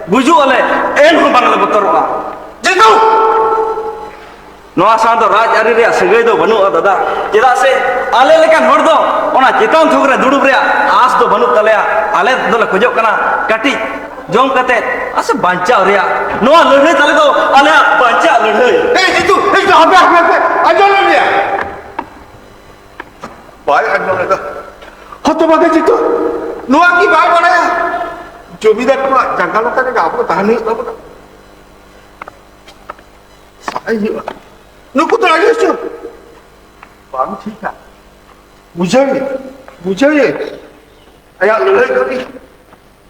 ᱜᱩᱡᱩᱜ ᱟᱞᱮ, ᱮᱱᱦᱚᱸ ᱵᱟᱝᱞᱮ ᱵᱚᱛᱚᱨᱚᱜᱼᱟ᱾ ᱡᱤᱛᱩ! ᱱᱚᱣᱟ ᱥᱟᱶ ᱫᱚ ᱨᱟᱡᱽ ᱟᱹᱨᱤ ᱨᱮᱭᱟᱜ ᱥᱟᱹᱜᱟᱹᱭ ᱫᱚ ᱵᱟᱹᱱᱩᱜᱼᱟ ᱫᱟᱫᱟ, ᱪᱮᱫᱟᱜ ᱥᱮ ᱟᱞᱮ ᱞᱮᱠᱟᱱ ᱦᱚᱲ ᱫᱚ ᱚᱱᱟ ᱪᱮᱛᱟᱱ ᱛᱷᱚᱠ ᱨᱮ ᱫᱩᱲᱩᱵ ᱨᱮᱭᱟᱜ ᱟᱸᱥ ᱫᱚ ᱵᱟᱹᱱᱩᱜ ᱛᱟᱞᱮᱭᱟ᱾ ᱟᱞᱮ ᱫᱚᱞᱮ ᱠᱷᱚᱡᱚᱜ ᱠᱟᱱᱟ ᱠᱟᱹᱴᱤᱡ ᱡᱚᱢ ᱠᱟᱛᱮ ᱟᱥᱮ ᱵᱟᱧᱪᱟᱣ ᱨᱮᱭᱟᱜ᱾ ᱱᱚᱣᱟ ᱞᱟᱹᱲᱦᱟᱹᱭ ᱛᱟᱞᱮ ᱫᱚ ᱟᱞᱮᱭᱟᱜ ᱵᱟᱧᱪᱟᱜ ᱞᱟᱹᱲᱦᱟᱹᱭ᱾ ᱮᱭ ᱡᱤᱛᱩ, ᱮᱭ ᱡᱤᱛᱩ, ᱦᱟᱯᱮ, ᱦᱟᱯᱮ, ᱦᱟᱯᱮ, ᱟᱸᱡᱚᱢ ᱞᱮᱢ ᱜᱮᱭᱟ᱾ ᱵᱟᱭ ᱟᱸᱡᱚᱢ ᱞᱮᱫᱟ᱾ ᱦᱚᱛᱚ ᱵᱟᱜᱮ ᱡᱤᱛᱩ, ᱱᱚᱣᱟ ᱠᱤ ᱵᱟᱭ ᱵᱟᱲᱟᱭᱟ? ᱡᱚᱢᱤᱫᱟᱨ ᱠᱚᱣᱟᱜ ᱡᱟᱸᱜᱟ ᱞᱟᱛᱟᱨ ᱨᱮᱜᱮ ᱟᱵᱚ ᱫᱚ ᱛᱟᱦᱮᱱ ᱦᱩᱭᱩᱜ ᱛᱟᱵᱚᱱᱟ᱾ ᱥᱟᱦᱟᱭ ᱦᱩᱭᱩᱜᱼᱟ᱾ ᱱᱩᱠᱩ ᱫᱚ ᱟᱹᱰᱤ ᱦᱚᱪᱚ ᱵᱟᱝ ᱴᱷᱤᱠᱟ᱾ ᱵᱩᱡᱷᱟᱹᱣ ᱮ, ᱵᱩᱡᱷᱟᱹᱣ ᱮ᱾ ᱟᱭᱟᱜ ᱞᱟᱹᱲᱦᱟᱹᱭ ᱠᱟᱹᱢᱤ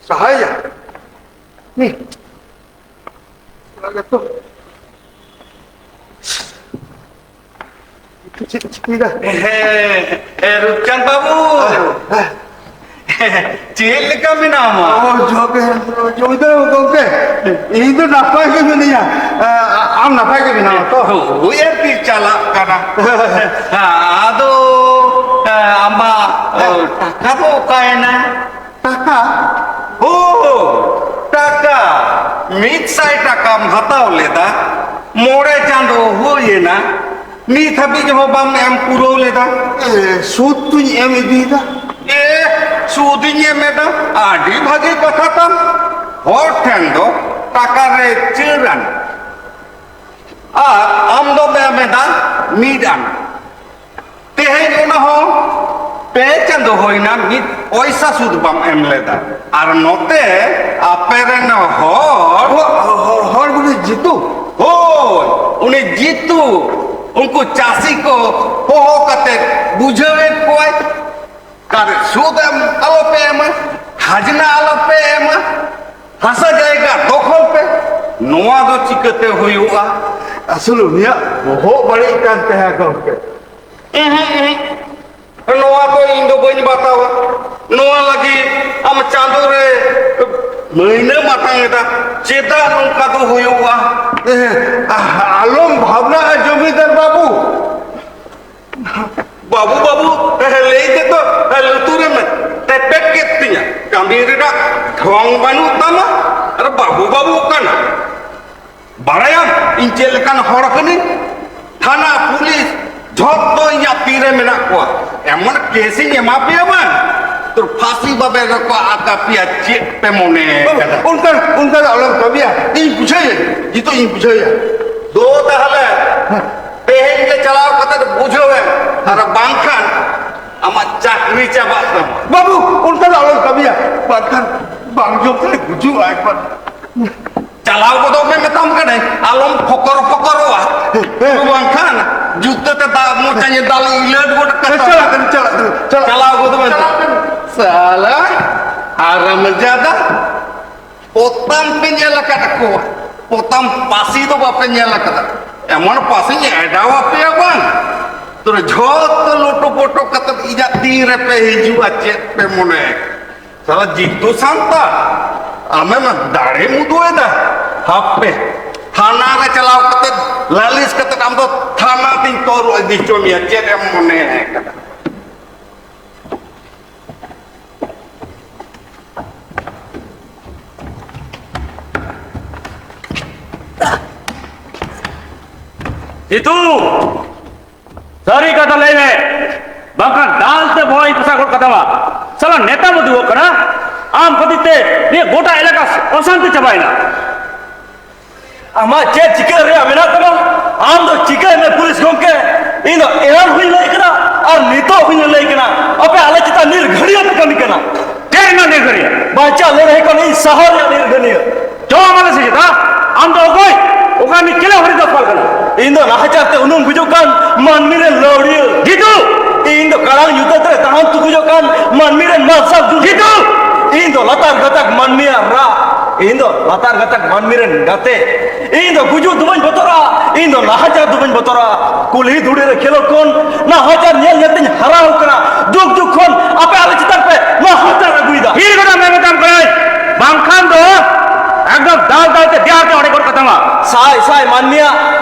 ᱥᱟᱦᱟᱭᱟ᱾ ᱦᱩᱸ᱾ ᱚᱱᱟ ᱜᱮᱛᱚ᱾ ᱪᱮᱫ ᱪᱤᱠᱟᱹᱭᱮᱫᱟ? ᱦᱮᱸ, ᱦᱮᱸ, ᱨᱩᱯᱪᱟᱸᱫᱽ ᱵᱟᱹᱵᱩ᱾ ᱦᱮᱸ᱾ ᱪᱮᱫ ᱞᱮᱠᱟ ᱢᱮᱱᱟᱢᱟ? ᱚ, ᱡᱚᱦᱟᱨ ᱜᱮ, ᱡᱚᱦᱟᱨ ᱜᱮ ᱜᱚᱢᱠᱮ᱾ ᱤᱧ ᱫᱚ ᱱᱟᱯᱟᱭ ᱜᱮ ᱢᱤᱱᱟᱹᱧᱟ᱾ ᱟ-, ᱟᱢ ᱱᱟᱯᱟᱭ ᱜᱮ ᱢᱮᱱᱟᱢᱟ ᱛᱚ? ᱦᱳᱭ, ᱟᱨᱠᱤ ᱪᱟᱞᱟᱜ ᱠᱟᱱᱟ᱾ ᱟᱫᱚ, ᱟᱢᱟᱜ, ᱦᱮᱸ᱾ ᱴᱟᱠᱟ ᱫᱚ ᱚᱠᱟᱭᱮᱱᱟ? ᱴᱟᱠᱟ? ᱦᱳ, ᱴᱟᱠᱟ᱾ ᱢᱤᱫ ᱥᱟᱭ ᱴᱟᱠᱟᱢ ᱦᱟᱛᱟᱣ ᱞᱮᱫᱟ, ᱢᱚᱬᱮ ᱪᱟᱸᱫᱚ ᱦᱩᱭᱮᱱᱟ, ᱱᱤᱛ ᱦᱟᱹᱵᱤᱡ ᱦᱚᱸ ᱵᱟᱢ ᱮᱢ ᱯᱩᱨᱟᱹᱣ ᱞᱮᱫᱟ᱾ ᱮ, ᱥᱩᱫ ᱛᱩᱧ ᱮᱢ ᱤᱫᱤᱭᱮᱫᱟ᱾ ᱮ, ᱥᱩᱫᱤᱧ ᱮᱢ ᱮᱫᱟ? ᱟᱹᱰᱤ ᱵᱷᱟᱹᱜᱤ ᱠᱟᱛᱷᱟ ᱛᱟᱢ᱾ ᱦᱚᱲ ᱴᱷᱮᱱ ᱫᱚ ᱴᱟᱠᱟ ᱨᱮ ᱪᱟᱹᱨ ᱟᱱᱟ, ᱟᱨ ᱟᱢ ᱫᱚᱢ ᱮᱢ ᱮᱫᱟ ᱢᱤᱫ ᱟᱱᱟ᱾ ᱛᱮᱦᱮᱧ ᱚᱱᱟ ᱦᱚᱸ ᱯᱮ ᱪᱟᱸᱫᱚ ᱦᱩᱭᱱᱟ, ᱢᱤᱫ ᱯᱚᱭᱥᱟ ᱥᱩᱫ ᱵᱟᱢ ᱮᱢ ᱞᱮᱫᱟ᱾ ᱟᱨ ᱱᱚᱛᱮ ᱟᱯᱮ ᱨᱮᱱ ᱦᱚᱲ, ᱦᱚ-, ᱦᱚ-, ᱦᱚᱲ ᱵᱚᱞᱮ ᱡᱤᱛᱩ? ᱦᱳᱭ, ᱩᱱᱤ ᱡᱤᱛᱩ ᱩᱱᱠᱩ ᱪᱟᱹᱥᱤ ᱠᱚ ᱦᱚᱦᱚ ᱠᱟᱛᱮ ᱵᱩᱡᱷᱟᱹᱣᱮᱫ ᱠᱚᱣᱟᱭ᱾ ᱚᱠᱟᱨᱮ ᱥᱩᱫ ᱮᱢ ᱟᱞᱚᱯᱮ ᱮᱢᱟ, ᱠᱷᱟᱡᱽᱱᱟ ᱟᱞᱚᱯᱮ ᱮᱢᱟ, ᱦᱟᱥᱟ ᱡᱟᱭᱜᱟ ᱫᱚᱠᱷᱚᱞ ᱯᱮ᱾ ᱱᱚᱣᱟ ᱫᱚ ᱪᱤᱠᱟᱹᱛᱮ ᱦᱩᱭᱩᱜᱼᱟ? ᱟᱥᱚᱞ ᱩᱱᱤᱭᱟᱜ ᱵᱚᱦᱚᱜ ᱵᱟᱹᱲᱤᱡ ᱠᱟᱱ ᱛᱟᱭᱟ ᱜᱚᱢᱠᱮ᱾ ᱩᱦᱩᱸ, ᱩᱦᱩᱸ᱾ ᱱᱚᱣᱟ ᱫᱚ ᱤᱧ ᱫᱚ ᱵᱟᱹᱧ ᱵᱟᱛᱟᱣᱟ᱾ ᱱᱚᱣᱟ ᱞᱟᱹᱜᱤᱫ ᱟᱢ ᱪᱟᱸᱫᱳ ᱨᱮ ᱢᱟᱹᱭᱱᱟᱹᱢ ᱟᱛᱟᱝ ᱮᱫᱟ᱾ ᱪᱮᱫᱟᱜ ᱱᱚᱝᱠᱟ ᱫᱚ ᱦᱩᱭᱩᱜᱼᱟ? ᱮ, ᱟ-, ᱟᱞᱚᱢ ᱵᱷᱟᱵᱽᱱᱟᱜᱼᱟ ᱡᱚᱢᱤᱫᱟᱨ ᱵᱟᱹᱵᱩ᱾ ᱵᱟᱹᱵᱩ, ᱵᱟᱹᱵᱩ, ᱞᱟᱹᱭ ᱛᱮᱫᱚ ᱞᱩᱛᱩᱨᱮᱢ ᱛᱮᱯᱮᱫ ᱠᱮᱫ ᱛᱤᱧᱟ᱾ ᱠᱟᱹᱢᱤ ᱨᱮᱱᱟᱜ ᱰᱷᱚᱝ ᱵᱟᱹᱱᱩᱜ ᱛᱟᱢᱟ ᱟᱨ ᱵᱟᱹᱵᱩ, ᱵᱟᱹᱵᱩ ᱠᱟᱱᱟ᱾ ᱵᱟᱲᱟᱭᱟᱢ ᱤᱧ ᱪᱮᱫ ᱞᱮᱠᱟᱱ ᱦᱚᱲ ᱠᱟᱹᱱᱟᱹᱧ? ᱛᱷᱟᱱᱟ, ᱯᱩᱞᱤᱥ, ᱡᱷᱚᱛᱚ ᱤᱧᱟᱜ ᱛᱤᱨᱮ ᱢᱮᱱᱟᱜ ᱠᱚᱣᱟ᱾ ᱮᱢᱚᱱ ᱠᱮᱥ ᱤᱧ ᱮᱢᱟ ᱯᱮᱭᱟ ᱵᱟᱝ, ᱛᱚ ᱯᱷᱟᱸᱥᱤ ᱵᱟᱵᱮᱨ ᱨᱮᱠᱚ ᱟᱠᱟ ᱯᱮᱭᱟ᱾ ᱪᱮᱫ ᱯᱮ ᱢᱚᱱᱮ ᱠᱟᱫᱟ? ᱚᱱᱠᱟ, ᱚᱱᱠᱟ ᱫᱚ ᱟᱞᱚᱢ ᱠᱟᱹᱢᱤᱭᱟ᱾ ᱤᱧ ᱵᱩᱡᱷᱟᱹᱣ ᱭᱟᱹᱧ, ᱱᱤᱛᱚᱜ ᱤᱧ ᱵᱩᱡᱷᱟᱹᱣ ᱭᱟ᱾ ᱫᱳ ᱛᱟᱦᱞᱮ ᱛᱮᱦᱮᱧ ᱜᱮ ᱪᱟᱞᱟᱣ ᱠᱟᱛᱮ ᱵᱩᱡᱷᱟᱹᱣ ᱮᱢ, ᱟᱨ ᱵᱟᱝᱠᱷᱟᱱ ᱟᱢᱟᱜ ᱪᱟᱹᱠᱨᱤ ᱪᱟᱵᱟᱜ ᱛᱟᱢᱟ᱾ ᱵᱟᱹᱵᱩ, ᱚᱱᱠᱟ ᱫᱚ ᱟᱞᱚᱢ ᱠᱟᱹᱢᱤᱭᱟ, ᱵᱟᱝᱠᱷᱟᱱ ᱵᱟᱝ ᱡᱚᱢ ᱛᱮ ᱜᱩᱡᱩᱜᱼᱟ ᱮᱠᱵᱟᱨ᱾ ᱪᱟᱞᱟᱣ ᱜᱚᱫᱚᱜ ᱢᱮ ᱢᱮᱛᱟᱢ ᱠᱟᱹᱱᱟᱹᱧ, ᱟᱞᱚᱢ ᱯᱷᱚᱠᱚᱨ ᱯᱷᱚᱠᱚᱨᱚᱜᱼᱟ᱾ ᱦᱮᱸ᱾ ᱵᱟᱝᱠᱷᱟᱱ ᱡᱩᱛᱟᱹ ᱛᱮ ᱫᱟᱜ ᱢᱚᱪᱟᱧ ᱫᱟᱞ ᱤᱞᱟᱹᱴ ᱜᱚᱫ ᱦᱮᱸ, ᱠᱟᱛᱟᱢᱟ᱾ ᱪᱟᱞᱟᱜ ᱠᱟᱹᱱᱟᱹᱧ, ᱪᱟᱞᱟᱜ ᱠᱟᱹᱱᱟᱹᱧ, ᱪᱟᱞᱟᱜ ᱪᱟᱞᱟᱣ ᱜᱚᱫᱚᱜ ᱢᱮ᱾ ᱪᱟᱞᱟᱜ ᱠᱟᱹᱱᱟᱹᱧ᱾ ᱥᱟᱞᱟ ᱦᱟᱨᱟᱢᱡᱟᱫᱟ, ᱯᱚᱛᱟᱢ ᱯᱮ ᱧᱮᱞ ᱟᱠᱟᱫ ᱠᱚᱣᱟ, ᱯᱚᱛᱟᱢ ᱯᱟᱹᱥᱤ ᱫᱚ ᱵᱟᱯᱮ ᱧᱮᱞ ᱟᱠᱟᱫᱟ᱾ ᱮᱢᱚᱱ ᱯᱟᱹᱥᱤᱧ ᱮᱰᱟᱣ ᱟᱯᱮᱭᱟ ᱵᱟᱝ, ᱛᱚᱵᱮ ᱡᱷᱚᱛᱚ ᱞᱚᱴᱚ ᱯᱚᱴᱚ ᱠᱟᱛᱮ ᱤᱧᱟᱜ ᱛᱤ ᱨᱮᱯᱮ ᱦᱤᱡᱩᱜᱼᱟ᱾ ᱪᱮᱫ ᱯᱮ ᱢᱚᱱᱮ? ᱥᱟᱞᱟ ᱡᱤᱛᱩ ᱥᱟᱱᱛᱟᱲ, ᱟᱢᱮᱢ ᱫᱟᱲᱮᱢ ᱩᱫᱩᱜ ᱮᱫᱟ᱾ ᱦᱟᱯᱮ, ᱛᱷᱟᱱᱟ ᱨᱮ ᱪᱟᱞᱟᱣ ᱠᱟᱛᱮ ᱞᱟᱹᱞᱤᱥ ᱠᱟᱛᱮ ᱟᱢ ᱫᱚ ᱛᱷᱟᱱᱟ ᱛᱤᱧ ᱛᱚᱨ ᱤᱫᱤ ᱦᱚᱪᱚ ᱢᱮᱭᱟ᱾ ᱪᱮᱫ ᱮᱢ ᱢᱚᱱᱮ ᱟᱠᱟᱫᱟ? ᱡᱤᱛᱩ! ᱥᱟᱹᱨᱤ ᱠᱟᱛᱷᱟ ᱞᱟᱹᱭ ᱢᱮ, ᱵᱟᱝᱠᱷᱟᱱ ᱫᱟᱞ ᱛᱮ ᱵᱚᱦᱚᱜ ᱤᱧ ᱯᱚᱥᱟᱜ ᱜᱚᱫ ᱠᱟᱛᱟᱢᱟ᱾ ᱥᱟᱞᱟ ᱱᱮᱛᱟᱢ ᱩᱫᱩᱜᱚᱜ ᱠᱟᱱᱟ᱾ ᱟᱢ ᱠᱷᱟᱹᱛᱤᱨ ᱛᱮ ᱱᱤᱭᱟᱹ ᱜᱚᱴᱟ ᱮᱞᱟᱠᱟ ᱚᱥᱟᱱᱛᱤ ᱪᱟᱵᱟᱭᱮᱱᱟ᱾ ᱟᱢᱟᱜ ᱪᱮᱫ ᱪᱤᱠᱟᱹ ᱨᱮᱭᱟᱜ ᱢᱮᱱᱟᱜ ᱛᱟᱢᱟ? ᱟᱢ ᱫᱚ ᱪᱤᱠᱟᱹᱭ ᱢᱮ ᱯᱩᱞᱤᱥ ᱜᱚᱢᱠᱮ, ᱤᱧ ᱫᱚ ᱮᱱᱟᱱ ᱦᱚᱸᱧ ᱞᱟᱹᱭ ᱠᱟᱱᱟ ᱟᱨ ᱱᱤᱛᱚᱜ ᱦᱚᱸᱧ ᱞᱟᱹᱭ ᱠᱟᱱᱟ, ᱟᱯᱮ ᱟᱞᱮ ᱪᱮᱛᱟᱱ ᱱᱤᱨᱜᱷᱟᱹᱲᱤᱭᱟᱹ ᱯᱮ ᱠᱟᱹᱢᱤ ᱠᱟᱱᱟ᱾ ᱪᱮᱫ ᱨᱮᱱᱟᱜ ᱱᱤᱨᱜᱷᱟᱹᱲᱤᱭᱟᱹ? ᱵᱟᱧᱪᱟᱣ ᱞᱟᱹᱲᱦᱟᱹᱭ ᱠᱷᱚᱱ ᱤᱧ ᱥᱟᱦᱟ ᱨᱮᱭᱟᱜ ᱱᱤᱨᱜᱷᱟᱹᱲᱤᱭᱟᱹ᱾ ᱪᱚ ᱢᱟᱞᱮ ᱥᱮ ᱪᱮᱛᱟ? ᱟᱢ ᱫᱚ ᱚᱠᱚᱭ? ᱚᱠᱟ ᱨᱤᱱᱤᱡ ᱪᱮᱞᱮ ᱦᱚᱨᱤ ᱫᱚ ᱯᱟᱞ ᱠᱟᱱᱟ? ᱤᱧ ᱫᱚ ᱱᱟᱦᱟᱪᱟᱨ ᱛᱮ ᱩᱱᱩᱢ ᱜᱩᱡᱩᱜ ᱠᱟᱱ ᱢᱟᱹᱱᱢᱤ ᱨᱮᱱ ᱞᱟᱹᱣᱲᱤᱭᱟᱹ᱾ ᱜᱤᱫᱩ! ᱤᱧ ᱫᱚ ᱠᱟᱲᱟᱝ ᱧᱩᱛᱟᱹᱛ ᱨᱮ ᱛᱟᱦᱟᱢ ᱛᱩᱠᱩᱡᱚᱜ ᱠᱟᱱ ᱢᱟᱹᱱᱢᱤ ᱨᱮᱱ ᱢᱟᱨᱥᱟᱞ ᱫᱩᱞ᱾ ᱜᱤᱫᱩ! ᱤᱧ ᱫᱚ ᱞᱟᱛᱟᱨ ᱜᱟᱛᱟᱠ ᱢᱟᱹᱱᱢᱤᱭᱟᱜ ᱨᱟᱜ᱾ ᱤᱧ ᱫᱚ ᱞᱟᱛᱟᱨ ᱜᱟᱛᱟᱠ ᱢᱟᱹᱱᱢᱤ ᱨᱮᱱ ᱜᱟᱛᱮ᱾ ᱤᱧ ᱫᱚ ᱜᱩᱡᱩᱜ ᱫᱚ ᱵᱟᱹᱧ ᱵᱚᱛᱚᱨᱟ, ᱤᱧ ᱫᱚ ᱱᱟᱦᱟᱪᱟᱨ ᱫᱚ ᱵᱟᱹᱧ ᱵᱚᱛᱚᱨᱟ᱾ ᱠᱩᱞᱦᱤ ᱫᱷᱩᱲᱤ ᱨᱮ ᱠᱷᱮᱞᱳᱰ ᱠᱷᱚᱱ ᱱᱟᱦᱟᱪᱟᱨ ᱧᱮᱞ ᱧᱮᱞ ᱛᱤᱧ ᱦᱟᱨᱟ ᱟᱠᱟᱱᱟ᱾ ᱫᱩᱠ ᱫᱩᱠ ᱠᱷᱚᱱ ᱟᱯᱮ ᱟᱞᱮ ᱪᱮᱛᱟᱱ ᱯᱮ ᱱᱟᱦᱟᱪᱟᱨ ᱟᱹᱜᱩᱭᱮᱫᱟ᱾ ᱛᱷᱤᱨ ᱜᱚᱫᱚᱜ ᱢᱮ ᱢᱮᱛᱟᱢ ᱠᱟᱹᱱᱟᱹᱧ, ᱵᱟᱝᱠᱷᱟᱱ ᱫᱚ ᱮᱠᱫᱚᱢ ᱫᱟᱞ ᱫᱟᱞ ᱛᱮ ᱫᱮᱭᱟ ᱛᱮ ᱚᱲᱮᱡ ᱜᱚᱫ ᱠᱟᱛᱟᱢᱟ᱾ ᱥᱟᱭ ᱥᱟᱭ ᱢᱟᱹᱱᱢᱤᱭᱟᱜ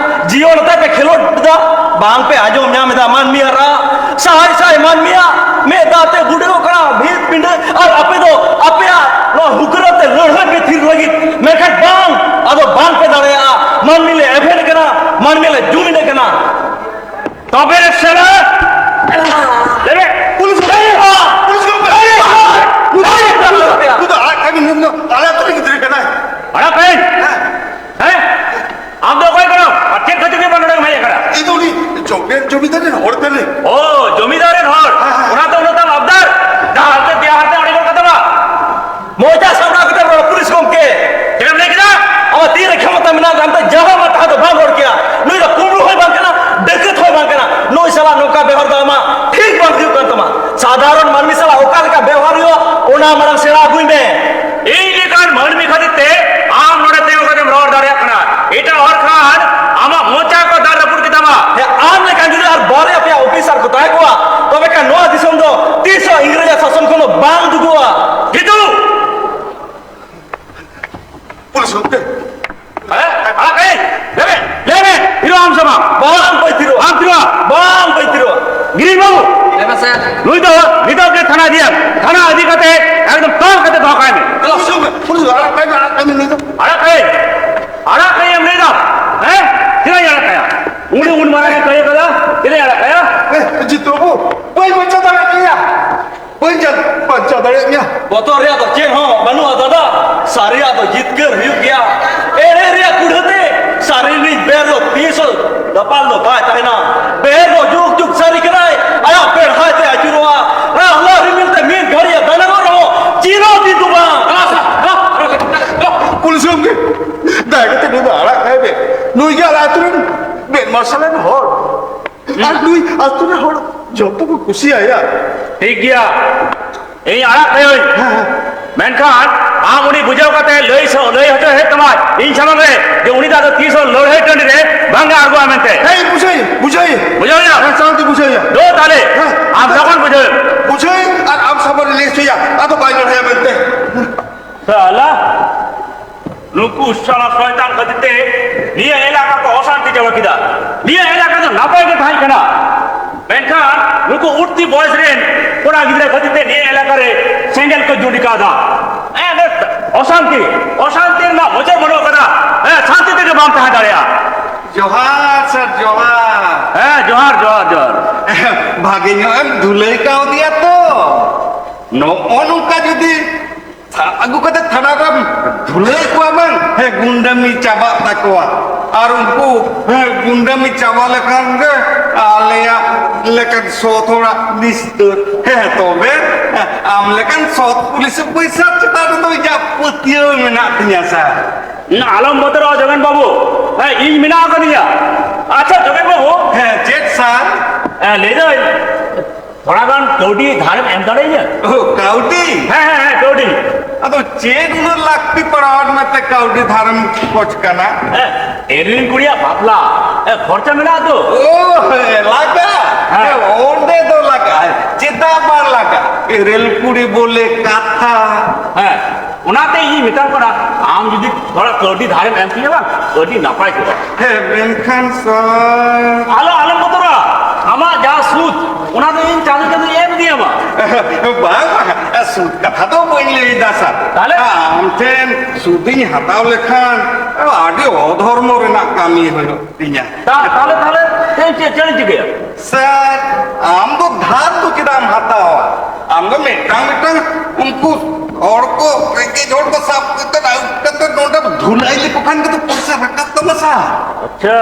ᱡᱤᱭᱚᱱ ᱟᱛᱮ ᱯᱮ ᱠᱷᱮᱞᱳᱰ ᱮᱫᱟ, ᱵᱟᱝ ᱯᱮ ᱟᱸᱡᱚᱢ ᱧᱟᱢ ᱮᱫᱟ ᱢᱟᱹᱱᱢᱤᱭᱟᱜ ᱨᱟᱜ? ᱥᱟᱭ ᱥᱟᱭ ᱢᱟᱹᱱᱢᱤᱭᱟᱜ ᱢᱮᱫ ᱫᱟᱜ ᱛᱮ ᱵᱩᱰᱟᱹᱜᱚᱜ ᱠᱟᱱᱟ ᱵᱷᱤᱛ ᱯᱤᱸᱰᱟᱹ, ᱟᱨ ᱟᱯᱮ ᱫᱚ ᱟᱯᱮᱭᱟᱜ ᱱᱚᱣᱟ ᱦᱩᱠᱨᱟᱹ ᱛᱮ ᱞᱟᱹᱲᱦᱟᱹᱭ ᱯᱮ ᱛᱷᱤᱨ ᱞᱟᱹᱜᱤᱫ, ᱢᱮᱱᱠᱷᱟᱱ ᱵᱟᱝ, ᱟᱫᱚ ᱵᱟᱝ ᱯᱮ ᱫᱟᱲᱮᱭᱟᱜᱼᱟ᱾ ᱢᱟᱹᱱᱢᱤ ᱞᱮ ᱮᱵᱷᱮᱱ ᱠᱟᱱᱟ, ᱢᱟᱹᱱᱢᱤ ᱞᱮ ᱡᱩᱢᱤᱫ ᱠᱟᱱᱟ᱾ ᱛᱚᱵᱮ ᱨᱮ ᱥᱮᱬᱟ᱾ ᱞᱟᱹᱭ ᱢᱮ᱾ ᱯᱩᱞᱤᱥ ᱜᱚᱢᱠᱮ! ᱯᱩᱞᱤᱥ ᱜᱚᱢᱠᱮ! ᱯᱩᱞᱤᱥ ᱜᱚᱢᱠᱮ! ᱱᱩᱭ ᱫᱚ ᱟᱲᱟᱜ ᱠᱟᱭ ᱢᱮ, ᱱᱩᱭ ᱫᱚ ᱟᱞᱮ ᱟᱹᱛᱩ ᱨᱮᱱ ᱜᱤᱫᱽᱨᱟᱹ ᱠᱟᱱᱟᱭ᱾ ᱟᱲᱟᱜ ᱠᱟᱭ? ᱦᱮᱸ? ᱟᱢ ᱫᱚ ᱚᱠᱚᱭ ᱠᱟᱱᱟᱢ? ᱟᱨ ᱪᱮᱫ ᱠᱷᱟᱹᱛᱤᱨ ᱛᱮ ᱱᱚᱰᱮᱢ ᱦᱮᱡ ᱟᱠᱟᱱᱟ? ᱤᱧ ᱫᱚ ᱩᱱᱤ ᱡᱚᱢᱤ-, ᱡᱚᱢᱤᱫᱟᱨ ᱨᱮᱱ ᱦᱚᱲ ᱠᱟᱹᱱᱟᱹᱧ᱾ ᱚ, ᱡᱚᱢᱤᱫᱟᱨ ᱨᱮᱱ ᱦᱚᱲ? ᱦᱮᱸ, ᱦᱮᱸ᱾ ᱚᱱᱟ ᱫᱚ ᱩᱱᱟᱹᱜ ᱛᱟᱢ ᱟᱵᱫᱟᱨ? ᱰᱟᱦᱟᱨ ᱛᱮ ᱫᱮᱭᱟ ᱦᱟᱨᱛᱮ ᱚᱲᱮᱡ ᱜᱚᱫ ᱠᱟᱛᱟᱢᱟ᱾ ᱢᱚᱪᱟ ᱥᱟᱢᱵᱲᱟᱣ ᱠᱟᱛᱮ ᱨᱚᱲ, ᱯᱩᱞᱤᱥ ᱜᱚᱢᱠᱮ᱾ ᱪᱮᱫ ᱮᱢ ᱞᱟᱹᱭ ᱠᱮᱫᱟ? ᱟᱢᱟᱜ ᱛᱤᱨᱮ ᱠᱷᱮᱢᱚᱛᱟ ᱢᱮᱱᱟᱜ ᱛᱟᱢ ᱛᱮ ᱡᱟᱦᱟᱸ ᱢᱟ ᱛᱟᱦᱟᱸ ᱫᱚ ᱵᱟᱢ ᱨᱚᱲ ᱠᱮᱭᱟ᱾ ᱱᱩᱭ ᱫᱚ ᱠᱩᱢᱵᱽᱲᱩ ᱦᱚᱸᱭ ᱵᱟᱝ ᱠᱟᱱᱟ, ᱰᱟᱹᱠᱟᱹᱛ ᱦᱚᱸᱭ ᱵᱟᱝ ᱠᱟᱱᱟ᱾ ᱱᱩᱭ ᱥᱟᱞᱟᱜ ᱱᱚᱝᱠᱟ ᱵᱮᱣᱦᱟᱨ ᱫᱚ ᱟᱢᱟᱜ ᱴᱷᱤᱠ ᱵᱟᱝ ᱦᱩᱭᱩᱜ ᱠᱟᱱ ᱛᱟᱢᱟ᱾ ᱥᱟᱫᱷᱟᱨᱚᱱ ᱢᱟᱹᱱᱢᱤ ᱥᱟᱞᱟᱜ ᱚᱠᱟ ᱞᱮᱠᱟ ᱵᱮᱣᱦᱟᱨ ᱦᱩᱭᱩᱜᱼᱟ, ᱚᱱᱟ ᱢᱟᱲᱟᱝ ᱥᱮᱬᱟ ᱟᱹᱜᱩᱭ ᱢᱮ᱾ ᱤᱧ ᱞᱮᱠᱟᱱ ᱢᱟᱹᱱᱢᱤ ᱠᱷᱟᱹᱛᱤᱨ ᱛᱮ ᱟᱢ ᱱᱚᱰᱮ ᱛᱤᱸᱜᱩ ᱠᱟᱛᱮᱢ ᱨᱚᱲ ᱫᱟᱲᱮᱭᱟᱜ ᱠᱟᱱᱟ᱾ ᱮᱴᱟᱜ ᱦᱚᱲ ᱠᱷᱟᱱ ᱟᱢᱟᱜ ᱢᱚᱪᱟ ᱠᱚ ᱫᱟᱞ ᱨᱟᱹᱯᱩᱫ ᱠᱮᱛᱟᱢᱟ᱾ ᱦᱮᱸ, ᱟᱢ ᱞᱮᱠᱟᱱ ᱡᱩᱫᱤ ᱟᱨ ᱵᱟᱨᱭᱟ ᱯᱮᱭᱟ ᱚᱯᱷᱤᱥᱟᱨ ᱠᱚ ᱛᱟᱦᱮᱸ ᱠᱚᱜᱼᱟ, ᱛᱚᱵᱮ ᱠᱷᱟᱱ ᱱᱚᱣᱟ ᱫᱤᱥᱚᱢ ᱫᱚ ᱛᱤᱥ ᱦᱚᱸ ᱤᱝᱨᱮᱡᱽ ᱟᱜ ᱥᱟᱥᱚᱱ ᱠᱷᱚᱱ ᱫᱚ ᱵᱟᱝ ᱫᱩᱜᱩᱜᱼᱟ᱾ ᱠᱤᱱᱛᱩ ᱯᱩᱞᱤᱥ ᱜᱚᱢᱠᱮ᱾ ᱦᱮᱸ? ᱟᱲᱟᱜ ᱠᱟᱹᱧ? ᱞᱟᱹᱭ ᱢᱮ, ᱞᱟᱹᱭ ᱢᱮ, ᱛᱷᱤᱨᱚᱜ ᱟᱢ ᱥᱮ ᱵᱟᱝ? ᱵᱟᱝ ᱵᱟᱹᱧ ᱛᱷᱤᱨᱚᱜᱼᱟ᱾ ᱵᱟᱢ ᱛᱷᱤᱨᱚᱜᱼᱟ? ᱵᱟᱝ ᱵᱟᱹᱧ ᱛᱷᱤᱨᱚᱜᱼᱟ᱾ ᱜᱤᱨᱤᱡ ᱵᱟᱹᱵᱩ, ᱦᱮᱸ, ᱥᱟᱨ᱾ ᱱᱩᱭ ᱫᱚ ᱱᱤᱛᱚᱜ ᱜᱮ ᱛᱷᱟᱱᱟ ᱤᱫᱤᱭᱮᱢ᱾ ᱛᱷᱟᱱᱟ ᱤᱫᱤ ᱠᱟᱛᱮ ᱮᱠᱫᱚᱢ ᱛᱚᱞ ᱠᱟᱛᱮ ᱫᱚᱦᱚ ᱠᱟᱭ ᱢᱮ᱾ ᱯᱩᱞᱤᱥ ᱜᱚᱢᱠᱮ, ᱯᱩᱞᱤᱥ ᱜᱚᱢᱠᱮ, ᱟᱲᱟᱜ ᱠᱟᱭ ᱢᱮ, ᱟᱲᱟᱜ ᱠᱟᱭ ᱢᱮ ᱱᱩᱭ ᱫᱚ᱾ ᱟᱲᱟᱜ ᱠᱟᱹᱧ? ᱟᱲᱟᱜ ᱠᱟᱹᱧ ᱮᱢ ᱞᱟᱹᱭ ᱫᱟ? ᱦᱮᱸ? ᱛᱤᱱᱟᱹᱜ ᱤᱧ ᱟᱲᱟᱜ ᱠᱟᱭᱟ? ᱩᱱᱤ ᱩᱱ ᱢᱟᱨᱟᱝ ᱮ ᱠᱟᱹᱭ ᱠᱟᱫᱟ, ᱛᱤᱱᱟᱹᱜ ᱤᱧ ᱟᱲᱟᱜ ᱠᱟᱭᱟ? ᱮ, ᱡᱤᱛᱩ ᱵᱟᱹᱵᱩ, ᱵᱟᱹᱧ ᱫᱟᱲᱮᱭᱟᱜ ᱢᱮᱭᱟ᱾ ᱵᱚᱛᱚᱨ ᱨᱮᱭᱟᱜ ᱫᱚ ᱪᱮᱫ ᱦᱚᱸ ᱵᱟᱹᱱᱩᱜᱼᱟ ᱫᱟᱫᱟ, ᱥᱟᱹᱨᱤᱭᱟᱜ ᱫᱚ ᱡᱤᱛᱠᱟᱹᱨ ᱦᱩᱭᱩᱜ ᱜᱮᱭᱟ᱾ ᱮᱲᱮ ᱨᱮᱭᱟᱜ ᱠᱩᱲᱦᱟᱹ ᱛᱮ ᱥᱟᱹᱨᱤ ᱨᱤᱱᱤᱡ ᱵᱮᱨ ᱫᱚ ᱛᱤᱥ ᱦᱚᱸ ᱫᱟᱯᱟᱞ ᱫᱚ ᱵᱟᱭ ᱛᱟᱦᱮᱱᱟ᱾ ᱵᱮᱨ ᱫᱚ ᱡᱩᱜᱽ ᱡᱩᱜᱽ ᱥᱟᱹᱨᱤ ᱠᱟᱱᱟᱭ, ᱟᱭᱟᱜ ᱵᱮᱲᱦᱟᱭ ᱛᱮ ᱟᱹᱪᱩᱨᱚᱜᱼᱟ᱾ ᱟᱦᱞᱟ ᱨᱤᱢᱤᱞ ᱛᱮ ᱢᱤᱫ ᱜᱷᱟᱹᱲᱤᱡ ᱮ ᱫᱟᱱᱟᱝᱚᱜ ᱨᱮᱦᱚᱸ ᱪᱤᱨᱚ ᱫᱤᱱ ᱫᱚ ᱵᱟᱝ᱾ ᱯᱩᱞᱤᱥ ᱜᱚᱢᱠᱮ, ᱫᱟᱭᱟ ᱠᱟᱛᱮ ᱱᱩᱭ ᱫᱚ ᱟᱲᱟᱜ ᱠᱟᱭ ᱢᱮ᱾ ᱱᱩᱭ ᱜᱮ ᱟᱞᱮ ᱟᱹᱛᱩ ᱨᱮᱱ ᱢᱮᱫ ᱢᱟᱨᱥᱟᱞᱟᱱ ᱦᱚᱲ᱾ ᱟᱨ ᱱᱩᱭ ᱟᱹᱛᱩ ᱨᱮᱱ ᱦᱚᱲ ᱡᱚᱛᱚ ᱠᱚ ᱠᱩᱥᱤᱭᱟᱭᱟ᱾ ᱴᱷᱤᱠ ᱜᱮᱭᱟ, ᱤᱧ ᱟᱲᱟᱜ ᱠᱟᱭᱟᱹᱧ᱾ ᱦᱮᱸ, ᱦᱮᱸ᱾ ᱢᱮᱱᱠᱷᱟᱱ ᱟᱢ ᱩᱱᱤ ᱵᱩᱡᱷᱟᱹᱣ ᱠᱟᱛᱮ ᱞᱟᱹᱭ ᱥᱚ-, ᱞᱟᱹᱭ ᱦᱚᱪᱚ ᱦᱩᱭᱩᱜ ᱛᱟᱢᱟ ᱤᱧ ᱥᱟᱢᱟᱝ ᱨᱮ ᱡᱮ ᱩᱱᱤ ᱫᱚ ᱟᱫᱚ ᱛᱤᱥ ᱦᱚᱸ ᱞᱟᱹᱲᱦᱟᱹᱭ ᱴᱟᱺᱰᱤ ᱨᱮ ᱵᱟᱝ ᱮ ᱟᱬᱜᱚᱜᱼᱟ ᱢᱮᱱᱛᱮ᱾ ᱦᱮᱸ, ᱵᱩᱡᱷᱟᱹᱣ, ᱵᱩᱡᱷᱟᱹᱣ᱾ ᱵᱩᱡᱷᱟᱹᱣ ᱮᱱᱟ? ᱦᱮᱸ, ᱥᱟᱶᱛᱮ ᱵᱩᱡᱷᱟᱹᱣ ᱮᱱᱟ᱾ ᱫᱩ ᱛᱟᱦᱞᱮ, ᱦᱮᱸ᱾ ᱟᱢ ᱡᱚᱠᱷᱚᱱ ᱵᱩᱡᱷᱟᱹᱣ᱾ ᱵᱩᱡᱷᱟᱹᱣ ᱟᱨ ᱟᱢ ᱥᱟᱢᱟᱝ ᱨᱮ ᱞᱟᱹᱭ ᱦᱚᱪᱚᱭᱟ, ᱟᱫᱚ ᱵᱟᱭ ᱞᱟᱹᱲᱦᱟᱹᱭᱟ ᱢᱮᱱᱛᱮ᱾ ᱥᱟᱞᱟ, ᱱᱩᱠᱩ ᱥᱟᱞᱟ ᱥᱚᱭᱛᱟᱱ ᱠᱷᱟᱹᱛᱤᱨ ᱛᱮ ᱱᱤᱭᱟᱹ ᱮᱞᱟᱠᱟ ᱠᱚ ᱚᱥᱟᱱᱛᱤ ᱪᱟᱵᱟ ᱠᱮᱫᱟ᱾ ᱱᱤᱭᱟᱹ ᱮᱞᱟᱠᱟ ᱫᱚ ᱱᱟᱯᱟᱭ ᱜᱮ ᱛᱟᱦᱮᱸ ᱠᱟᱱᱟ, ᱢᱮᱱᱠᱷᱟᱱ ᱱᱩᱠᱩ ᱩঠতি ᱵᱚᱭᱮᱥ ᱨᱮᱱ ᱠᱚᱲᱟ ᱜᱤᱫᱽᱨᱟᱹ ᱠᱷᱟᱹᱛᱤᱨ ᱛᱮ ᱱᱤᱭᱟᱹ ᱮᱞᱟᱠᱟ ᱨᱮ ᱥᱮᱸᱜᱮᱞ ᱠᱚ ᱡᱩᱰᱤ ᱠᱟᱫᱟ᱾ ᱮ, ᱚᱥᱟᱱᱛᱤ, ᱚᱥᱟᱱᱛᱤ ᱨᱮᱱᱟᱜ ᱢᱩᱪᱟᱹᱫ ᱵᱟᱹᱱᱩᱜ ᱠᱟᱫᱟ᱾ ᱮ, ᱥᱟᱱᱛᱤ ᱛᱮᱜᱮ ᱵᱟᱢ ᱛᱟᱦᱮᱸ ᱫᱟᱲᱮᱭᱟᱜᱼᱟ᱾ ᱡᱚᱦᱟᱨ ᱥᱟᱨ, ᱡᱚᱦᱟᱨ᱾ ᱦᱮᱸ, ᱡᱚᱦᱟᱨ, ᱡᱚᱦᱟᱨ, ᱡᱚᱦᱟᱨ᱾ ᱵᱷᱟᱜᱮ ᱧᱚᱜ ᱮᱢ ᱫᱷᱩᱞᱟᱹᱭ ᱠᱟᱣᱫᱮᱭᱟ ᱛᱚ? ᱱᱚᱜᱼᱚ ᱱᱚᱝᱠᱟ ᱡᱩᱫᱤ ᱥᱟᱵ ᱟᱹᱜᱩ ᱠᱟᱛᱮ ᱛᱷᱟᱱᱟ ᱨᱮᱢ ᱫᱷᱩᱞᱟᱹᱭ ᱠᱚᱣᱟ ᱵᱟᱝ? ᱦᱮᱸ, ᱜᱩᱱᱰᱟᱹᱢᱤ ᱪᱟᱵᱟᱜ ᱛᱟᱠᱚᱣᱟ᱾ ᱟᱨ ᱩᱱᱠᱩ, ᱦᱮᱸ, ᱜᱩᱱᱰᱟᱹᱢᱤ ᱪᱟᱵᱟ ᱞᱮᱠᱷᱟᱱ ᱜᱮ ᱟᱞᱮᱭᱟᱜ ᱞᱮᱠᱟᱱ ᱥᱚᱛ ᱦᱚᱲᱟᱜ ᱱᱤᱥᱛᱟᱹᱨ᱾ ᱦᱮᱸ, ᱛᱚᱵᱮ, ᱦᱮᱸ, ᱟᱢ ᱞᱮᱠᱟᱱ ᱥᱚᱛ ᱯᱩᱞᱤᱥ ᱚᱯᱷᱤᱥᱟᱨ ᱪᱮᱛᱟᱱ ᱨᱮᱫᱚ ᱤᱧᱟᱹᱜ ᱯᱟᱹᱛᱭᱟᱹᱣ ᱢᱮᱱᱟᱜ ᱛᱤᱧᱟᱹ, ᱥᱟᱨ᱾ ᱟᱞᱚᱢ ᱵᱚᱛᱚᱨᱚᱜᱼᱟ, ᱡᱳᱜᱮᱱ ᱵᱟᱹᱵᱩ᱾ ᱦᱮᱸ, ᱤᱧ ᱢᱮᱱᱟᱜ ᱟᱠᱟᱫᱤᱧᱟ᱾ ᱟᱪᱪᱷᱟ, ᱡᱳᱜᱮᱱ ᱵᱟᱹᱵᱩ᱾ ᱦᱮᱸ, ᱪᱮᱫ, ᱥᱟᱨ? ᱦᱮᱸ, ᱞᱟᱹᱭᱫᱟᱹᱧ, ᱛᱷᱚᱲᱟ ᱜᱟᱱ ᱠᱟᱹᱣᱰᱤ ᱫᱷᱟᱨᱮᱢ ᱮᱢ ᱫᱟᱲᱮᱭᱟᱹᱧᱟ? ᱳ, ᱠᱟᱹᱣᱰᱤ? ᱦᱮᱸ, ᱦᱮᱸ, ᱦᱮᱸ, ᱠᱟᱹᱣᱰᱤ᱾ ᱟᱫᱚ ᱪᱮᱫ ᱩᱱᱟᱹᱜ ᱞᱟᱹᱠᱛᱤ ᱯᱟᱲᱟᱣᱟᱫ ᱢᱮᱛᱮ ᱠᱟᱹᱣᱰᱤ ᱫᱷᱟᱨᱮᱢ ᱠᱷᱚᱡᱽ ᱠᱟᱱᱟ? ᱦᱮᱸ, ᱮᱨᱤᱞ ᱠᱩᱲᱤᱭᱟᱜ ᱵᱟᱯᱞᱟ, ᱦᱮᱸ, ᱠᱷᱚᱨᱪᱟ ᱢᱮᱱᱟᱜᱼᱟ ᱛᱚ? ᱳ, ᱦᱮᱸ, ᱞᱟᱜᱟᱜ᱾ ᱦᱮᱸ᱾ ᱦᱮᱸ, ᱚᱸᱰᱮ ᱫᱚ ᱞᱟᱜᱟᱜᱼᱟ᱾ ᱪᱮᱫᱟᱜ ᱵᱟᱝ ᱞᱟᱜᱟᱜᱼᱟ? ᱮᱨᱮᱞ ᱠᱩᱲᱤ ᱵᱚᱞᱮ ᱠᱟᱛᱷᱟ᱾ ᱦᱮᱸ, ᱚᱱᱟᱛᱮ ᱤᱧ ᱢᱮᱛᱟᱢ ᱠᱟᱱᱟ, ᱟᱢ ᱡᱩᱫᱤ ᱛᱷᱚᱲᱟ ᱠᱟᱹᱣᱰᱤ ᱫᱷᱟᱨᱮᱢ ᱮᱢ ᱠᱤᱧᱟ ᱵᱟᱝ, ᱟᱹᱰᱤ ᱱᱟᱯᱟᱭ ᱠᱚᱜᱼᱟ᱾ ᱦᱮᱸ, ᱢᱮᱱᱠᱷᱟᱱ ᱥᱟᱨ᱾ ᱟᱞᱚ, ᱟᱞᱚᱢ ᱵᱚᱛᱚᱨᱟ᱾ ᱟᱢᱟᱜ ᱡᱟᱦᱟᱸ ᱥᱩᱫ, ᱚᱱᱟ ᱫᱚ ᱤᱧ ᱪᱟᱸᱫᱚ ᱪᱟᱸᱫᱚᱧ ᱮᱢ ᱤᱫᱤᱭᱟᱢᱟ᱾ ᱵᱟᱝ, ᱵᱟᱝ, ᱥᱩᱫ ᱠᱟᱛᱷᱟ ᱫᱚ ᱵᱟᱹᱧ ᱞᱟᱹᱭ ᱮᱫᱟ, ᱥᱟᱨ᱾ ᱛᱟᱦᱞᱮ? ᱟᱢ ᱴᱷᱮᱱ ᱥᱩᱫᱤᱧ ᱦᱟᱛᱟᱣ ᱞᱮᱠᱷᱟᱱ ᱟᱹᱰᱤ ᱚᱫᱷᱚᱨᱢᱚ ᱨᱮᱱᱟᱜ ᱠᱟᱹᱢᱤ ᱦᱩᱭᱩᱜ ᱛᱤᱧᱟ᱾ ᱛᱟ-, ᱛᱟᱦᱞᱮ, ᱛᱟᱦᱞᱮ ᱪᱮᱫ, ᱪᱮᱫ ᱤᱧ ᱪᱤᱠᱟᱹᱭᱟ? ᱥᱟᱨ, ᱟᱢ ᱫᱚ ᱫᱷᱟᱨ ᱫᱚ ᱪᱮᱫᱟᱜ ᱮᱢ ᱦᱟᱛᱟᱣᱟ? ᱟᱢ ᱫᱚ ᱢᱤᱫᱴᱟᱝ ᱢᱤᱫᱴᱟᱝ ᱩᱱᱠᱩ ᱦᱚᱲ ᱠᱚ, ᱨᱮᱸᱜᱮᱡ ᱦᱚᱲ ᱠᱚ ᱥᱟᱵ ᱠᱟᱛᱮ ᱟᱹᱜᱩ ᱠᱟᱛᱮ ᱱᱚᱰᱮ ᱫᱷᱩᱞᱟᱹᱭ ᱞᱮᱠᱚ ᱠᱷᱟᱱ ᱜᱮ ᱛᱚ ᱯᱚᱭᱥᱟ ᱨᱟᱠᱟᱵ ᱛᱟᱢᱟ, ᱥᱟᱨ᱾ ᱟᱪᱪᱷᱟ᱾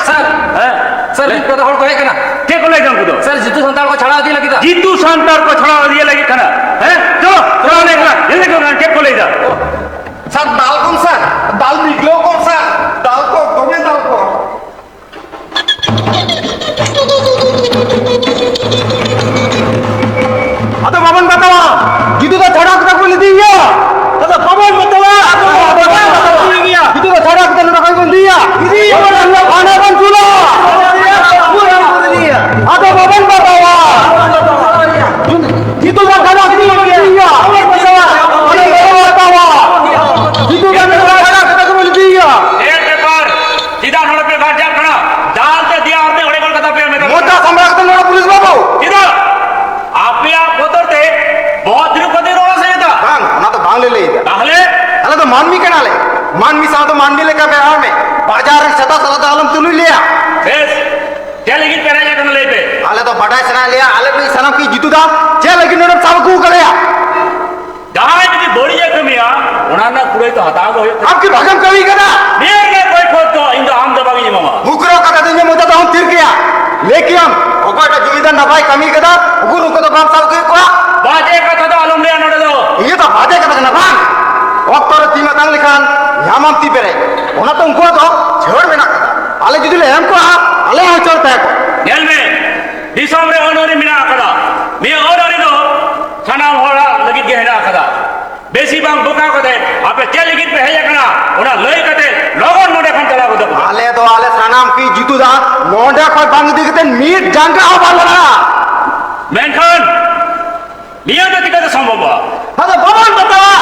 ᱥᱟᱨ, ᱦᱮᱸ? ᱥᱟᱨ, ᱢᱤᱫ ᱯᱮ ᱦᱚᱲ ᱠᱚ ᱦᱮᱡ ᱠᱟᱱᱟ᱾ ᱪᱮᱫ ᱠᱚ ᱞᱟᱹᱭ ᱫᱟ ᱩᱱᱠᱩ ᱫᱚ? ᱥᱟᱨ, ᱡᱤᱛᱩ ᱥᱟᱱᱛᱟᱲ ᱠᱚ ᱪᱷᱟᱲᱟᱣ ᱤᱫᱤ ᱞᱟᱹᱜᱤᱫ᱾ ᱡᱤᱛᱩ ᱥᱟᱱᱛᱟᱲ ᱠᱚ ᱪᱷᱟᱲᱟᱣ ᱤᱫᱤ ᱞᱟᱹᱜᱤᱫ ᱠᱟᱱᱟ᱾ ᱦᱮᱸ? ᱪᱚᱞᱚ, ᱪᱚᱞᱚ, ᱞᱟᱹᱭ ᱠᱚ ᱠᱟᱱᱟ, ᱧᱮᱞ ᱞᱮ ᱠᱚ ᱠᱟᱱᱟ, ᱪᱮᱫ ᱠᱚ ᱞᱟᱹᱭ ᱫᱟ? ᱥᱟᱨ, ᱫᱟᱞ ᱠᱚᱢ ᱥᱟᱨ, ᱫᱟᱞ ᱱᱤᱜᱞᱟᱹᱣ ᱠᱚᱢ ᱥᱟᱨ, ᱫᱟᱞ ᱠᱚ, ᱫᱚᱢᱮ ᱫᱟᱞ ᱠᱚ᱾ ᱟᱫᱚ ᱵᱟᱵᱚᱱ ᱵᱟᱛᱟᱣᱟ, ᱡᱤᱛᱩ ᱫᱚ ᱪᱷᱟᱲᱟᱣ ᱠᱟᱛᱮ ᱵᱚᱱ ᱤᱫᱤᱭᱮᱭᱟ᱾ ᱟᱫᱚ ᱵᱟᱵᱚᱱ ᱵᱟᱛᱟᱣᱟ, ᱟᱫᱚ ᱵᱟᱵᱚᱱ ᱵᱟᱛᱟᱣᱟ᱾ ᱡᱤᱛᱩ ᱫᱚ ᱪᱷᱟᱲᱟᱣ ᱠᱟᱛᱮ ᱱᱚᱰᱮ ᱠᱷᱚᱱ ᱵᱚᱱ ᱤᱫᱤᱭᱮᱭᱟ᱾ ᱤᱫᱤᱭᱮᱭᱟ᱾ ᱛᱷᱟᱱᱟ ᱵᱚᱱ ᱪᱩᱞᱟ᱾ ᱟᱫᱚ ᱵᱟᱵᱚᱱ ᱵᱟᱛᱟᱣᱟ᱾ ᱡᱤᱛᱩ ᱫᱚ ᱪᱷᱟᱲᱟᱣ ᱠᱟᱛᱮ ᱵᱚᱱ ᱤᱫᱤᱭᱮᱭᱟ᱾ ᱵᱟᱵᱚᱱ ᱵᱟᱛᱟᱣᱟ᱾ ᱡᱤᱛᱩ ᱫᱚ ᱪᱷᱟᱲᱟᱣ ᱠᱟᱛᱮ ᱵᱚᱱ ᱤᱫᱤᱭᱮᱭᱟ᱾ ᱪᱮᱫ ᱵᱮᱯᱟᱨ? ᱪᱮᱫᱟᱜ ᱱᱚᱰᱮ ᱯᱮ ᱜᱟᱨᱡᱟᱜ ᱠᱟᱱᱟ? ᱡᱟᱦᱟᱸ ᱛᱮ ᱫᱤᱭᱟ ᱟᱨ ᱛᱮ ᱚᱲᱮ ᱜᱚᱞ ᱠᱟᱛᱷᱟ ᱯᱮ ᱢᱮᱛᱟ ᱢᱚᱪᱟ ᱥᱟᱢᱵᱲᱟᱣ ᱠᱟᱛᱮ ᱱᱚᱰᱮ ᱯᱩᱞᱤᱥ ᱵᱟᱹᱵᱩ᱾ ᱪᱮᱫᱟᱜ? ᱟᱯᱮᱭᱟᱜ ᱵᱚᱛᱚᱨ ᱛᱮ ᱵᱚᱦᱚᱜ ᱫᱷᱤᱨᱤ ᱠᱚ ᱫᱤᱱ ᱨᱚᱲᱟ ᱥᱮ ᱪᱮᱫᱟᱜ? ᱵᱟᱝ, ᱚᱱᱟ ᱫᱚ ᱵᱟᱝ ᱞᱮ ᱞᱟᱹᱭ ᱮᱫᱟ᱾ ᱛᱟᱦᱞᱮ? ᱟᱞᱮ ᱫᱚ ᱢᱟᱹᱱᱢᱤ ᱠᱟᱱᱟᱞᱮ᱾ ᱢᱟᱹᱱᱢᱤ ᱥᱟᱶ ᱫᱚ ᱢᱟᱹᱱᱢᱤ ᱞᱮᱠᱟ ᱵᱮᱣᱦᱟᱨ ᱢᱮ᱾ ᱵᱟᱡᱟᱨ ᱨᱮ ᱥᱮᱛᱟ ᱥᱟᱞᱟ ᱫᱚ ᱟᱞᱚᱢ ᱛᱩᱞᱩᱡ ᱞᱮᱭᱟ᱾ ᱵᱮᱥ, ᱪᱮᱫ ᱞᱟᱹᱜᱤᱫ ᱯᱮ ᱨᱮᱡ ᱟᱠᱟᱱᱟ ᱞᱟᱹᱭ ᱯᱮ? ᱟᱞᱮ ᱫᱚ ᱵᱟᱰᱟᱭ ᱥᱟᱱᱟᱭᱮᱫ ᱞᱮᱭᱟ, ᱟᱞᱮ ᱱᱩᱭ ᱥᱟᱱᱟᱢ ᱠᱤ ᱡᱤᱛᱩ ᱫᱟ ᱪᱮᱫ ᱞᱟᱹᱜᱤᱫ ᱱᱚᱰᱮᱢ ᱥᱟᱵ ᱟᱹᱜᱩ ᱟᱠᱟᱫᱮᱭᱟ? ᱡᱟᱦᱟᱸᱭ ᱡᱩᱫᱤ ᱵᱟᱹᱲᱤᱡ ᱮ ᱠᱟᱹᱢᱤᱭᱟ, ᱚᱱᱟ ᱨᱮᱱᱟᱜ ᱠᱩᱲᱟᱹᱭ ᱛᱚ ᱦᱟᱛᱟᱣ ᱜᱮ ᱦᱩᱭᱩᱜ ᱛᱟᱢᱟ᱾ ᱟᱢ ᱠᱤ ᱵᱷᱟᱜᱮᱢ ᱠᱟᱹᱢᱤ ᱠᱟᱫᱟ? ᱱᱤᱭᱟᱹ ᱨᱮᱱᱟᱜ ᱠᱚᱭ ᱠᱷᱚᱛ ᱫᱚ ᱤᱧ ᱫᱚ ᱟᱢ ᱫᱚ ᱵᱟᱝ ᱤᱧ ᱮᱢᱟᱢᱟ᱾ ᱢᱩᱠᱨᱚ ᱠᱟᱛᱷᱟ ᱫᱚ ᱤᱧᱟᱹᱜ ᱢᱚᱪᱟ ᱫᱚ ᱚᱦᱚᱢ ᱛᱷᱤᱨ ᱠᱮᱭᱟ᱾ ᱞᱟᱹᱭ ᱠᱮᱭᱟᱢ, ᱚᱠᱚᱭᱴᱟᱜ ᱡᱩᱢᱤᱫᱟᱨ ᱱᱟᱯᱟᱭ ᱠᱟᱹᱢᱤ ᱠᱟᱫᱟ, ᱩᱠᱩᱨ ᱩᱱᱠᱩ ᱫᱚ ᱵᱟᱢ ᱥᱟᱵ ᱟᱹᱜᱩᱭᱮᱫ ᱠᱚᱣᱟ? ᱵᱟᱡᱮ ᱠᱟᱛᱷᱟ ᱫᱚ ᱟᱞᱚᱢ ᱞᱟᱹᱭᱟ ᱱᱚᱰᱮ ᱫᱚ᱾ ᱤᱭᱟᱹ ᱫᱚ ᱵᱟᱡᱮ ᱠᱟᱛᱷᱟ ᱠᱟᱱᱟ ᱵᱟᱝ? ᱚᱠᱛᱚ ᱨᱮ ᱛᱤ ᱢᱟᱛᱟᱝ ᱞᱮᱠᱷᱟᱱ ᱧᱟᱢᱟᱢ ᱛᱤ ᱯᱮᱨᱮᱡ᱾ ᱚᱱᱟ ᱛᱚ ᱩᱱᱠᱩᱣᱟᱜ ᱫᱚ ᱪᱷᱟᱹᱲ ᱢᱮᱱᱟᱜ ᱠᱟᱫᱟ᱾ ᱟᱞᱮ ᱡᱩᱫᱤ ᱞᱮ ᱮᱢ ᱠᱚᱣᱟ, ᱟᱞᱮ ᱦᱚᱸ ᱪᱷᱟᱹᱲ ᱛᱟᱦᱮᱸ ᱠᱚᱜᱼᱟ᱾ ᱧᱮᱞ ᱢᱮ, ᱫᱤᱥᱚᱢ ᱨᱮ ᱟᱹᱱ ᱟᱹᱨᱤ ᱢᱮᱱᱟᱜ ᱟᱠᱟᱫᱟ᱾ ᱱᱤᱭᱟᱹ ᱟᱹᱱ ᱟᱹᱨᱤ ᱫᱚ ᱥᱟᱱᱟᱢ ᱦᱚᱲᱟᱜ ᱞᱟᱹᱜᱤᱫ ᱜᱮ ᱦᱮᱱᱟᱜ ᱟᱠᱟᱫᱟ᱾ ᱵᱮᱥᱤ ᱵᱟᱝ ᱵᱚᱠᱟ ᱠᱟᱛᱮ ᱟᱯᱮ ᱪᱮᱫ ᱞᱟᱹᱜᱤᱫ ᱯᱮ ᱦᱮᱡ ᱟᱠᱟᱱᱟ, ᱚᱱᱟ ᱞᱟᱹᱭ ᱠᱟᱛᱮ ᱞᱚᱜᱚᱱ ᱱᱚᱰᱮ ᱠᱷᱚᱱ ᱪᱟᱞᱟᱣ ᱜᱚᱫᱚᱜ ᱯᱮ᱾ ᱟᱞᱮ ᱫᱚ ᱟᱞᱮ ᱥᱟᱱᱟᱢ ᱠᱤ ᱡᱤᱛᱩ ᱫᱟ ᱱᱚᱰᱮ ᱠᱷᱚᱱ ᱵᱟᱝ ᱤᱫᱤ ᱠᱟᱛᱮ ᱢᱤᱫ ᱡᱟᱸᱜᱟ ᱦᱚᱸ ᱵᱟᱝ ᱞᱟᱲᱟᱜᱼᱟ᱾ ᱢᱮᱱᱠᱷᱟᱱ ᱱᱤᱭᱟᱹ ᱫᱚ ᱪᱤᱠᱟᱹᱛᱮ ᱥᱚᱢᱵᱷᱚᱵᱚᱜᱼᱟ? ᱟᱫᱚ ᱵᱟᱵᱚᱱ ᱵᱟᱛᱟᱣᱟ᱾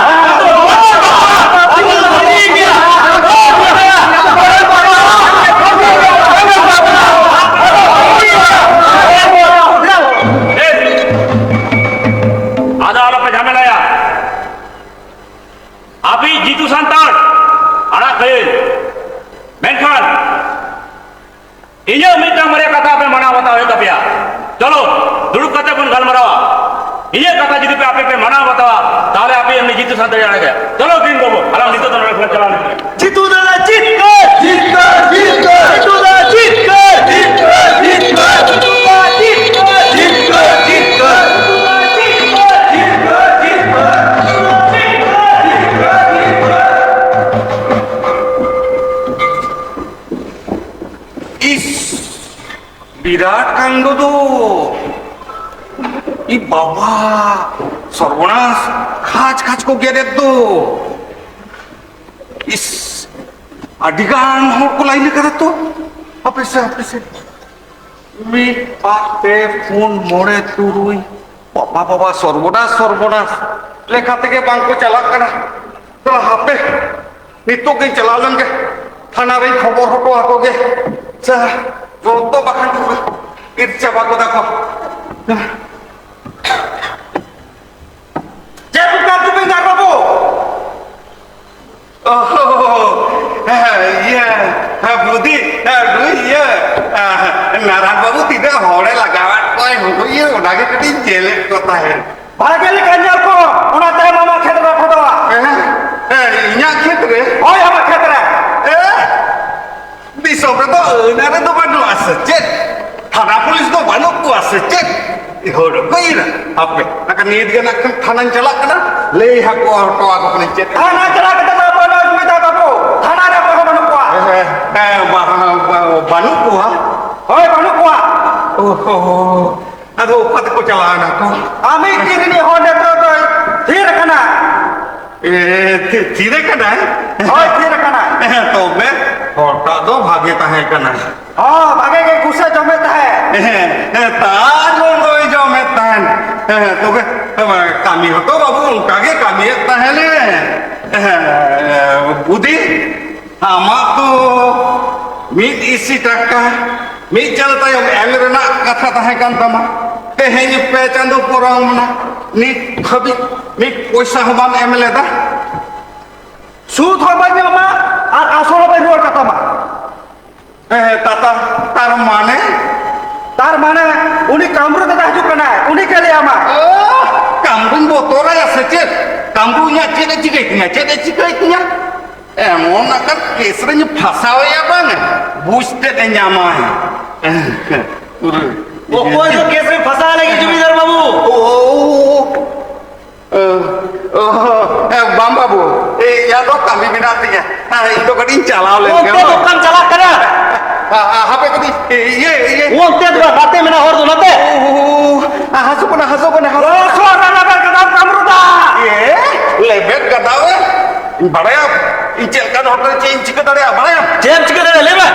ᱠᱚᱨᱟᱣᱟ᱾ ᱤᱧᱟᱹᱜ ᱠᱟᱛᱷᱟ ᱡᱩᱫᱤ ᱯᱮ ᱟᱯᱮ ᱯᱮ ᱢᱟᱱᱟᱣ ᱵᱟᱛᱟᱣᱟ, ᱛᱟᱦᱚᱞᱮ ᱟᱯᱮ ᱩᱱᱤ ᱡᱤᱛᱩ ᱥᱟᱶᱛᱮ ᱫᱟᱲᱮᱭᱟᱜ ᱜᱮᱭᱟ᱾ ᱪᱚᱞᱚ ᱵᱤᱱ ᱵᱟᱹᱵᱩ, ᱟᱞᱟᱝ ᱱᱤᱛᱚᱜ ᱫᱚ ᱱᱚᱰᱮ ᱠᱷᱚᱱ ᱪᱟᱞᱟᱣ ᱞᱮᱱ ᱜᱮ᱾ ᱡᱤᱛᱩ ᱫᱟᱫᱟ ᱡᱤᱛᱠᱟᱹᱨ! ᱡᱤᱛᱠᱟᱹᱨ! ᱡᱤᱛᱠᱟᱹᱨ! ᱡᱤᱛᱩ ᱫᱟᱫᱟ ᱡᱤᱛᱠᱟᱹᱨ! ᱡᱤᱛᱠᱟᱹᱨ! ᱡᱤᱛᱠᱟᱹᱨ! ᱡᱤᱛᱠᱟᱹᱨ! ᱡᱤᱛᱠᱟᱹᱨ! ᱡᱤᱛᱠᱟᱹᱨ! ᱡᱤᱛᱠᱟᱹᱨ! ᱡᱤᱛᱠᱟᱹᱨ! ᱤᱥ! ᱵᱤᱨᱟᱴ ᱠᱟᱱᱰᱚ ᱫᱚ᱾ ᱤ ᱵᱟᱵᱟ, ᱥᱚᱨᱵᱚᱱᱟᱥ, ᱠᱷᱟᱪ ᱠᱷᱟᱪ ᱠᱚ ᱜᱮᱫᱮᱫ ᱫᱚ᱾ ᱤᱥ, ᱟᱹᱰᱤ ᱜᱟᱱ ᱦᱚᱲ ᱠᱚ ᱞᱟᱭᱤᱱ ᱟᱠᱟᱫᱟ ᱛᱚ᱾ ᱦᱟᱯᱮ ᱥᱮ, ᱦᱟᱯᱮ ᱥᱮ᱾ ᱢᱤᱫ, ᱵᱟᱨ, ᱯᱮ, ᱯᱩᱱ, ᱢᱚᱬᱮ, ᱛᱩᱨᱩᱭ᱾ ᱵᱟᱵᱟ, ᱵᱟᱵᱟ, ᱥᱚᱨᱵᱚᱱᱟᱥ, ᱥᱚᱨᱵᱚᱱᱟᱥ᱾ ᱞᱮᱠᱷᱟ ᱛᱮᱜᱮ ᱵᱟᱝ ᱠᱚ ᱪᱟᱞᱟᱜ ᱠᱟᱱᱟ᱾ ᱫᱮᱞᱟ ᱦᱟᱯᱮ, ᱱᱤᱛᱚᱜ ᱜᱤᱧ ᱪᱟᱞᱟᱣ ᱞᱮᱱ ᱜᱮ, ᱛᱷᱟᱱᱟ ᱨᱮᱧ ᱠᱷᱚᱵᱚᱨ ᱦᱚᱴᱚ ᱟᱠᱚ ᱜᱮ᱾ ᱥᱮ, ᱨᱚᱲ ᱫᱚ ᱵᱟᱠᱷᱟᱱ ᱠᱚ ᱤᱨ ᱪᱟᱵᱟ ᱜᱚᱫᱟ ᱠᱚ᱾ ᱪᱮᱫ ᱠᱚ ᱠᱟᱱ ᱛᱟᱵᱮᱱ ᱜᱟᱨ ᱵᱟᱹᱵᱩ? ᱚ, ᱦᱮᱸ, ᱤᱭᱟᱹ, ᱦᱮᱸ, ᱵᱩᱫᱤ, ᱦᱮᱸ, ᱱᱩᱭ ᱤᱭᱟᱹ, ᱱᱟᱨᱟᱱ ᱵᱟᱹᱵᱩ ᱛᱤᱱᱟᱹᱜ ᱦᱚᱲᱮ ᱞᱟᱜᱟᱣᱟᱫ ᱠᱚᱣᱟᱭ, ᱦᱩᱲᱩ ᱤᱭᱟᱹ, ᱚᱱᱟᱜᱮ ᱠᱟᱹᱴᱤᱡ ᱧᱮᱞᱮᱫ ᱠᱚ ᱛᱟᱦᱮᱸᱫ᱾ ᱵᱷᱟᱜᱮ ᱞᱮᱠᱟ ᱧᱮᱞ ᱠᱚᱢ, ᱚᱱᱟ ᱛᱟᱭᱚᱢ ᱟᱢᱟᱜ ᱠᱷᱮᱛ ᱨᱮ ᱯᱷᱚᱴᱚᱜᱼᱟ᱾ ᱦᱮᱸ? ᱦᱮᱸ, ᱤᱧᱟᱜ ᱠᱷᱮᱛ ᱨᱮ? ᱦᱳᱭ, ᱟᱢᱟᱜ ᱠᱷᱮᱛ ᱨᱮ᱾ ᱦᱮᱸ? ᱫᱤᱥᱚᱢ ᱨᱮᱫᱚ ᱟᱹᱱ ᱟᱹᱨᱤ ᱫᱚ ᱵᱟᱹᱱᱩᱜᱼᱟ ᱥᱮ ᱪᱮᱫ? ᱛᱷᱟᱱᱟ ᱯᱩᱞᱤᱥ ᱫᱚ ᱵᱟᱹᱱᱩᱜ ᱠᱚᱣᱟ ᱥᱮ ᱪᱮᱫ? ᱦᱚᱲ ᱠᱚ ᱤᱨᱟ᱾ ᱦᱟᱯᱮ, ᱱᱟᱠᱷᱟᱱ ᱱᱤᱛ ᱜᱮ ᱱᱟᱜ ᱠᱷᱟᱱ ᱛᱷᱟᱱᱟᱧ ᱪᱟᱞᱟᱜ ᱠᱟᱱᱟ, ᱞᱟᱹᱭ ᱦᱟᱠᱚ ᱦᱚᱴᱚ ᱟᱠᱚ ᱠᱟᱹᱱᱟᱹᱧ ᱪᱮᱫ᱾ ᱛᱷᱟᱱᱟ ᱪᱟᱞᱟᱣ ᱠᱟᱛᱮ ᱫᱚ ᱵᱟᱹᱱᱩᱜ ᱥᱩᱵᱤᱫᱷᱟ ᱵᱟᱹᱵᱩ, ᱛᱷᱟᱱᱟ ᱨᱮ ᱚᱠᱚᱭ ᱦᱚᱸ ᱵᱟᱹᱱᱩᱜ ᱠᱚᱣᱟ᱾ ᱦᱮᱸ, ᱦᱮᱸ, ᱵᱟ-, ᱵᱟ-, ᱵᱟᱹᱱᱩᱜ ᱠᱚᱣᱟ? ᱦᱳᱭ, ᱵᱟᱹᱱᱩᱜ ᱠᱚᱣᱟ᱾ ᱚ ᱦᱚ᱾ ᱟᱫᱚ ᱚᱠᱟ ᱛᱮᱠᱚ ᱪᱟᱞᱟᱣ ᱮᱱᱟ ᱠᱚ? ᱟᱢᱤᱡ ᱛᱤ ᱨᱤᱱᱤᱡ ᱦᱚᱲ ᱱᱤᱛᱚᱜ ᱫᱚᱭ ᱛᱷᱤᱨ ᱟᱠᱟᱱᱟ᱾ ᱮ, ᱛᱷᱤ-, ᱛᱷᱤᱨ ᱟᱠᱟᱱᱟᱭ? ᱦᱳᱭ, ᱛᱷᱤᱨ ᱟᱠᱟᱱᱟᱭ᱾ ᱛᱚᱵᱮ ᱦᱚᱲᱴᱟᱜ ᱫᱚ ᱵᱷᱟᱜᱮ ᱛᱟᱦᱮᱸ ᱠᱟᱱᱟᱭ᱾ ᱦᱚᱸ, ᱵᱷᱟᱜᱮ ᱜᱮ ᱜᱷᱩᱥᱮ ᱡᱚᱢᱮᱫ ᱛᱟᱦᱮᱸᱫ᱾ ᱦᱮᱸ, ᱦᱮᱸ, ᱛᱟᱨ ᱫᱚᱭ ᱡᱚᱢᱮᱫ ᱛᱟᱦᱮᱸᱫ᱾ ᱦᱮᱸ, ᱛᱚᱵᱮ, ᱠᱟᱹᱢᱤ ᱦᱚᱸᱛᱚ ᱵᱟᱹᱵᱩ ᱚᱱᱠᱟ ᱜᱮ ᱠᱟᱹᱢᱤᱭᱮᱫ ᱛᱟᱦᱮᱸᱱᱮ᱾ ᱦᱮᱸ, ᱵᱩᱫᱷᱤ, ᱟᱢᱟᱜ ᱫᱚ ᱢᱤᱫ ᱤᱥᱤ ᱴᱟᱠᱟ ᱢᱤᱫ ᱪᱟᱸᱫᱚ ᱛᱟᱭᱚᱢ ᱮᱢ ᱨᱮᱱᱟᱜ ᱠᱟᱛᱷᱟ ᱛᱟᱦᱮᱸ ᱠᱟᱱ ᱛᱟᱢᱟ᱾ ᱛᱮᱦᱮᱧ ᱯᱮ ᱪᱟᱸᱫᱚ ᱯᱚᱨᱟᱣ ᱮᱱᱟ, ᱱᱤᱛ ᱫᱷᱟᱹᱵᱤᱡ ᱢᱤᱫ ᱯᱚᱭᱥᱟ ᱦᱚᱸ ᱵᱟᱢ ᱮᱢ ᱞᱮᱫᱟ᱾ ᱥᱩᱫ ᱦᱚᱸ ᱵᱟᱹᱧ ᱮᱢᱟ ᱟᱨ ᱟᱥᱚᱞ ᱦᱚᱸ ᱵᱟᱹᱧ ᱨᱩᱣᱟᱹᱲ ᱠᱟᱛᱟᱢᱟ᱾ ᱦᱮᱸ, ᱛᱟᱛᱟ, ᱛᱟᱨ ᱢᱟᱱᱮ? ᱛᱟᱨ ᱢᱟᱱᱮ ᱩᱱᱤ ᱠᱟᱢᱨᱩ ᱫᱟᱫᱟ ᱦᱤᱡᱩᱜ ᱠᱟᱱᱟᱭ, ᱩᱱᱤ ᱜᱮ ᱞᱟᱹᱭ ᱟᱢᱟ᱾ ᱚ, ᱠᱟᱢᱨᱩᱧ ᱵᱚᱛᱚᱨᱟᱭᱟ ᱥᱮ ᱪᱮᱫ? ᱠᱟᱢᱨᱩ ᱤᱧᱟᱜ ᱪᱮᱫ ᱮ ᱪᱤᱠᱟᱹᱭ ᱛᱤᱧᱟ, ᱪᱮᱫ ᱮ ᱪᱤᱠᱟᱹᱭ ᱛᱤᱧᱟ? ᱮᱢᱚᱱ ᱟᱠᱟᱱ ᱠᱮᱥ ᱨᱮᱧ ᱯᱷᱟᱥᱟᱣᱮᱭᱟ ᱵᱟᱝ, ᱵᱩᱡᱽ ᱛᱮᱫ ᱮ ᱧᱟᱢᱟᱭ᱾ ᱯᱩᱨᱟᱹ᱾ ᱚᱠᱚᱭ ᱫᱚ ᱠᱮᱥ ᱨᱮ ᱯᱷᱟᱥᱟᱣ ᱞᱟᱹᱜᱤᱫ ᱡᱚᱢᱤᱫᱟᱨ ᱵᱟᱹᱵᱩ? ᱳ, ᱳ, ᱳ, ᱮ, ᱵᱟᱝ ᱵᱟᱹᱵᱩ, ᱮ, ᱤᱧᱟᱹᱜ ᱫᱚ ᱠᱟᱹᱢᱤ ᱢᱮᱱᱟᱜ ᱛᱤᱧᱟ᱾ ᱦᱮᱸ, ᱤᱧ ᱫᱚ ᱠᱟᱹᱴᱤᱡ ᱤᱧ ᱪᱟᱞᱟᱣ ᱞᱮᱱ ᱜᱮ᱾ ᱚᱱᱛᱮ ᱫᱚ ᱚᱠᱟᱢ ᱪᱟᱞᱟᱜ ᱠᱟᱱᱟ? ᱟ, ᱟ, ᱦᱟᱯᱮ ᱠᱟᱹᱴᱤᱡ, ᱤᱭᱟᱹ, ᱤᱭᱟᱹ᱾ ᱚᱱᱛᱮ ᱫᱚ ᱵᱟᱝ, ᱱᱟᱛᱮ ᱢᱮᱱᱟᱜ ᱦᱚᱨ ᱫᱚ ᱱᱟᱛᱮ᱾ ᱳ, ᱳ, ᱳ, ᱟ, ᱦᱟᱹᱥᱩ ᱠᱟᱱᱟ, ᱦᱟᱹᱥᱩ ᱠᱟᱱᱟ, ᱦᱟᱹᱥᱩ ᱠᱟᱱᱟ᱾ ᱞᱚᱥᱚᱫ ᱨᱮ ᱞᱮᱵᱮᱫ ᱠᱟᱫᱟᱢ ᱠᱟᱹᱢᱨᱩ ᱫᱟ᱾ ᱮ, ᱞᱮᱵᱮᱫ ᱠᱟᱫᱟᱢ? ᱤᱧ ᱵᱟᱲᱟᱭᱟ, ᱤᱧ ᱪᱮᱫ ᱞᱮᱠᱟᱱ ᱦᱚᱲ ᱠᱟᱱᱟ, ᱪᱮᱫ ᱤᱧ ᱪᱤᱠᱟᱹ ᱫᱟᱲᱮᱭᱟᱜᱼᱟ, ᱵᱟᱲᱟᱭᱟᱢ? ᱪᱮᱫ ᱮᱢ ᱪᱤᱠᱟᱹ ᱫᱟᱲᱮᱭᱟᱜᱼᱟ, ᱞᱟᱹᱭ ᱢᱮ᱾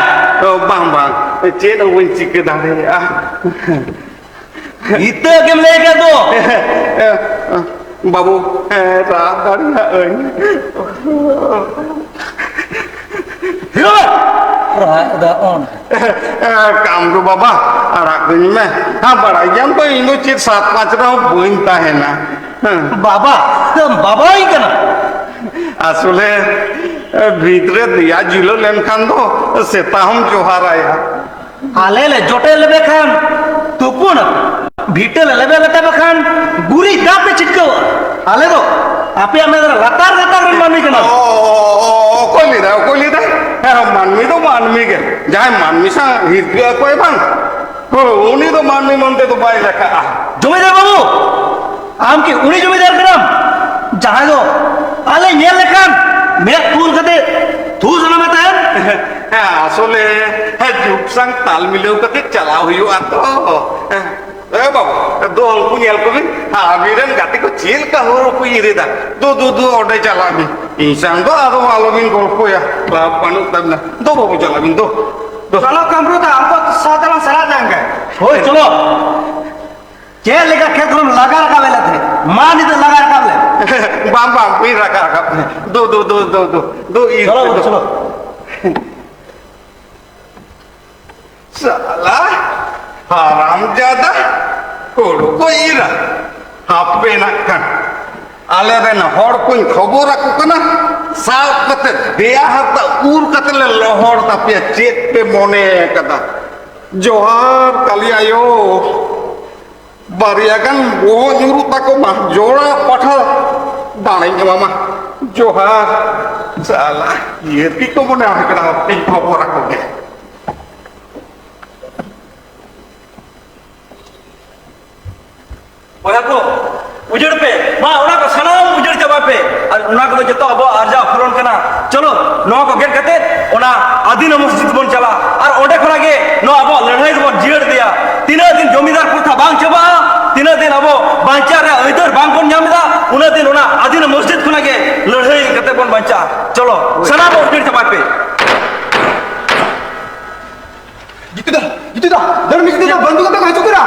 ᱚ, ᱵᱟᱝ, ᱵᱟᱝ, ᱪᱮᱫ ᱦᱚᱸ ᱵᱟᱹᱧ ᱪᱤᱠᱟᱹ ᱫᱟᱲᱮᱭᱟᱜᱼᱟ᱾ ᱤᱛᱟᱹ ᱜᱮᱢ ᱞᱟᱹᱭ ᱠᱮᱫ ᱫᱚ᱾ ᱵᱟᱹᱵᱩ, ᱦᱮᱸ, ᱨᱟᱜ ᱫᱟᱲᱮᱭᱟᱜ ᱟᱹᱧ᱾ ᱦᱤᱨᱳ! ᱨᱟᱜ ᱫᱟ ᱚᱱ᱾ ᱠᱟᱢᱨᱩ ᱵᱟᱵᱟ, ᱟᱲᱟᱜ ᱠᱟᱹᱧ ᱢᱮ᱾ ᱦᱮᱸ, ᱵᱟᱲᱟᱭ ᱜᱮᱭᱟᱢ ᱛᱚ, ᱤᱧ ᱫᱚ ᱪᱮᱫ ᱥᱟᱛ ᱯᱟᱸᱪ ᱨᱮᱦᱚᱸ ᱵᱟᱹᱧ ᱛᱟᱦᱮᱱᱟ᱾ ᱦᱮᱸ᱾ ᱵᱟᱵᱟ? ᱵᱟᱵᱟᱭ ᱠᱟᱱᱟ? ᱟᱥᱚᱞᱮ, ᱵᱷᱤᱛ ᱨᱮ ᱫᱮᱭᱟ ᱡᱩᱞᱟᱹ ᱞᱮᱱᱠᱷᱟᱱ ᱫᱚ ᱥᱮᱛᱟ ᱦᱚᱸᱢ ᱡᱚᱦᱟᱨᱟᱭᱟ᱾ ᱟᱞᱮ ᱞᱮ ᱡᱚᱴᱮᱫ ᱞᱮᱵᱮ ᱠᱷᱟᱱ ᱛᱩᱯᱩᱱᱟ, ᱵᱷᱤᱴᱟᱹ ᱞᱮ ᱞᱮᱵᱮ ᱞᱮᱛᱟ ᱯᱮ ᱠᱷᱟᱱ ᱜᱩᱨᱤᱡ ᱫᱟᱜ ᱯᱮ ᱪᱷᱤᱴᱠᱟᱹᱣᱟ᱾ ᱟᱞᱮ ᱫᱚ ᱟᱯᱮᱭᱟᱜ ᱢᱮᱫ ᱨᱮ ᱞᱟᱛᱟᱨ ᱞᱟᱛᱟᱨ ᱨᱮᱱ ᱢᱟᱹᱱᱢᱤ ᱠᱟᱱᱟ ᱞᱮ᱾ ᱚ, ᱚ, ᱚ, ᱚᱠᱚᱭ ᱞᱟᱹᱭᱫᱟ, ᱚᱠᱚᱭ ᱞᱟᱹᱭᱫᱟ? ᱦᱮᱸ, ᱢᱟᱹᱱᱢᱤ ᱫᱚ ᱢᱟᱹᱱᱢᱤ ᱜᱮ, ᱡᱟᱦᱟᱸᱭ ᱢᱟᱹᱱᱢᱤ ᱥᱟᱶ ᱦᱤᱨᱠᱟᱹ ᱟᱠᱚᱭ ᱵᱟᱝ, ᱦᱳᱭ, ᱩᱱᱤ ᱫᱚ ᱢᱟᱹᱱᱢᱤ ᱢᱚᱱᱛᱮ ᱫᱚ ᱵᱟᱭ ᱞᱮᱠᱷᱟᱜᱼᱟ᱾ ᱡᱚᱢᱤᱫᱟᱨ ᱵᱟᱹᱵᱩ, ᱟᱢ ᱠᱤ ᱩᱱᱤ ᱡᱚᱢᱤᱫᱟᱨ ᱠᱟᱱᱟᱢ, ᱡᱟᱦᱟᱸᱭ ᱫᱚ ᱟᱞᱮ ᱧᱮᱞ ᱞᱮᱠᱷᱟᱱ ᱢᱮᱫ ᱯᱩᱞ ᱠᱟᱛᱮ ᱛᱷᱩ ᱥᱟᱱᱟᱢᱮ ᱛᱟᱦᱮᱸᱱ? ᱦᱮᱸ, ᱟᱥᱚᱞᱮ, ᱦᱮᱸ, ᱡᱩᱜᱽ ᱥᱟᱝ ᱛᱟᱞ ᱢᱤᱞᱟᱹᱣ ᱠᱟᱛᱮ ᱪᱟᱞᱟᱣ ᱦᱩᱭᱩᱜᱼᱟ ᱛᱚ᱾ ᱦᱮᱸ, ᱮ ᱵᱟᱵᱩ, ᱫᱚ ᱩᱱᱠᱩ ᱧᱮᱞ ᱠᱚᱵᱤᱱ, ᱟᱵᱤᱱ ᱨᱮᱱ ᱜᱟᱛᱮ ᱠᱚ ᱪᱮᱫ ᱞᱮᱠᱟ ᱦᱩᱲᱩ ᱠᱚ ᱤᱨ ᱮᱫᱟ᱾ ᱫᱩ, ᱫᱩ, ᱫᱩ, ᱚᱸᱰᱮ ᱪᱟᱞᱟᱜ ᱵᱤᱱ᱾ ᱤᱧ ᱥᱟᱝ ᱫᱚ ᱟᱫᱚ ᱟᱞᱚᱵᱤᱱ ᱜᱚᱞᱯᱚᱭᱟ, ᱞᱟᱵᱷ ᱵᱟᱹᱱᱩᱜ ᱛᱟᱵᱤᱱᱟ᱾ ᱫᱩ ᱵᱟᱵᱩ, ᱪᱟᱞᱟᱜ ᱵᱤᱱ, ᱫᱩ, ᱫᱩ᱾ ᱪᱚᱞᱚ ᱠᱟᱢᱨᱩ ᱫᱟ, ᱟᱢ ᱠᱚ ᱥᱟᱶ ᱛᱮᱞᱟᱝ ᱥᱮᱱᱚᱜ ᱞᱮᱱ ᱜᱮ᱾ ᱦᱳᱭ, ᱪᱚᱞᱚ᱾ ᱪᱮᱫ ᱞᱮᱠᱟ ᱠᱷᱮᱛ ᱠᱷᱚᱱᱮᱢ ᱞᱟᱜᱟ ᱨᱟᱠᱟᱵ ᱮᱫ ᱞᱮ ᱛᱟᱦᱮᱸᱫ? ᱢᱟ ᱱᱤᱛᱚᱜ ᱞᱟᱜᱟ ᱨᱟᱠᱟᱵ ᱞᱮ᱾ ᱵᱟᱝ, ᱵᱟᱝ, ᱵᱟᱹᱧ ᱞᱟᱜᱟ ᱨᱟᱠᱟᱵ ᱢᱮ᱾ ᱫᱩ, ᱫᱩ, ᱫᱩ, ᱫᱩ, ᱫᱩ, ᱫᱩ, ᱤᱨ ᱪᱚᱞᱚ ᱯᱮ, ᱵᱟᱹᱵᱩ, ᱫᱩ᱾ ᱪᱚᱞᱚ᱾ ᱥᱟᱞᱟ, ᱦᱟᱨᱟᱢ ᱡᱟᱫᱟ, ᱦᱩᱲᱩ ᱠᱚ ᱤᱨᱟ᱾ ᱦᱟᱯᱮ ᱱᱟᱜ ᱠᱷᱟᱱ᱾ ᱟᱞᱮ ᱨᱮᱱ ᱦᱚᱲ ᱠᱚᱧ ᱠᱷᱚᱵᱚᱨ ᱟᱠᱚ ᱠᱟᱱᱟ, ᱥᱟᱵ ᱠᱟᱛᱮ ᱫᱮᱭᱟ ᱦᱟᱨᱛᱟ ᱩᱨ ᱠᱟᱛᱮ ᱞᱮ ᱞᱚᱦᱚᱲ ᱛᱟᱯᱮᱭᱟ, ᱪᱮᱫ ᱯᱮ ᱢᱚᱱᱮ ᱟᱠᱟᱫᱟ? ᱡᱚᱦᱟᱨ ᱠᱟᱞᱤ ᱟᱭᱳ, ᱵᱟᱨᱭᱟ ᱜᱟᱱ ᱵᱚᱦᱚᱜ ᱧᱩᱨᱩᱜ ᱛᱟᱠᱚ ᱢᱟ, ᱡᱚᱲᱟ ᱯᱟᱴᱷᱟ ᱫᱟᱲᱮᱧ ᱮᱢᱟᱢᱟ᱾ ᱡᱚᱦᱟᱨ᱾ ᱥᱟᱞᱟ, ᱤᱭᱟᱹ ᱛᱤ ᱠᱚ ᱢᱚᱱᱮ ᱦᱩᱭ ᱠᱟᱱᱟ, ᱤᱧ ᱠᱷᱚᱵᱚᱨ ᱟᱠᱚ ᱜᱮ᱾ ᱵᱚᱭᱦᱟ ᱠᱚ, ᱩᱡᱟᱹᱲ ᱯᱮ, ᱢᱟ ᱚᱱᱟ ᱠᱚ ᱥᱟᱱᱟᱢ ᱩᱡᱟᱹᱲ ᱪᱟᱵᱟᱭ ᱯᱮ᱾ ᱟᱨ ᱚᱱᱟ ᱠᱚᱫᱚ ᱡᱚᱛᱚ ᱟᱵᱚᱣᱟᱜ ᱟᱨᱡᱟᱣ ᱯᱷᱚᱞᱚᱱ ᱠᱟᱱᱟ᱾ ᱪᱚᱞᱚ, ᱱᱚᱣᱟ ᱠᱚ ᱜᱮᱫ ᱠᱟᱛᱮ ᱚᱱᱟ ᱟᱹᱫᱤᱱᱟ ᱢᱚᱥᱡᱤᱫ ᱵᱚᱱ ᱪᱟᱞᱟᱜᱼᱟ᱾ ᱟᱨ ᱚᱸᱰᱮ ᱠᱷᱚᱱᱟᱜ ᱜᱮ ᱱᱚᱣᱟ ᱟᱵᱚᱣᱟᱜ ᱞᱟᱹᱲᱦᱟᱹᱭ ᱫᱚᱵᱚᱱ ᱡᱤᱭᱟᱹᱲ ᱤᱫᱤᱭᱟ᱾ ᱛᱤᱱᱟᱹᱜ ᱫᱤᱱ ᱡᱚᱢᱤᱫᱟᱨ ᱯᱨᱚᱛᱷᱟ ᱵᱟᱝ ᱪᱟᱵᱟᱜᱼᱟ, ᱛᱤᱱᱟᱹᱜ ᱫᱤᱱ ᱟᱵᱚ ᱵᱟᱧᱪᱟᱜ ᱨᱮᱭᱟᱜ ᱟᱹᱭᱫᱟᱹᱨ ᱵᱟᱝ ᱵᱚᱱ ᱧᱟᱢ ᱮᱫᱟ, ᱩᱱᱟᱹᱜ ᱫᱤᱱ ᱚᱱᱟ ᱟᱹᱫᱤᱱᱟ ᱢᱚᱥᱡᱤᱫ ᱠᱷᱚᱱᱟᱜ ᱜᱮ ᱞᱟᱹᱲᱦᱟᱹᱭ ᱠᱟᱛᱮ ᱵᱚᱱ ᱵᱟᱧᱪᱟᱜᱼᱟ᱾ ᱪᱚᱞᱚ, ᱥᱟᱱᱟᱢ ᱵᱚ ᱩᱡᱟᱹᱲ ᱪᱟᱵᱟᱭ ᱯᱮ᱾ ᱡᱤᱛᱩ ᱫᱟ, ᱡᱤᱛᱩ ᱫᱟ, ᱫᱟᱹᱲ ᱢᱮ ᱡᱤᱛᱩ ᱫᱟ, ᱵᱟᱱᱫᱩᱠ ᱟᱛᱮ ᱠᱚ ᱦᱤᱡᱩᱜ ᱠᱟᱱᱟ᱾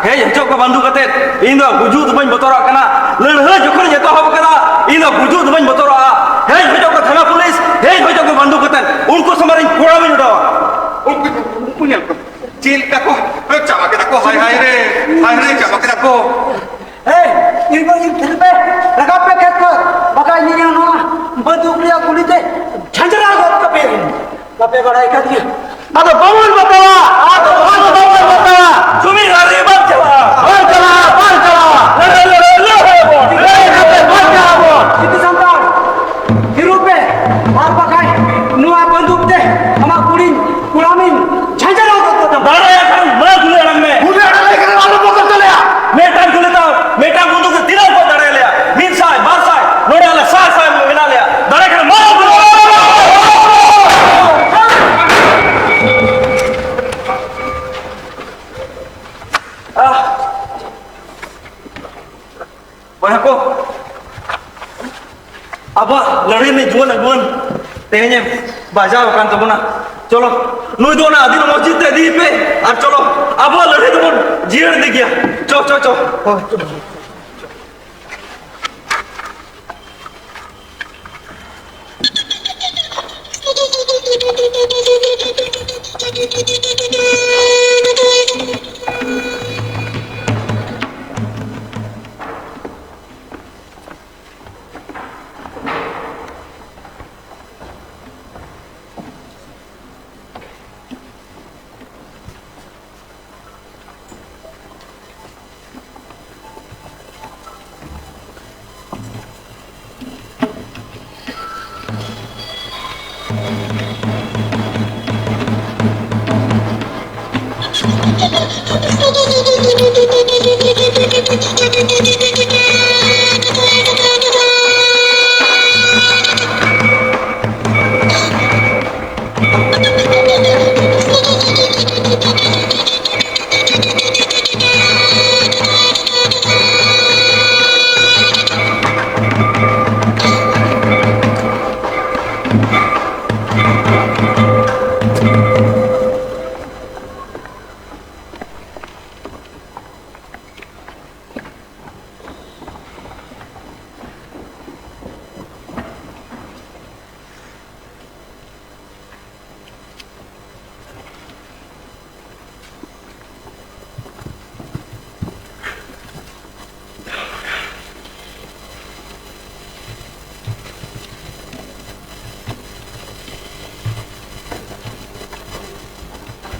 ᱦᱮᱡ ᱦᱚᱪᱚᱜ ᱠᱚ ᱵᱟᱱᱫᱩᱠ ᱟᱛᱮ, ᱤᱧ ᱫᱚ ᱜᱩᱡᱩᱜ ᱫᱚ ᱵᱟᱹᱧ ᱵᱚᱛᱚᱨᱟᱜ ᱠᱟᱱᱟ᱾ ᱞᱟᱹᱲᱦᱟᱹᱭ ᱡᱚᱠᱷᱚᱱᱤᱧ ᱮᱛᱚᱦᱚᱵ ᱠᱟᱫᱟ, ᱤᱧ ᱫᱚ ᱜᱩᱡᱩᱜ ᱫᱚ ᱵᱟᱹᱧ ᱵᱚᱛᱚᱨᱟᱜᱼᱟ᱾ ᱦᱮᱡ ᱦᱚᱪᱚᱜ ᱠᱚ ᱛᱷᱟᱱᱟ ᱯᱩᱞᱤᱥ, ᱦᱮᱡ ᱦᱚᱪᱚᱜ ᱠᱚ ᱵᱟᱱᱫᱩᱠ ᱟᱛᱮ, ᱩᱱᱠᱩ ᱥᱟᱢᱟᱝ ᱨᱤᱧ ᱠᱚᱲᱟᱢᱤᱧ ᱩᱰᱟᱣᱟ᱾ ᱩᱱᱠᱩ, ᱩᱱᱠᱩ ᱧᱮᱞ ᱠᱚᱢ, ᱪᱮᱫ ᱞᱮᱠᱟ ᱠᱚ ᱪᱟᱵᱟ ᱠᱮᱫᱟ ᱠᱚ, ᱦᱟᱭ ᱦᱟᱭ ᱨᱮ, ᱦᱟᱭ ᱨᱮ, ᱪᱟᱵᱟ ᱠᱮᱫᱟ ᱠᱚ᱾ ᱮᱭ, ᱤᱨᱵᱚᱞ ᱤᱨ ᱛᱷᱤᱨ ᱯᱮ, ᱨᱟᱠᱟᱵ ᱯᱮ ᱠᱷᱮᱛ ᱠᱷᱚᱱ, ᱵᱟᱠᱷᱟᱡ ᱤᱧ ᱱᱚᱣᱟ ᱵᱟᱹᱫᱩᱠ ᱨᱮᱭᱟᱜ ᱠᱩᱞᱤᱛᱮ ᱡᱷᱟᱸᱡᱨᱟᱣ ᱜᱚᱫ ᱠᱟᱯᱮᱭᱟᱹᱧ᱾ ᱵᱟᱯᱮ ᱵᱟᱲᱟᱭ ᱠᱟᱫᱤᱧᱟ᱾ ᱟᱫᱚ ᱵᱟᱵᱚᱱ ᱵᱟᱛᱟᱣᱟ, ᱟᱫᱚ ᱵᱟᱵᱚᱱ ᱵᱟᱛᱟᱣᱟ᱾ ᱡᱩᱢᱤ ᱦᱟᱨ ᱨᱮ ᱵᱟᱝ ᱪᱟᱞᱟᱜᱼᱟ᱾ ᱵᱟᱝ ᱪᱟᱞᱟᱜᱼᱟ, ᱵᱟᱝ ᱪᱟᱞᱟᱜᱼᱟ᱾ ᱞᱟᱹᱲᱦᱟᱹᱭ, ᱞᱟᱹᱲᱦᱟᱹᱭ, ᱞᱟᱹᱲᱦᱟᱹᱭ ᱟᱵᱚᱱ᱾ ᱞᱟᱹᱲᱦᱟᱹᱭ ᱠᱟᱛᱮ ᱵᱟᱧᱪᱟᱜ ᱟᱵᱚᱱ᱾ ᱡᱤᱛᱩ ᱥᱟᱱᱛᱟᱲ, ᱦᱤᱨᱩ ᱯᱮ, ᱟᱨ ᱵᱟᱠᱷᱟᱡ ᱱᱚᱣᱟ ᱵᱟᱹᱫᱩᱠ ᱛᱮ ᱟᱢᱟᱜ ᱠᱩᱲᱤᱧ, ᱠᱚᱲᱟᱢᱤᱧ ᱡᱷᱟᱸᱡᱨᱟᱣ ᱜᱚᱫ ᱠᱟᱛᱟᱢᱟ᱾ ᱫᱟᱲᱮᱭᱟᱜ ᱠᱷᱟᱱ ᱢᱟ ᱜᱩᱞᱤ ᱟᱲᱟᱝ ᱢᱮ᱾ ᱜᱩᱞᱤ ᱟᱲᱟᱝ ᱞᱮ ᱠᱷᱟᱱ ᱟᱞᱚ ᱵᱚᱛᱚᱨ ᱦᱚᱪᱚ ᱞᱮᱭᱟ᱾ ᱢᱤᱫᱴᱟᱝ ᱜᱩᱞᱤ ᱛᱟᱢ, ᱢᱤᱫᱴᱟᱝ ᱵᱚᱱᱫᱩᱠ ᱛᱮ ᱛᱤᱱᱟᱹᱜ ᱠᱚ ᱫᱟᱲᱮ ᱞᱮᱭᱟ? ᱢᱤᱫ ᱥᱟᱭ, ᱵᱟᱨ ᱥᱟᱭ, ᱱᱚᱰᱮ ᱟᱞᱮ ᱥᱟᱭ ᱥᱟᱭ ᱢᱮᱱᱟᱜ ᱞᱮᱭᱟ᱾ ᱫᱟᱲᱮ ᱠᱷᱟᱱ ᱢᱟ ᱜᱩᱞᱤ᱾ ᱟᱦ᱾ ᱵᱚᱭᱦᱟ ᱠᱚ, ᱟᱵᱚᱣᱟᱜ ᱞᱟᱹᱲᱦᱟᱹᱭ ᱨᱤᱱᱤᱡ ᱡᱩᱣᱟᱹᱱ ᱟᱹᱜᱩᱣᱟᱹᱱ ᱛᱮᱦᱮᱧᱮ ᱵᱟᱡᱟᱣ ᱟᱠᱟᱱ ᱛᱟᱵᱚᱱᱟ᱾ ᱪᱚᱞᱚ, ᱱᱩᱭ ᱫᱚ ᱚᱱᱟ ᱟᱹᱫᱤᱱᱟ ᱢᱚᱥᱡᱤᱫ ᱛᱮ ᱤᱫᱤᱭᱮ ᱯᱮ, ᱟᱨ ᱪᱚᱞᱚ, ᱟᱵᱚᱣᱟᱜ ᱞᱟᱹᱲᱦᱟᱹᱭ ᱫᱚᱵᱚᱱ ᱡᱤᱭᱟᱹᱲ ᱤᱫᱤ ᱜᱮᱭᱟ᱾ ᱪᱚ, ᱪᱚ, ᱪᱚ᱾ ᱦᱳᱭ, ᱪᱚ᱾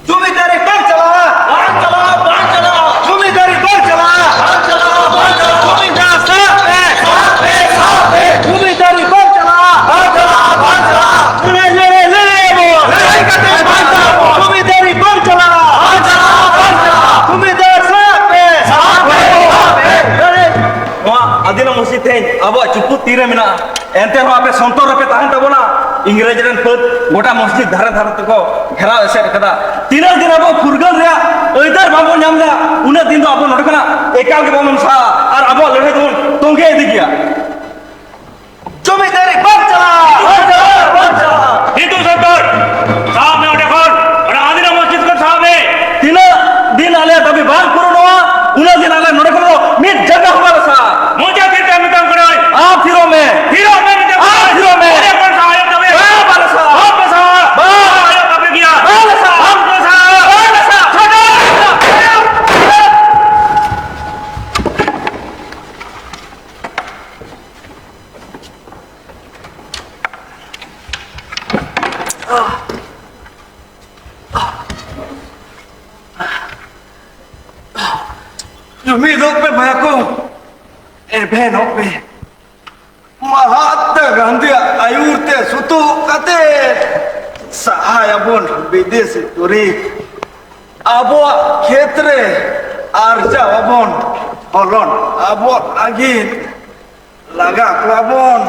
ᱡᱩᱢᱤᱫᱟᱨᱤ ᱵᱟᱝ ᱪᱟᱞᱟᱜᱼᱟ! ᱵᱟᱝ ᱪᱟᱞᱟᱜᱼᱟ! ᱵᱟᱝ ᱪᱟᱞᱟᱜᱼᱟ! ᱡᱩᱢᱤᱫᱟᱨᱤ ᱵᱟᱝ ᱪᱟᱞᱟᱜᱼᱟ! ᱵᱟᱝ ᱪᱟᱞᱟᱜᱼᱟ! ᱵᱟᱝ ᱪᱟᱞᱟᱜᱼᱟ! ᱡᱩᱢᱤᱫᱟᱨ ᱥᱟᱵ ᱯᱮ! ᱥᱟᱵ ᱯᱮ! ᱥᱟᱵ ᱯᱮ! ᱡᱩᱢᱤᱫᱟᱨᱤ ᱵᱟᱝ ᱪᱟᱞᱟᱜᱼᱟ! ᱵᱟᱝ ᱪᱟᱞᱟᱜᱼᱟ! ᱵᱟᱝ ᱪᱟᱞᱟᱜᱼᱟ! ᱞᱟᱹᱲᱦᱟᱹᱭ, ᱞᱟᱹᱲᱦᱟᱹᱭ, ᱞᱟᱹᱲᱦᱟᱹᱭ ᱟᱵᱚ! ᱞᱟᱹᱲᱦᱟᱹᱭ ᱠᱟᱛᱮ ᱵᱟᱧᱪᱟᱣ ᱟᱵᱚ! ᱡᱩᱢᱤᱫᱟᱨᱤ ᱵᱟᱝ ᱪᱟᱞᱟᱜᱼᱟ! ᱵᱟᱝ ᱪᱟᱞᱟᱜᱼᱟ! ᱵᱟᱝ ᱪᱟᱞᱟᱜᱼᱟ! ᱡᱩᱢᱤᱫᱟᱨ ᱥᱟᱵ ᱯᱮ! ᱥᱟᱵ ᱯᱮ! ᱥᱟᱵ ᱯᱮ! ᱞᱟᱹᱲᱦᱟᱹᱭ! ᱱᱚᱣᱟ ᱟᱹᱫᱤᱱᱟ ᱢᱚᱥᱡᱤᱫ ᱛᱮᱦᱮᱧ ᱟᱵᱚᱣᱟᱜ ᱪᱩᱯᱩᱫ ᱛᱤᱨᱮ ᱢᱮᱱᱟᱜᱼᱟ, ᱮᱱᱛᱮ ᱨᱮᱦᱚᱸ ᱟᱯᱮ ᱥᱚᱱᱛᱚᱨ ᱨᱮᱯᱮ ᱛᱟᱦᱮᱱ ᱛᱟᱵᱚᱱᱟ᱾ ᱤᱝᱨᱮᱡᱽ ᱨᱮᱱ ᱯᱷᱟᱹᱫ ᱜᱚᱴᱟ ᱢᱚᱥᱡᱤᱫ ᱫᱷᱟᱨᱮ ᱫᱷᱟᱨᱮ ᱛᱮᱠᱚ ᱜᱷᱮᱨᱟᱣ ᱮᱥᱮᱫ ᱟᱠᱟᱫᱟ᱾ ᱛᱤᱱᱟᱹᱜ ᱫᱤᱱ ᱟᱵᱚ ᱯᱷᱩᱨᱜᱟᱹᱞ ᱨᱮᱭᱟᱜ ᱟᱹᱭᱫᱟᱹᱨ ᱵᱟᱵᱚᱱ ᱧᱟᱢ ᱮᱫᱟ, ᱩᱱᱟᱹᱜ ᱫᱤᱱ ᱫᱚ ᱟᱵᱚ ᱱᱚᱰᱮ ᱠᱷᱚᱱᱟᱜ ᱮᱠᱟᱞ ᱜᱮ ᱵᱟᱵᱚᱱ ᱥᱟᱦᱟᱜᱼᱟ ᱟᱨ ᱟᱵᱚᱣᱟᱜ ᱞᱟᱹᱲᱦᱟᱹᱭ ᱫᱚᱵᱚᱱ ᱛᱚᱸᱜᱮ ᱤᱫᱤ ᱜᱮᱭᱟ᱾ ᱡᱚᱢᱤᱫᱟᱨᱤ ᱵᱟᱝ ᱪᱟᱞᱟᱜᱼᱟ! ᱵᱟᱝ ᱪᱟᱞᱟᱜᱼᱟ! ᱵᱟᱝ ᱪᱟᱞᱟᱜᱼᱟ! ᱦᱤᱱᱫᱩ ᱥᱚᱨᱠᱟᱨ ᱥᱟᱦᱟᱜ ᱢᱮ ᱚᱸᱰᱮ ᱠᱷᱚᱱ, ᱚᱱᱟ ᱟᱹᱫᱤᱱᱟ ᱢᱚᱥᱡᱤᱫ ᱠᱷᱚᱱ ᱥᱟᱦᱟᱜ ᱢᱮ᱾ ᱛᱤᱱᱟᱹᱜ ᱫᱤᱱ ᱟᱞᱮᱭᱟᱜ ᱫᱟᱹᱵᱤ ᱵᱟᱝ ᱯᱩᱨᱩᱱᱚᱜᱼᱟ, ᱩᱱᱟᱹᱜ ᱫᱤᱱ ᱟᱞᱮ ᱱᱚᱰᱮ ᱠᱷᱚᱱ ᱫᱚ ᱢᱤᱫ ᱡᱟᱸᱜᱟ ᱦᱚᱸ ᱵᱟᱞᱮ ᱥᱟᱦᱟᱜᱼᱟ᱾ ᱢᱚᱪᱟ ᱛᱤ ᱛᱮ ᱢᱮᱛᱟᱢ ᱠᱟᱹᱱᱟᱹᱧ, ᱟᱢ ᱛᱷᱤᱨᱚᱜ ᱢᱮ᱾ ᱛᱷᱤᱨᱚᱜ ᱢᱮ ᱢᱮᱛᱟᱢ ᱟᱢ ᱠᱟᱹᱱᱟᱹᱧ᱾ ᱛᱷᱤᱨᱚᱜ ᱢᱮ᱾ ᱚᱸᱰᱮ ᱠᱷᱚᱱ ᱥᱟᱦᱟᱜ ᱦᱩᱭᱩᱜ ᱛᱟᱯᱮᱭᱟ᱾ ᱵᱟᱝ ᱵᱟᱞᱮ ᱥᱟᱦᱟᱜᱼᱟ᱾ ᱵᱟᱝ ᱯᱮ ᱥᱟᱦᱟᱜᱼᱟ᱾ ᱵᱟᱝ ᱵᱟᱞᱮ ᱥᱟᱦᱟᱜᱼᱟ᱾ ᱵᱟᱝ ᱯᱮ ᱥᱟᱦᱟᱜᱼᱟ᱾ ᱵᱟᱝ ᱯᱮ ᱥᱟᱦᱟᱜᱼᱟ᱾ ᱵᱟᱝ ᱯᱮ ᱥᱟᱦᱟᱜᱼᱟ᱾ ᱡᱩᱢᱤᱫᱚᱜ ᱯᱮ ᱵᱚᱭᱦᱟ ᱠᱚ, ᱮᱵᱷᱮᱱᱚᱜ ᱯᱮ᱾ ᱢᱟᱦᱟᱛᱢᱟ ᱜᱟᱱᱫᱷᱤᱭᱟᱜ ᱟᱹᱭᱩᱨ ᱛᱮ ᱥᱩᱛᱩᱜ ᱠᱟᱛᱮ ᱥᱟᱦᱟᱭᱟᱵᱚᱱ ᱵᱤᱫᱮᱥᱤ ᱛᱩᱨᱤ᱾ ᱟᱵᱚᱣᱟᱜ ᱠᱷᱮᱛ ᱨᱮ ᱟᱨᱡᱟᱣ ᱟᱵᱚᱱ ᱯᱷᱚᱞᱚᱱ ᱟᱵᱚ ᱞᱟᱹᱜᱤᱫ, ᱞᱟᱜᱟ ᱠᱚᱣᱟ ᱵᱚᱱ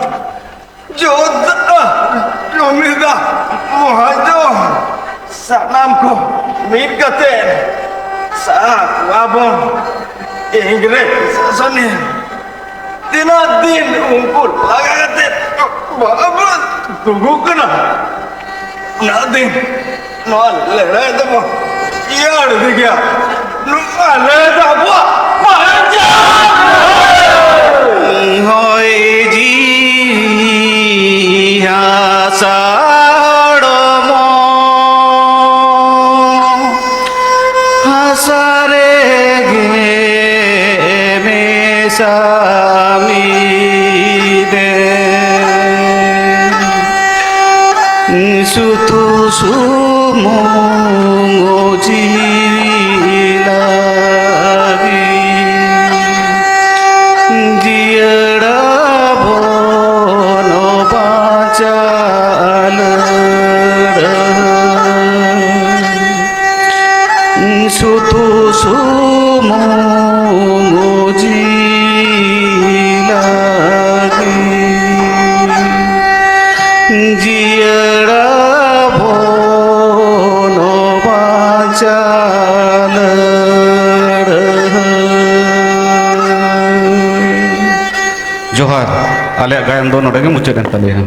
ᱡᱳᱫᱷᱟ, ᱡᱚᱢᱤᱫᱟᱨ, ᱢᱚᱦᱟᱡᱚᱱ, ᱥᱟᱱᱟᱢ ᱠᱚ ᱢᱤᱫ ᱠᱟᱛᱮ ᱥᱟᱦᱟ ᱠᱚᱣᱟ ᱵᱚᱱ ᱤᱝᱨᱮᱡᱽ ᱥᱟᱥᱚᱱᱤᱭᱟᱹ᱾ ᱛᱤᱱᱟᱹᱜ ᱫᱤᱱ ᱩᱱᱠᱩ ᱞᱟᱜᱟ ᱠᱟᱛᱮ ᱵᱟᱵᱚᱱ ᱫᱩᱜᱩᱜ ᱠᱟᱱᱟ, ᱩᱱᱟᱹᱜ ᱫᱤᱱ ᱱᱚᱣᱟ ᱞᱟᱹᱲᱦᱟᱹᱭ ᱫᱚᱵᱚ ᱡᱤᱭᱟᱹᱲ ᱤᱫᱤ ᱜᱮᱭᱟ᱾ ᱱᱚᱣᱟ ᱞᱟᱹᱲᱦᱟᱹᱭ ᱫᱚ ᱟᱵᱚᱣᱟᱜ ᱵᱟᱧᱪᱟᱣ ᱞᱟᱹᱲᱦᱟᱹᱭ᱾ ᱦᱚᱭ ᱡᱤᱣᱤ ᱦᱟᱥᱟ ᱦᱚᱲᱢᱚ ᱦᱟᱥᱟ ᱨᱮᱜᱮ ᱢᱮᱥᱟ ᱢᱤᱫ ᱮᱱ᱾ ᱥᱩᱛᱩ ᱥᱩᱢᱩᱝ ᱡᱤᱣᱤ ᱞᱟᱹᱜᱤᱫ ᱡᱤᱭᱟᱹᱲ ᱟᱵᱚᱱ ᱵᱟᱧᱪᱟᱣ ᱞᱟᱹᱲᱦᱟᱹᱭ᱾ ᱥᱩᱛᱩ ᱥᱩᱢᱩᱝ ᱡᱤᱣᱤ ᱞᱟᱹᱜᱤᱫ ᱡᱤᱭᱟᱹᱲ ᱟᱵᱚᱱ ᱵᱟᱧᱪᱟᱣ ᱞᱟᱹᱲᱦᱟᱹᱭ᱾ ᱡᱚᱦᱟᱨ᱾ ᱟᱞᱮᱭᱟᱜ ᱜᱟᱭᱟᱱ ᱫᱚ ᱱᱚᱰᱮ ᱜᱮ ᱢᱩᱪᱟᱹᱫ ᱮᱱ ᱛᱟᱞᱮᱭᱟ᱾